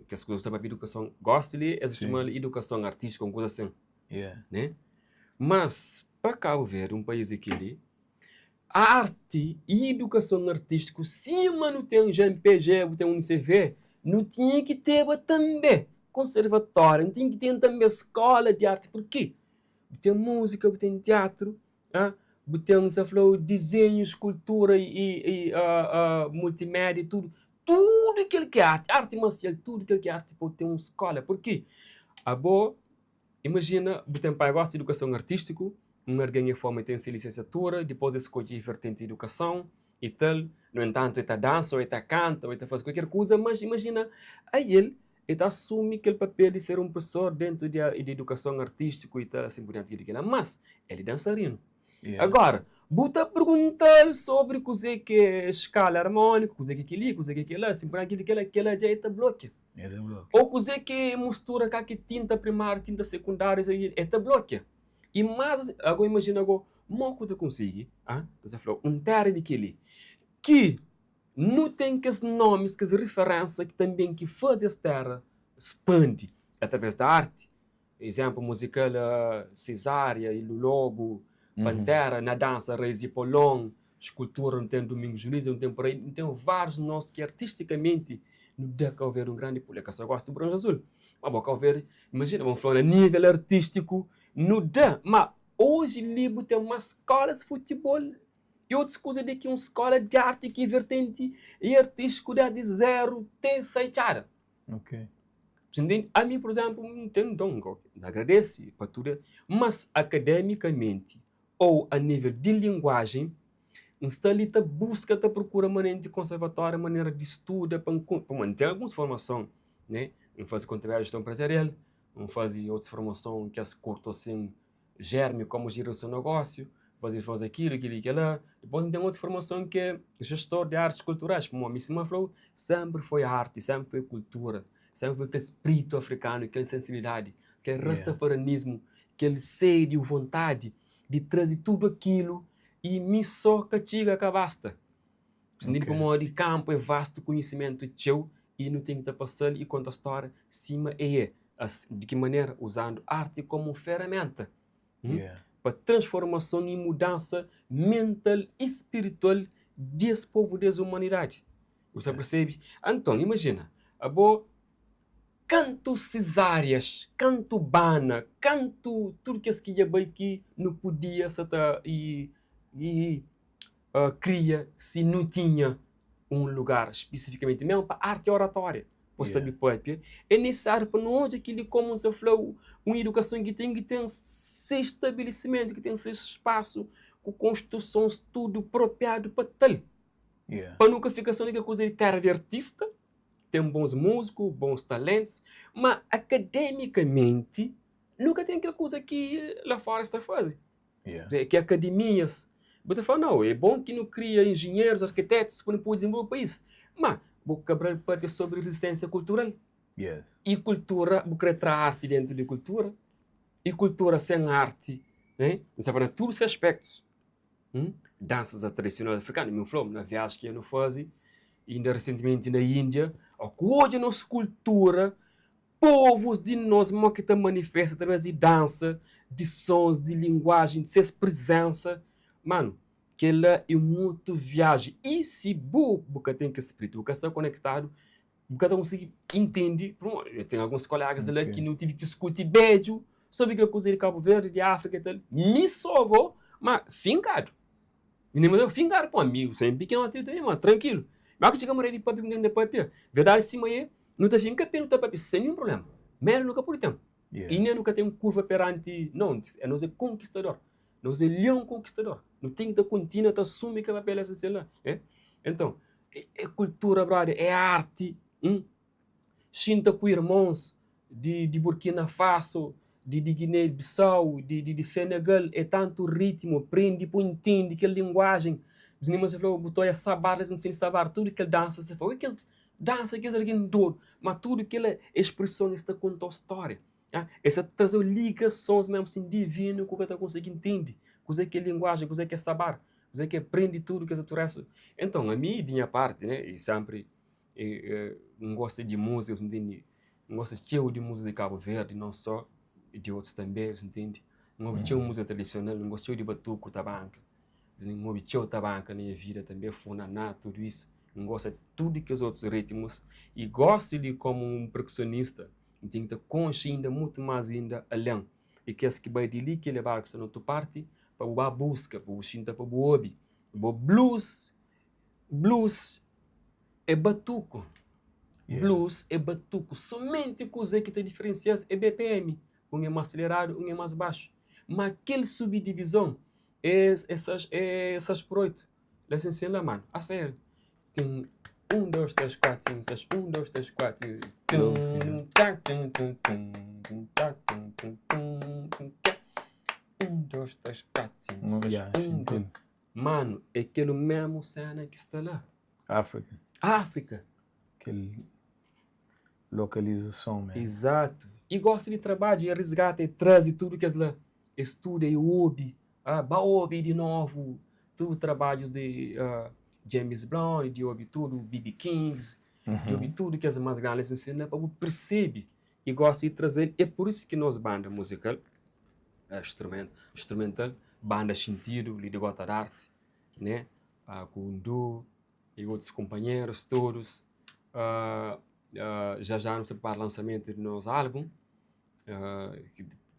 kes kuza ta papia idukason, gosi li es txoma-l idukason artístika, un kuza asin, Yeah. ne? Mas, pa Kabu Verdi, un país di kel-li, arti i idukason artístiku, sima nu ten GMPG, bu ten UNCV, nu tinha ki teba tanbe konservatóriu, nu tinha ki ten tanbe skola di arti, purki bu ten múzika, bu ten tiatru, ah, bu ten, sa fla-u, dizenhu, skultura i multimédia, tudu, tudu kel ki é arti, arti marsial, tudu kel ki é arti pa bu ten un skola, purki abo, imajina, bu ten pai gosta di idukason artístiku, un algen é forma, e ten se lisensiatura, dipôs e skodje vertenti idukason i tal, nu entantu e ta dansa, o e ta kanta, o e ta faze kualker kuza, mas imajina, ael e ta asumi kel papel di ser un profesor dentu di di idukason artístiku i tal, asin pur dianti, kel-li kel-la, mas el é dansarinu. Yeah. Agora, bu ta pergunta-l sobri kuzê ki é skala armóniku, kuzê ki é kel-li, kuzê ki é kel-la, asin pur dianti, kel-li kel-la, kel-la dja e ta blokia. E ta blokia. Ou kuzê ki é mustura ka ki tinta primáriu, tinta sekundáriu, e ta blokia. I más, ago imajina ago, mo ku ta konsigi, ah, ta fla, un téra di kel-li, ki Nu ten kes nomis, kes riferensa ki tanben ki faze es tera spandi através da arti. Izenplu muzikal Cesária, Ilu Lobu, Pantera, na dansa Reis e Polon, skultura nu ten Domingos Luiz, nu ten por aí, nu ten várius nos ki artistikamenti nu da Kau Verdi un grandi públiku. Ka so gosta di Bronze Azul, ma bo Kau Verdi, imajina, vamos fla na nível artístiku nu da, ma oji li bu ten mas skolas di futibol i otus kuza di ki un skola di arti ki vertenti i artístiku da di zeru te sai txada. Ok. Entende? Ami, por exemplo, N ten don, N agradese pa tudu, mas akademikamenti ou a nível di linguajen, N sta li ta buska, ta prokura manera di konservatóriu, manera di studa pa N pamodi N ten alguns formason, né? N faze kontabilidadi, jeston emprezarial, N faze otus formason kes kurtu asin, germe como gerir o seu negócio, faze faze aquilo, aquilo e aquela. Depois N ten otu formason ki é gestor de artes culturais, pamodi mi sima N fla-u, sempre foi arte, sempre foi kultura, sempre foi kel spritu afrikanu, kel sensibilidadi, kel rastafarianismu, kel sedi, vontadi di traze tudu akilu i mi so ka txiga ka basta. Sentidu pamodi kampu é vastu, konhisimentu é txeu i nu ten ki ta pasa-l i konta stória sima e é. Di ki manera? Uzandu arti komu feramenta pa transformason i mudansa mental i spiritual di es povu, di es umanidadi. Bu sta persebe? Anton, imajina, abo kantu sizárias, kantu bana, kantu tudu kes ki dja bai ki nu podia sa ta i i kria si nu tinha un lugar spesifikamenti mesmu pa arti oratória, pa sabe papia, é nisisáriu pa nu odja kili komu N sa fla-u, un idukason ki ten ki ten se stabilisimentu, ki ten se spasu ku konstrusons tudu propiadu pa tal. Pa nu ka fika so na kel kuza di tera di artista, ten bons múziku, bons talentus, ma akademikamenti nu ka ten kel kuza ki la fora es ta faze. Ki akademias. Bu ta fla, nau, é bon ki nu kria enjinherus, arkitetus pa nu pode dizenvolve país. Ma bu Cabral papia sobri rezistênsia kultural. I kultura, bu kre tra arti dentu di kultura? I kultura sen arti, né? N sta fla na tudu se aspektus. Dansas tradisional afrikanu, mi fla-u, na viaji ki nu faze, inda resentimenti na Índia, ó ku odja nos kultura, povus di nos mo ki ta manifesta através di dansa, di sons, di linguajen, di ses prizensa. Manu, kel-la é un otu viaji. I si bu bu ka ten kel spritu, bu ka sta konektadu, bu ka ta konsigi intende. Eu ten alguns kolegas la ki nu tive ki diskuti bedju sobri kel kuza di Kabu Verdi, di Afrika i tal. Mi so go, ma finkadu. Mi nem mas finkadu pô, mi sen pikinoti li ma trankilu. Ma ki txiga manera di papia ku ken ta papia, verdadi sima é, nu ta finka pé nu ta papia sen ninhun problema. Medu nu ka pudi ten. I nen nu ka ten kurva peranti, não, nos é konkistador. Nos é lion konkistador. Nu ten ki ta kontinua ta asumi kel papel esensial la. Enton, é kultura brother, é arti. Xinta ku irmons di di Burkina Faso, di di Guiné Bissau, di di di Senegal, é tantu ritmu, prende pa intende kel linguajen. Sima bu fla, bu ta oja sabar, es nsina sabar, tudu kel dansa, se fla, oi kes dansa kes algen dodu, ma tudu kel espreson es ta konta-u stória. Es ta traze-u ligasons mesmu sin divinu ku ka ta konsigi ntende kuzê ki é linguajen, kuzê ki é sabar, kuzê ki é prende tudu kes otu restu. Enton, ami di nha parti, né, i senpri N gosta di múzika, bu ntende? N gosta txeu di múzika di Kabu Verdi, non só, i di otus tanbe, bu ntende? N obi txeu múzika tradisional, N gosta txeu di batuku, tabanka, N obi txeu tabanka na nha vida tanbe, funaná, tudu isu. N gosta tudu kes otus ritmus i gosi li komu un perkusionista N ten ki ta konxe inda mutu más inda alén di kes ki bai di li ki lebadu ki sta na otu parti pa bu ba buska, pa bu xinta pa bu obi. Bo blues, blues é batuku, blues é batuku. Somenti kuzê ki ta diferensia-s é BPM, un é más seleradu, un é más baxu. Má kel subdivizon é é 6 por 8. La sin sin la mano, a sério. Tum, 1, 2, 3, 4, 5, 6, 1, 2, 3, 4, 5, tum, tá, tum, tum, tum, tum, tá, tum, tum, tum, tum, tá. 1, 2, 3, 4, 5, 6, 1, 2. Mano, é kel mesmo cena ki sta la. Áfrika. Áfrika. Kel lokalizason mesmo. Exato. E gosta di trabadju, e resgata, e traze tudu kes la. E studa, e obi. Ah, ba obi di novu tudu trabadjus di uh, James Brown, di obi tudu B.B. Kings, mm -hmm. di obi tudu kes más grandes ensina pa bu percebe e gosta di trazer. É por isso que nos banda musical, uh, instrument, instrumental, banda Xintidu, li di Gota d'Arte, né? Uh, ku Undu e outros companheiros todos. Uh, uh, já já nos prepara lançamento de nosso álbum, uh,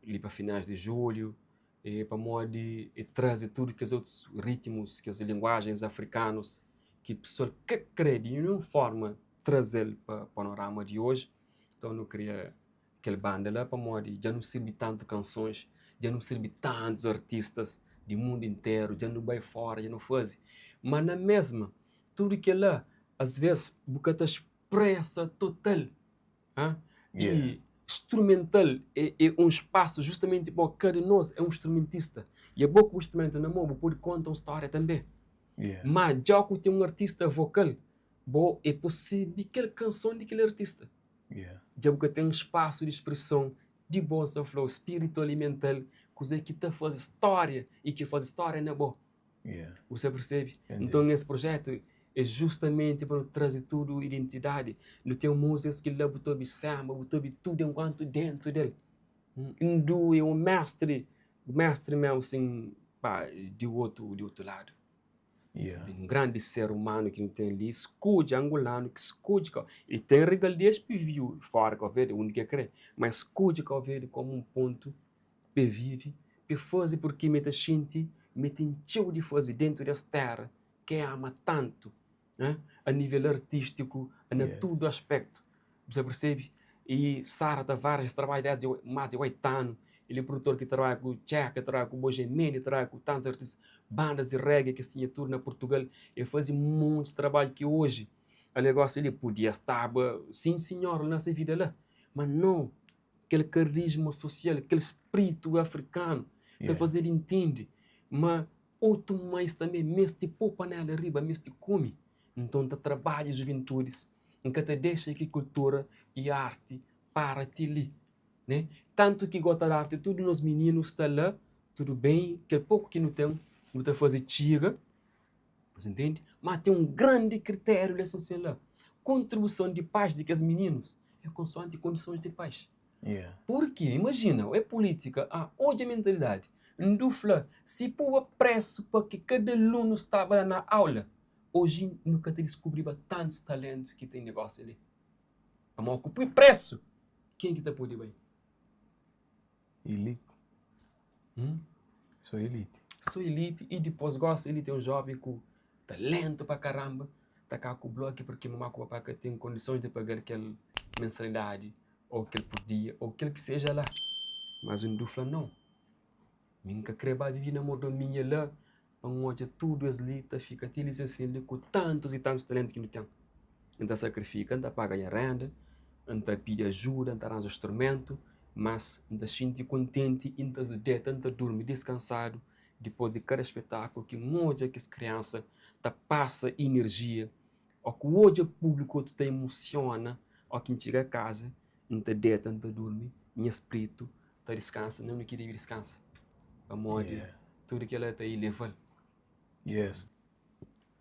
li pa finais de julho. É pamodi e traze tudu kes otus ritmus, kes linguajens afrikanus ki pesoal ka kre di ninhun forma traze-l pa panorama di oji. Nton nu kria kel banda la pamodi dja nu sirbi tantu kansons, dja nu sirbi tantus artistas di mundu interu, dja nu bai fora, dja nu faze. Ma na mesma, tudu kel-la, asves bu ka ta spresa total. Ah? E instrumental é, é um espaço justamente pa kada nós é um instrumentista. E é bo ku instrumento na mão, bu pode conta uma história também. Mas já que tem um artista vocal, bo é possível aquela canção de aquele artista. Já bu tem um espaço de expressão de bom sa flow, espiritual e mental, coisa que tá faz história e que faz história na bo. Você percebe? Entendi. Então esse projeto é justamente para trazer tudo identidade. Não tem músicas que lá botou samba, botou tudo enquanto dentro dele. Hindu é um mestre, mestre mesmo assim, pá, de outro lado. Um grande ser humano que não tem ali, escolhe angolano, que escolhe, e tem regalias para viver fora Cabo Verde, o único que crê, mas escolhe Cabo Verde como um ponto para viver, para fazer porque me tá sente, me tem cheio de fazer dentro dessa terra que ama tanto, né? A nível artístico, na todo aspecto. Você percebe? E Sara Tavares trabalha desde mais de 8 anos. Ele é produtor que trabalha com Tcheca, trabalha com Bogemene, trabalha com tantos artistas, bandas de reggae que tinha tudo na Portugal. Ele fazia muito de trabalho que hoje, o negócio ele podia estar, sim senhor, nessa vida lá. Mas não, aquele carisma social, aquele espírito africano, tá fazer entende. Mas outro mais também, meste pôr panela riba, meste come. Então, tá trabalha juventudes, nunca te deixa que cultura e arte para ti ali, né? Tanto que gosta da arte, todos nós meninos está lá, tudo bem, que pouco que não tem, não tá fazer tira, você entende? Mas tem um grande critério essencial lá. Contribuição de pais de que os meninos é consoante condições de pais. Porque, imagina, é política, ah, hoje a mentalidade, ndufla, se pôr preço para que cada aluno estava na aula, hoje nunca te descobriu tantos talentos que tem negócio ali. Mas ocupa preço, quem que tá pode bem? Elite. Hum? Sou elite. Sou elite e depois gosta, ele tem um jovem com talento para caramba, tá cá com o bloco porque mamãe com o papai tem condições de pagar aquela mensalidade ou aquele por dia ou aquele que seja lá. Mas o Ndufla não. Nunca querer viver na mordomia lá, para olhar tudo ali, tá fica ali assim, ali, com tantos e tantos talentos que não tem. Então sacrifica, então paga a renda, então pede ajuda, então arranja instrumento, mas então sente contente, então deita, então dorme descansado, depois de cada espetáculo que olha que as crianças tá passa energia, ou que o público tu te emociona, ou que chega a casa, então deita, então dorme, minha espírito tá descansa, não queria descansa. Amor, tudo que ela tá aí leva. Yes.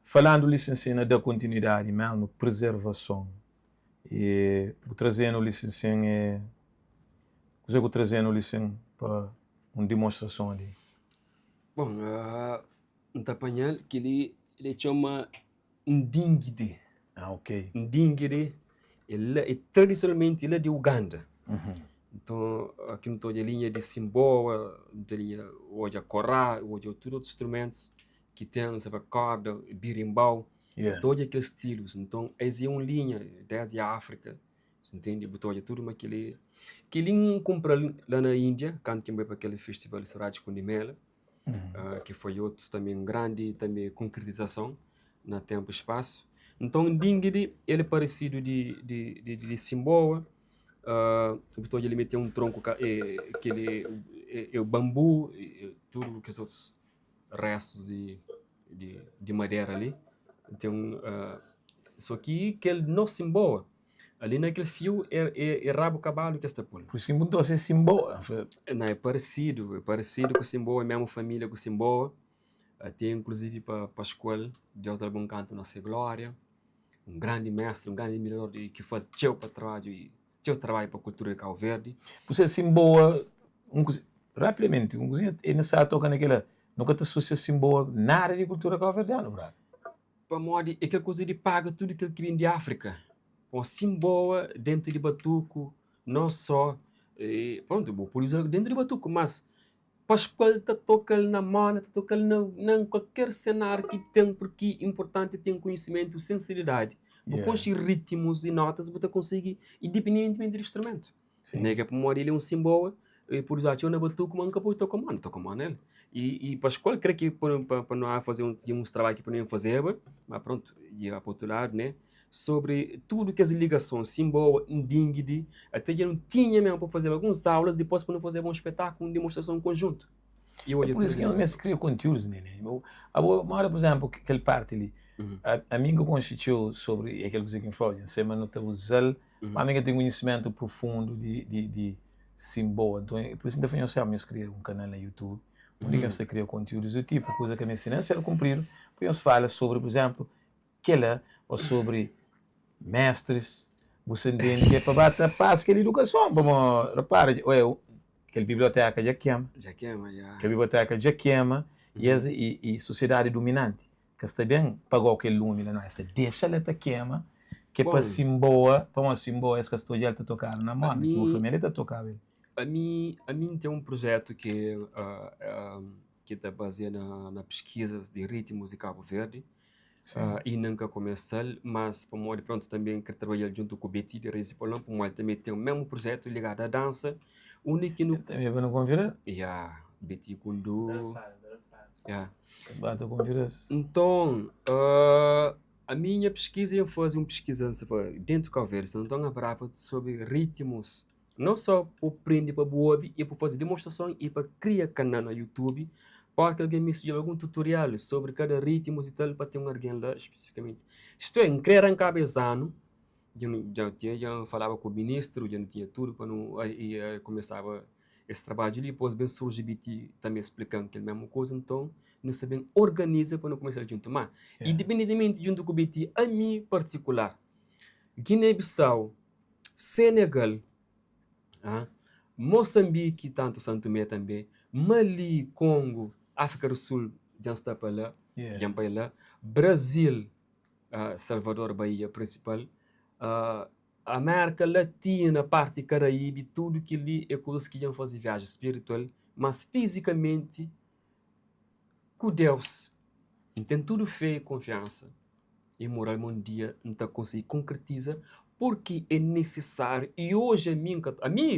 Falando licenciando da continuidade mesmo, preservação. E o trazendo licenciando é. O que eu trazendo licenciando para uma demonstração ali? Bom, um tapanhal que ele chama Ndingide. Ah, ok. Ndingide, ele é tradicionalmente ele é de Uganda. Então, aqui não estou de linha de simboa, de linha hoje a corá, hoje tudo outros instrumentos que tem, sabe, corda, berimbau, todos aqueles estilos. Então, essa é uma linha desde a África, você entende? Botou tudo, mas aquele compra lá na Índia, quando que foi para aquele festival Suraj Kundimela, que foi outro também grande também concretização na tempo e espaço. Então, Dingiri, ele é parecido de Simboa, botou ele meteu um tronco que ele é o bambu, e tudo que os outros restos de madeira ali. Então, só que ele não Simboa. Ali naquele fio é rabo cavalo que está por. Por isso que mudou ser Simboa. Não, é parecido com Simboa, é a mesma família com Simboa. Até inclusive para Pascoal, Deus dá bom canto nossa glória. Um grande mestre, um grande melhor que faz teu para trabalho e teu trabalho para a cultura de Cabo Verde. Você Simboa, um, rapidamente, um cozinha, é necessário tocar naquela, nunca te associa Simboa nada de cultura cabo-verdiana, brother. Para modo, é aquela coisa de paga tudo aquilo que vem de África. Bom, Simboa dentro de Batuco, não só, pronto, vou por usar dentro de Batuco, mas Pascoal está tocando na mona, está tocando na, na qualquer cenário que tem, porque é importante ter conhecimento, sensibilidade. Bu konxe ritmos i notas, bu ta konsigi independentimenti di instrumentu. Nega pamodi el é un simboa, e pode uza txeu na batuku, ma N ka pode toka mó, N toka mó nel. I pa skola kre ki pa no faze un tinha uns trabadju ki pa no fazeba, ma prontu, dja pa otu ladu ne, sobri tudu kes ligason simboa, ndingidi, ate dja no tinha mesmu pa fazeba alguns aulas dipos pa no fazeba un spetaku, un demonstrason en konjuntu. E é por isso que eu mesmo crio conteúdos, Nene. Abo, mora, por exemplo, aquele parte ali. A mim que constituiu sobre aquele coisa que me falou, sei, mas não te usar, mas a mim que tem conhecimento profundo de Simboa. Então, é por isso que eu falei, eu crio um canal no YouTube, onde eu crio conteúdos do tipo, coisa que me ensina a ser cumprido, porque eu falo sobre, por exemplo, aquela, ou sobre mestres, você entende que é para bater paz aquela educação, para repara, ué, aquela biblioteca já queima. Já queima, já. Aquela biblioteca já queima e sociedade dominante, que está bem, pagou aquele lume lá, não, essa deixa ela tá queima, que é para Simboa, para uma Simboa, esse que está tocar na mão, que a família está tocando. A mim tem um projeto que está baseado na pesquisas de ritmos de Cabo Verde. E nunca começou, mas para pronto também quero trabalhar junto com o Betty de Reis e Polão, porque também tem o mesmo projeto ligado à dança. Único que no Também para não convidar? Yeah, Betty Kundu. Yeah. Bata convidar. Então, a minha pesquisa, eu faço uma pesquisa dentro do Cabo Verde, então eu falava sobre ritmos, não só para aprender para ouvir e para fazer demonstração e para criar canal no YouTube, para que alguém me sugira algum tutorial sobre cada ritmo e tal, para ter um alguém lá especificamente. Isto é, em querer arrancar ano, já, já, tinha, já falava com o ministro, já não tinha tudo para não, e começava esse trabalho ali, depois bem surge BT também explicando aquela mesma coisa, então não sabem organiza para não começar junto. Mas, independentemente junto com o BT, a mim particular, Guiné-Bissau, Senegal, Moçambique, tanto Santo Tomé também, Mali, Congo, África do Sul, já está para lá, já para lá, Brasil, Salvador, Bahia principal, América Latina, parte Caraíbe, tudo que ali é coisas que iam fazer viagem espiritual, mas fisicamente, com Deus. Tem tudo fé e confiança. E moral um dia não tá conseguir concretizar porque é necessário. E hoje a mim,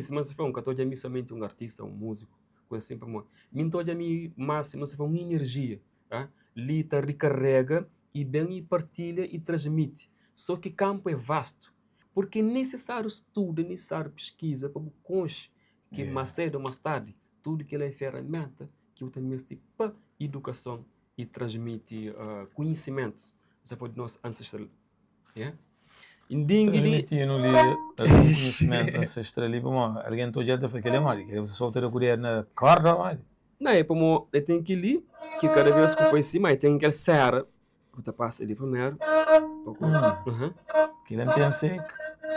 se mas for um a mim somente um artista, um músico, coisa assim para mim. Mim a mim mas mas foi uma energia, tá? Li tá recarrega e bem e partilha e transmite. Só que campo é vasto, porque é necessário estudo, é necessário pesquisa para o conche que mais cedo ou mais tarde tudo que é ferramenta que eu também para educação e transmite conhecimentos. Essa foi do nosso ancestral. Yeah? Transmitindo ali algum conhecimento ancestral ali, bom, alguém todo dia foi aquele mano, que você solta a colher na corda, mano. Não, é como eu tenho que ir que cada vez que foi em cima, tem aquele serra, que tu passa ali primeiro. Que não tem ser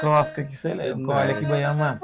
crosca que sei lá, olha que vai mais.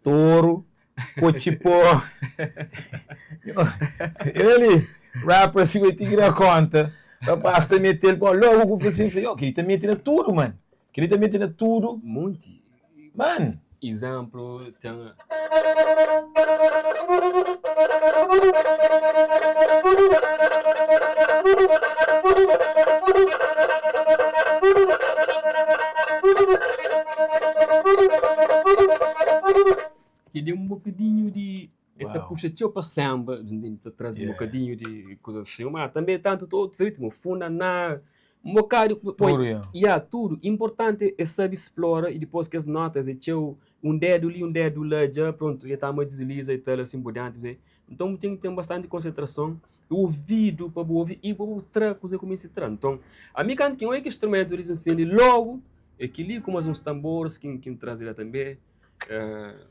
Touro, Cochipó. Ele, rapper, assim, vai ter que dar conta. Rapaz, tá metendo, pô, logo com assim, ó, que ele tá metendo tudo, mano. Que ele tá metendo tudo. Muito. Mano. Exemplo, tem. Que deu um bocadinho de. Ele tá puxa teu para samba, entende? Tá traz um bocadinho de coisa assim, mas também tanto outros ritmos, funaná. Un bokadu poi, Tudu, ya. Ya, tudu. Importanti é sabe splora i dipôs kes notas é txeu, un dedu li, un dedu la, dja prontu, dja ta ma desliza i tal asin por dianti. Kuzê. Nton bu ten ki ten bastanti konsentrason i ovidu pa bu ovi i pa bu tra kuzê ku meste tra. Nton, ami kantu ki N oja ki instrumentu li nsina logu é kel-li ku más uns tanboris ki N traze la tanbe,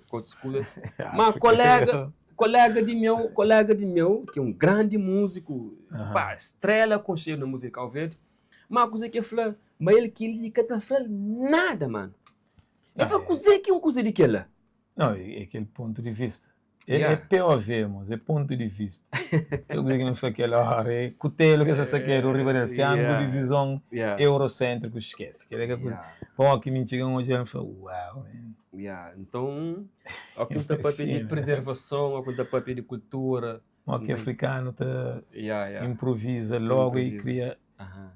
ku otus kuzas. Má kolega, kolega di meu, kolega di meu ki é un grandi múziku, pá, strela konxedu na múzika di Kabu Verdi, má kuzê ki el fla? Ma el kel-li ka ta fla-l nada, manu. El fla, kuzê ki é un kuza di kel-la? Não, é kel pontu di vista. É POV, mos, é pontu di vista. Kel kuza ki nu fla kel óra é kutelu ki es ta sakedu riba del. Se ángulo di vizon euroséntriku, skese. Kel-la é ka kuza. Pamodi ki mi N txiga N odja-l N fla, uau, man. Ya, nton, ó ki N ta papia di prezervason, ó ki N ta papia di kultura. Modi ki afrikanu ta inproviza logu i kria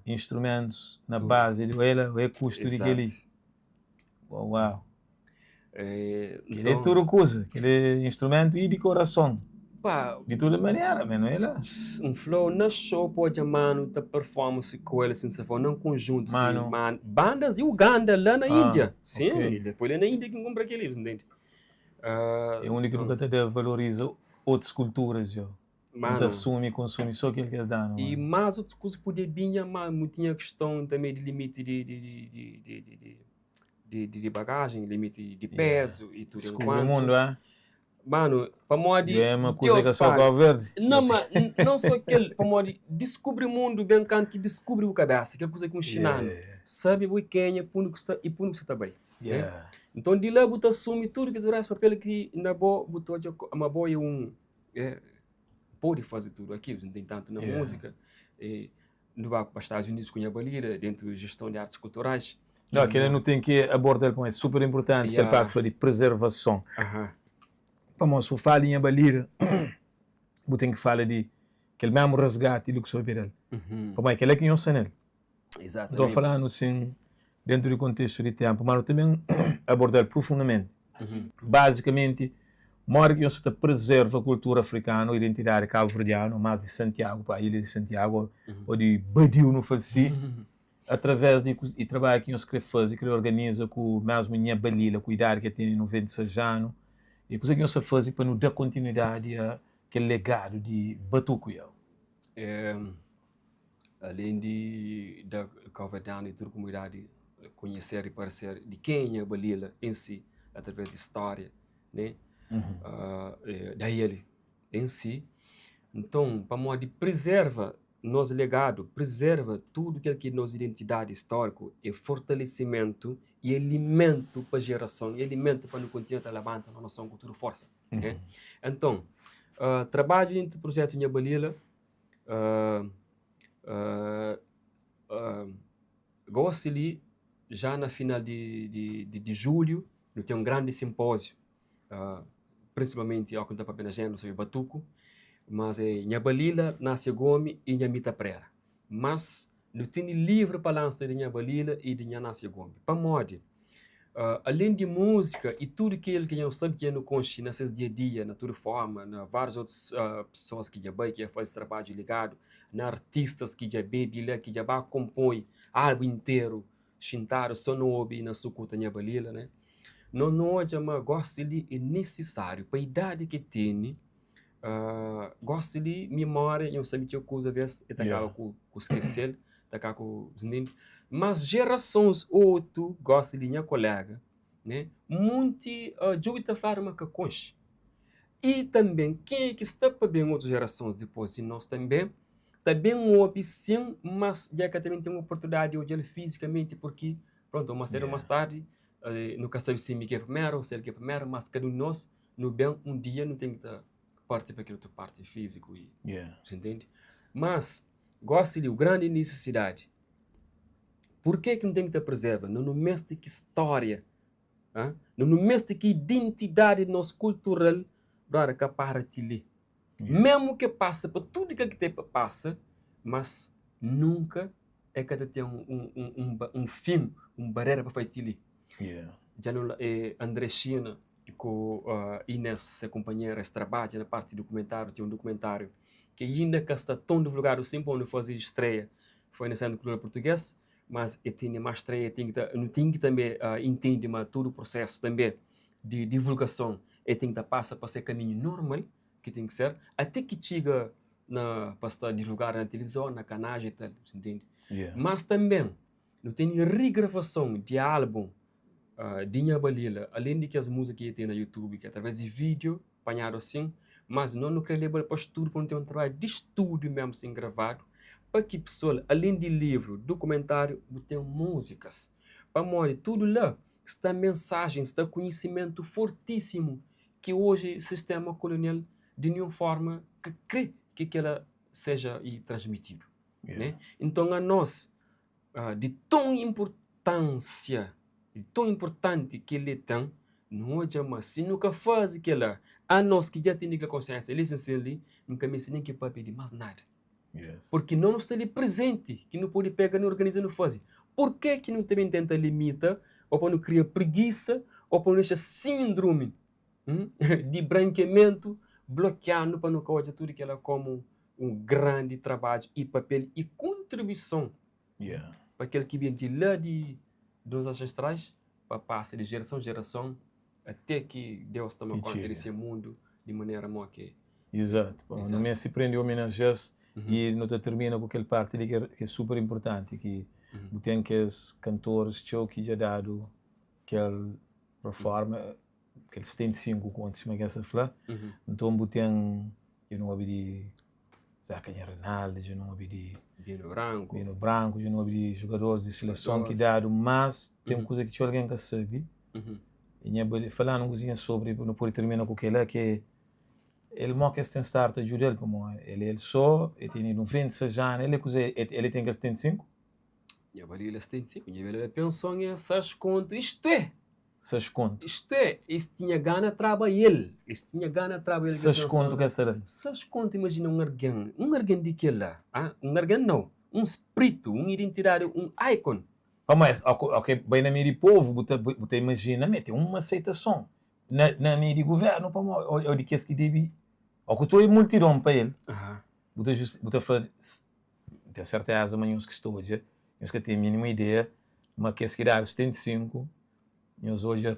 instrumentus na bazi di ela, é kustu di kel-li. Uau! Kel-li é tudu kuza, kel-li é instrumentu i dikorason. Di tudu manera, menu el la. N fla-u, na show pa odja manu ta performance ku el sin sa fla-u, na un konjuntu si, manu, bandas di Uganda la na Índia. Sim, foi la na Índia ki N kunpra kel-li, bu ntende? É undi ki nu ka ta debe valoriza otus kulturas, yo. Nu ta asumi i konsumi so kel ki es da-nu. I más otus kuza podia binha, má nu tinha kiston tanbê di limiti di bagajen, limiti di pézu i tudu Diskubri enkuantu. Mundu, eh? Manu, pamodi Dja é ma kuza é Deus ka só paga. Cabo Verde. Não, ma não só kel, pamodi diskubri mundu ben kantu ki diskubri bu kabesa, kel kuza ki bu nxinanu. Sabe bu é kenha, pa undi ku sta i pa undi ku sta ta bai. Né? Nton di la bu ta asumi tudu kes restu papel ki na bo bu ta odja ma bo é un é, pode faze tudu akilu, nu tem tantu na múzika, e nu ba pa Estados Unidos ku nha Balida, dentu gestão de artes culturais. Não, kel-la nu ten ki aborda-l pamodi é super inportanti kel parti fla di prezervason. Pamodi si bu fala di nha Balida, bu ten ki fala di kel mésmu resgati di ku sta papia del. Pamodi kel-la ki nhos sta nel. Nton falanu sin dentu di kontestu di tenpu, ma nu ta ben aborda-l profundamenti. Bazikamenti, modi ki nhos sa ta prezerva kultura afrikanu, identidadi kabuverdianu, mas di Santiagu pa ilha di Santiagu o di Badiu, nu fla si, através di i trabadju ki nhos kre faze, kre organiza ku mesmu Nha Balila, ku idadi ki el tene, 96 anu, i kuze ki nhos sa faze pa nu da kontinuidadi a kel legadu di batuku ya? Alén di da kauverdianu i tudu kumunidadi konheser i pareser di kenha Balila en si através di stória ne da el en si. Nton pamodi prizerva nos legadu, prizerva tudu kel ki nos identidadi stóriku é fortalesimentu i alimentu pa jerason, é alimentu pa nu kontinua ta labanta nos nason ku tudu forsa ne. Nton trabadju dentu prujetu Nha Balila. Gosi li, já na final di julhu, nu ten un grandi sinpóziu, prinsipalmenti óki nu ta papia na jéneru sobri batuku, mas é Nha Balila, Násia Gomi i Nha Mita Prera. Mas nu tene livru pa lansa di Nha Balila i di Nha Násia Gomi. Pamodi? Alén di múzika i tudu kel ki dja nu sabe ki dja nu konxe na ses dia-a-dia, na tudu fórma, na várius otus pesoas ki dja bai, ki dja faze trabadju ligadu, na artistas ki dja bebe la, ki dja ba konpoi álbun interu xintadu sô na obi i na sukuta Nha Balila, né? Nos nu odja ma gósi li é nisisáriu pa idadi ki tene, gósi li mimória, nhos sabe txeu kuza, alvês el ta kaba ku skese-l. Ta ka ku ntende? Mas jerasons otu gosi di nha kolega, ne, munti djobe ta fladu ma ka konxe. I tanben kenha ki sta pa ben otus jerasons dipos di nos tanbe ta ben obi sin, mas dja ka ta ben ten oportunidadi di odja-l fizikamenti purki prontu mas sedu mas tardi nu ka sabe si mi ki é primeru o si el ki é primeru, mas kada un di nos nu ben un dia nu ten ki ta parti pa kel otu parti fiziku i ntende? Mas Gosi li, grandi nisisidadi. Purke ki nu ten ki ta prezerva? Nu nu meste ki stória, nu nu meste ki identidadi di nos kultural, brother, ka para ti li. Memu ke pasa pa tudu kel ki ten pa pasa, mas nunka e ka ta ten un fin, un barera pa fai ti li. Dja nu André China ku Inês, se kunpanhera, es trabadja na parti di dukumentáriu, ten un dukumentáriu ki inda ka sta ton divulgadu sin pa nu faze estreia. Foi na Centro Cultural Português, mas e tene mais estreia, tem que ta, nu tem que também uh, entende ma tudo o processo também de divulgação e tem que ta passa pa ser caminho normal que tem que ser, até que chega na pa sta divulgado na televisão, na canais e tal, você entende? Yeah. Mas também nu tem regravação de álbum uh, de Nha Balila, além de que as músicas que tem na YouTube, que é através de vídeo, apanhado assim, mas não no querer levar para o estudo, para não ter um trabalho de estudo mesmo assim gravado, para que pessoa, além de livro, documentário, tem músicas. Para morrer, tudo lá está mensagem, está conhecimento fortíssimo que hoje o sistema colonial de nenhuma forma que crê que ela seja e transmitido. Yeah. Né? Então a nós, uh, de tão importância, de tão importante que ele tem, não hoje, mas se nunca faz aquela, a nós que já tem a consciência, ele se ali, nunca me nem que para pedir mais nada. Yes. Porque não está ali presente, que não pode pegar, não organiza, não faz. Por que que não também tenta limita, ou para não criar preguiça, ou para não deixar síndrome hum, de branqueamento, bloqueando para não causar tudo que ela como um grande trabalho e papel e contribuição Yeah. para aquele que vem de lá de dos ancestrais, para passar de geração em geração, até que Deus toma Que conta chega. desse mundo de maneira mo que Exato. Bom, Exato. no mês se prende homenagens Uhum. e não termina com aquele parte ali que é, que é super importante, que Uhum. tem que os cantores txeu que já dado aquela reforma, aquele 75 contos, como é que essa fala. Uhum. Então, tem, eu não ouvi de Zeca Rinaldi, eu não ouvi de Bino Branco. Bino Branco, eu não ouvi de jogadores de seleção que Jogadores. dado, mas tem Uhum. uma coisa que tinha alguém que sabe. Uhum. E minha falando uma coisinha sobre, não pode terminar com aquele que ele mo que tem start a ajudar ele, como ele ele só, ele tem 96 anos, ele é ele, ele tem aquele 75, Minha valida 75, minha valida pensão é essas conto. Isto é, seis conto. isto é, isso tinha gana traba ele. Isso tinha gana traba ele. Seis conto que é será. Seis conto, imagina um arguém, um arguém de que lá, ah? Um arguém não, um espírito, um identidade, um icon. Oh, mas, ok, ok, bem na mídia povo, você, você imagina, tem uma aceitação. Na, na mídia governo, pá, ou, ou de que que deve, ou que estou em multidão para ele, Aham. você just, você fala, tem certeza, mas que estou hoje, uns que têm a mínima ideia, mas que que dá 75, nós hoje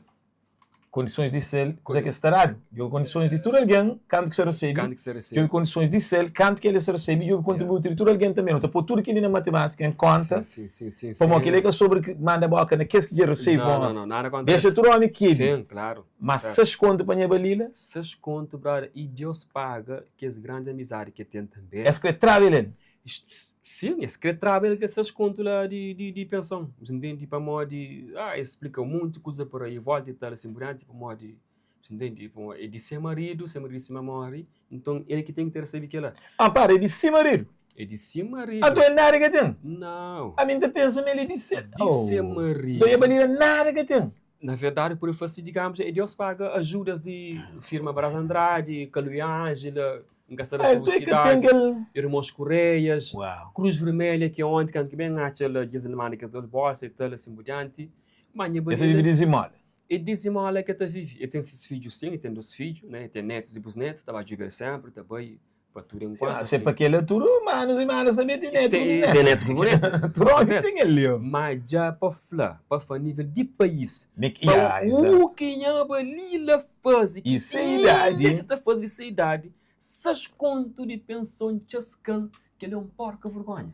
condições de ser, coisa que é estarado, eu condições de tudo alguém, canto que se recebe, Canto que ser assim. eu condições de ser, canto que ele se recebe, eu contribuo de tudo alguém também, então pôr tudo aquilo na matemática em conta, Sim, sim, sim, sim. como aquele que é sobre que manda a boca naqueles que já recebe, Não, bom, não, não, nada acontece. deixa tudo homem que Sim, claro. mas Certo. seis conto para a balila, Seis conto, brother, e Deus paga que as grandes amizades que tem também. é que trave ele. Isto, sim, esse que trabalha ele que seis conto lá de, de, de pensão. Você entende? Para modo de. Ah, ele explica muita coisa por aí, volta e tal, assim por diante, para modo de. Você entende? Tipo, é de ser marido, ser marido se morre, então ele que tem que ter recebido aquela. Ah, para, é de si marido. É de ser marido. Ah, tu é nada que tem. Não. A mim te pensa nele de ser. De ser marido. Então a balila nada que tem. Na verdade, por isso, assim, digamos, é Deus paga ajudas de firma Brás Andrade, Caluia Ângela, Engaçada Ah, tu é que tem Publicidade, aquele. Irmãos Correias, Uau. Cruz Vermelha, que é onde que bem aquela desalmânica do bolsa e tal, assim por diante. Mas minha Esse vive balila de Zimola. é dizimala que tá vive. Ele tem seus filhos, sim, ele tem dois filhos, né? Ele tem netos e bisnetos, estava de ver sempre, tá bem, para tudo enquanto. Ah, se é assim. para aquele é tudo, manos e manos também tem neto. Tem, tem netos com neto. Tudo com onde certeza. tem ele. ó. Mas já para falar, para falar nível de país, Me que- Para Yeah, exato. o que a Balila faz, que Isso é idade. Ele está fazendo essa idade, seis conto de pensão de Chascan, que ele é um porca vergonha.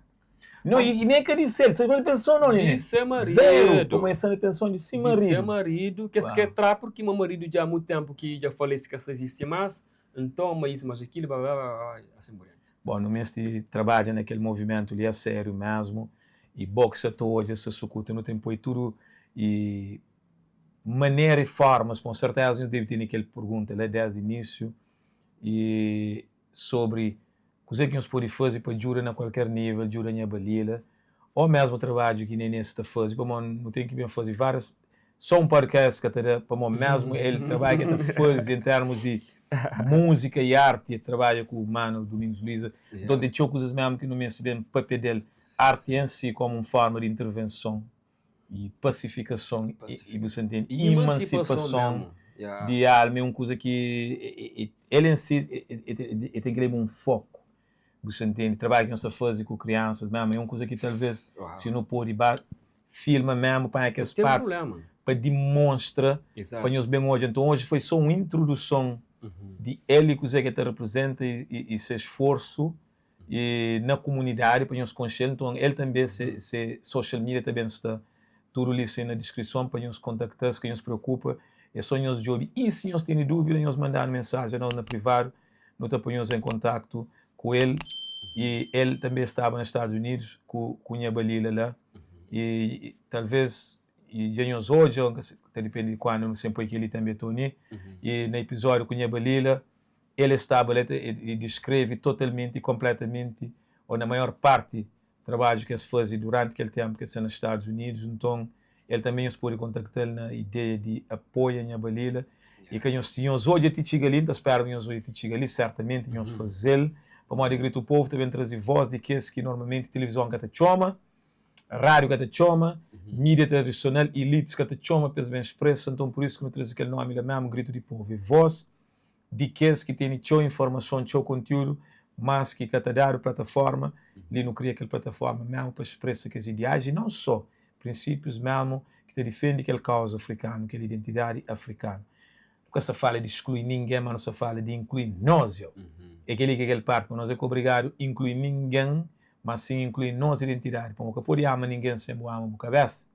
Não, e e nem que disse ele, você não pensou não, De Nini? ser marido. Zero. Começando a pensão de si De ser marido. marido, que se Uau. quer tra, porque meu marido já há muito tempo que já falei que existe mais, então, mas isso, mas aquilo, blá, blá, blá, blá, assim por diante. Bom, no mês de trabalho naquele movimento ali é sério mesmo. E boxe até hoje, essa sucuta no tempo e tudo. E maneira e formas, com certeza eu devo ter aquele pergunta lá desde o início. E sobre o que nós podemos fazer para jurar na qualquer nível, jurar na balila, ou mesmo o trabalho que nem está fazendo, para não tem que bem fazer várias, só um podcast que até para mesmo ele trabalha que está fazendo em termos de música e arte, trabalha com o mano Domingos Luiza, então tem coisas mesmo que não me bem papel dele, arte em si como uma forma de intervenção e pacificação e, e você entende, E emancipação emancipação mesmo. Yeah. de alma é uma coisa que e- e- ele em si e- e- e- e tem que levar um foco. Bu sa ntende? Trabadju ki nhos ta faze ku kriansas mésmu é un kuza ki talvês si nu pode ba filma mésmu, panha kes partis pa dimonstra pa nhos ben odja. Nton oji foi sô un introduson di el i kuzê ki el ta reprizenta i se sforsu i na kumunidadi pa nhos konxe-l. Nton el tanbê se social media ta ben sta tudu li sin na diskrison pa nhos kontakta-s. Ka nhos preokupa, é sô nhos djobe i si nhos tene dúvida nhos manda-nu mensajen anos na privadu. Nu ta poi nhos en kontaktu ku el i el tanbê staba na Stadus Unidus ku ku nha Balila la i talvês dja nhos odja, ta dipende di kuandu nu sen poi kel-li tanbê Tony i na epizódiu ku nha Balila el staba la i diskreve totalmenti i konpletamenti ô na maior parti trabadju ki es faze duranti kel ténpu ki es sta na Stadus Unidus. Nton, el tanbê nhos pode kontakta-l na ideia di apoia Nha Balila. I ka nhos, si nhos odja ti txiga li, N ta spera ma nhos odja ti txiga li, sertamenti nhos faze-l, pamodi Gritu Povu ta ben traze vós di kes ki normalmenti tilivizon ka ta txoma, rádiu ka ta txoma, mídia tradisional, elites ka ta txoma pa es ben spresa. Nton, pur isu ki nu traze kel nómi la mésmu, Gritu di Povu. É vós di kes ki tene txeu informason, txeu kontiúdu, mas ki ka ta dadu plataforma, li nu kria kel plataforma mésmu pa spresa kes ideais i non só prinsípius mésmu ki ta difende kel kauza afrikanu, kel identidadi afrikanu. Nu ka sta fala di sklui ningen, ma nu sta fala di inklui nos yo. É kel-li ki é kel parti ma nos é ka obrigadu inklui ningen, mas sin inklui nos identidadi, pamodi bu ka pode ama ningen sen bu ama bu kabésa.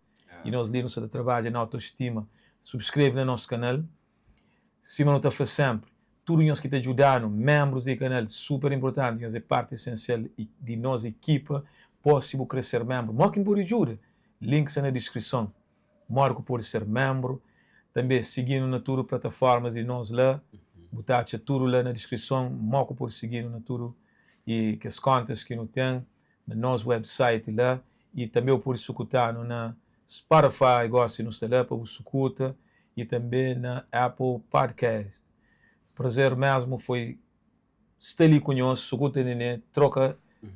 I nos li nu sta ta trabadja na autostima. Subskreve na nos kanal. Sima nu ta fla senpri, tudu nhos ki ta djuda-nu, menbrus di kanal, super inpurtanti, nhos é parti esensial di nos ekipa. Pó si bu kre ser menbru, modi ki N pode djuda? Link sta na diskrison, modi ku pode ser menbru. Tanbe sigi-nu na tudu plataformas di nos la, bu ta atxa tudu la na diskrison, modi ku pode sigi-nu na tudu i kes kontas ki nu ten na nos website la. I tanbe bu pode sukuta-nu na Spotify, gosi nu sta la pa bu sukuta, i tanbe na Apple Podcast. Prazer mesmu foi sta li ku nhos, sukuta Nene, troka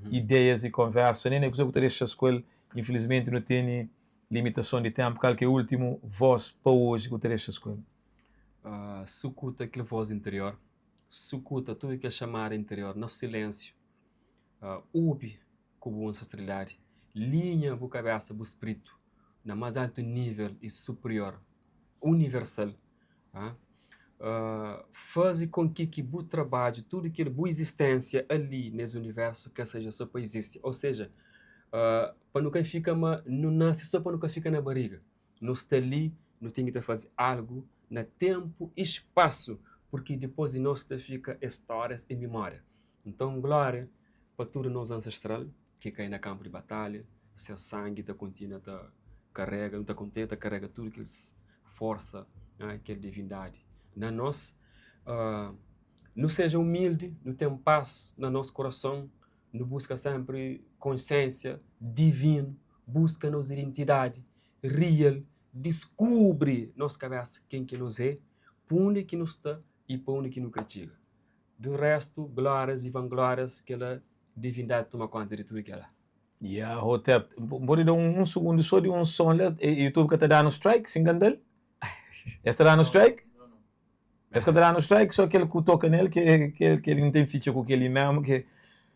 ideias i konversa. Nene, kuze ku ta dexa-s ku el? Infilismenti nu tene limitason di tenpu. Kal ki é ultimu vos pa oji ku ta dexa-s ku el? Sukuta kel vos interior, sukuta tudu kel xamada interior na silensiu, obi ku bu ansestralidadi, linha bu kabesa, bu spritu na más altu nível i superior, universal, faze kon ki ki bu trabadju, tudu kel bu izisténsia ali nes universu ka seja so pa izisti, ou seja, pa nu ka fika ma nu nase so pa nu ka fika na bariga, nu sta li nu ten ki ta faze algu na ténpu i spasu, purki dipôs di nos ki ta fika é stórias i mimória. Nton, glória pa tudu nos ansestral ki kai na kanpu di batalha, ses sangi ta kontinua ta karega, nu ta kontinua ta karega tudu kel forsa, kel divindadi na nos. Nu seja umildi, nu ten pas na nos kurason, nu buska senpri konsiensia divinu, buska nos identidadi rial, diskubri nos kabesa ken ki nos é, pa undi ki nu sta i pa undi ki nu ka txiga. Du restu, glórias i vanglórias, kela divindadi toma konta di tudu kela. Ya, Hotep, N pode da un sugundu so di un son la? Youtube ka ta da-nu strike si N kanta-l? Es ta da-nu strike? Es ka ta da-nu strike, so kel ku toka nel ke ke N ten fitxa ku kel-li memu ke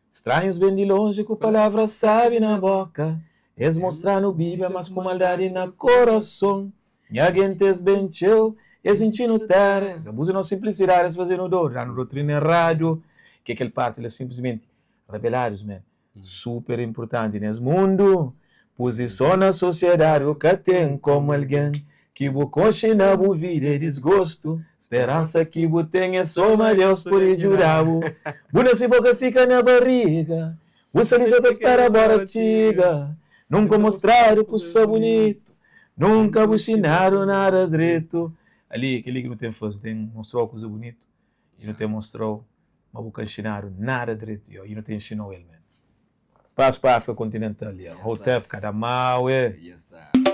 Stranhus ben di lonji ku palavras sabi na boka Es mostra-nu Bíblia, mas ku maldadi na korason Nha gentes ben txeu, es intxi-nu téra, es abuza nos sinplisidadi, es faze-nu dor, da-nu dotrina eradu, ke kel parti la sinplismenti rabeladus men, super inpurtanti nes mundu, puzison na sosiedadi bu ka ten komu algen ki bu konxe na bu vida é disgostu, speransa ki bu ten é so ma Deus pode djuda-bu, bu nase bo ka fika na bariga, Bu sta li sa ta spera bora txiga Nunka mostradu kusa bunitu Nunka bu xinadu nada dretu Ali, kel-li ki nu ten faze Nu ten mostrau kusa bunitu I nu ten mostrau ma bu ka nxinadu nada dretu Yo, i nu ta inxinau el men Pas pa Áfrika kontinental, yeah Hotep, kada mau, eh. Yes, sir.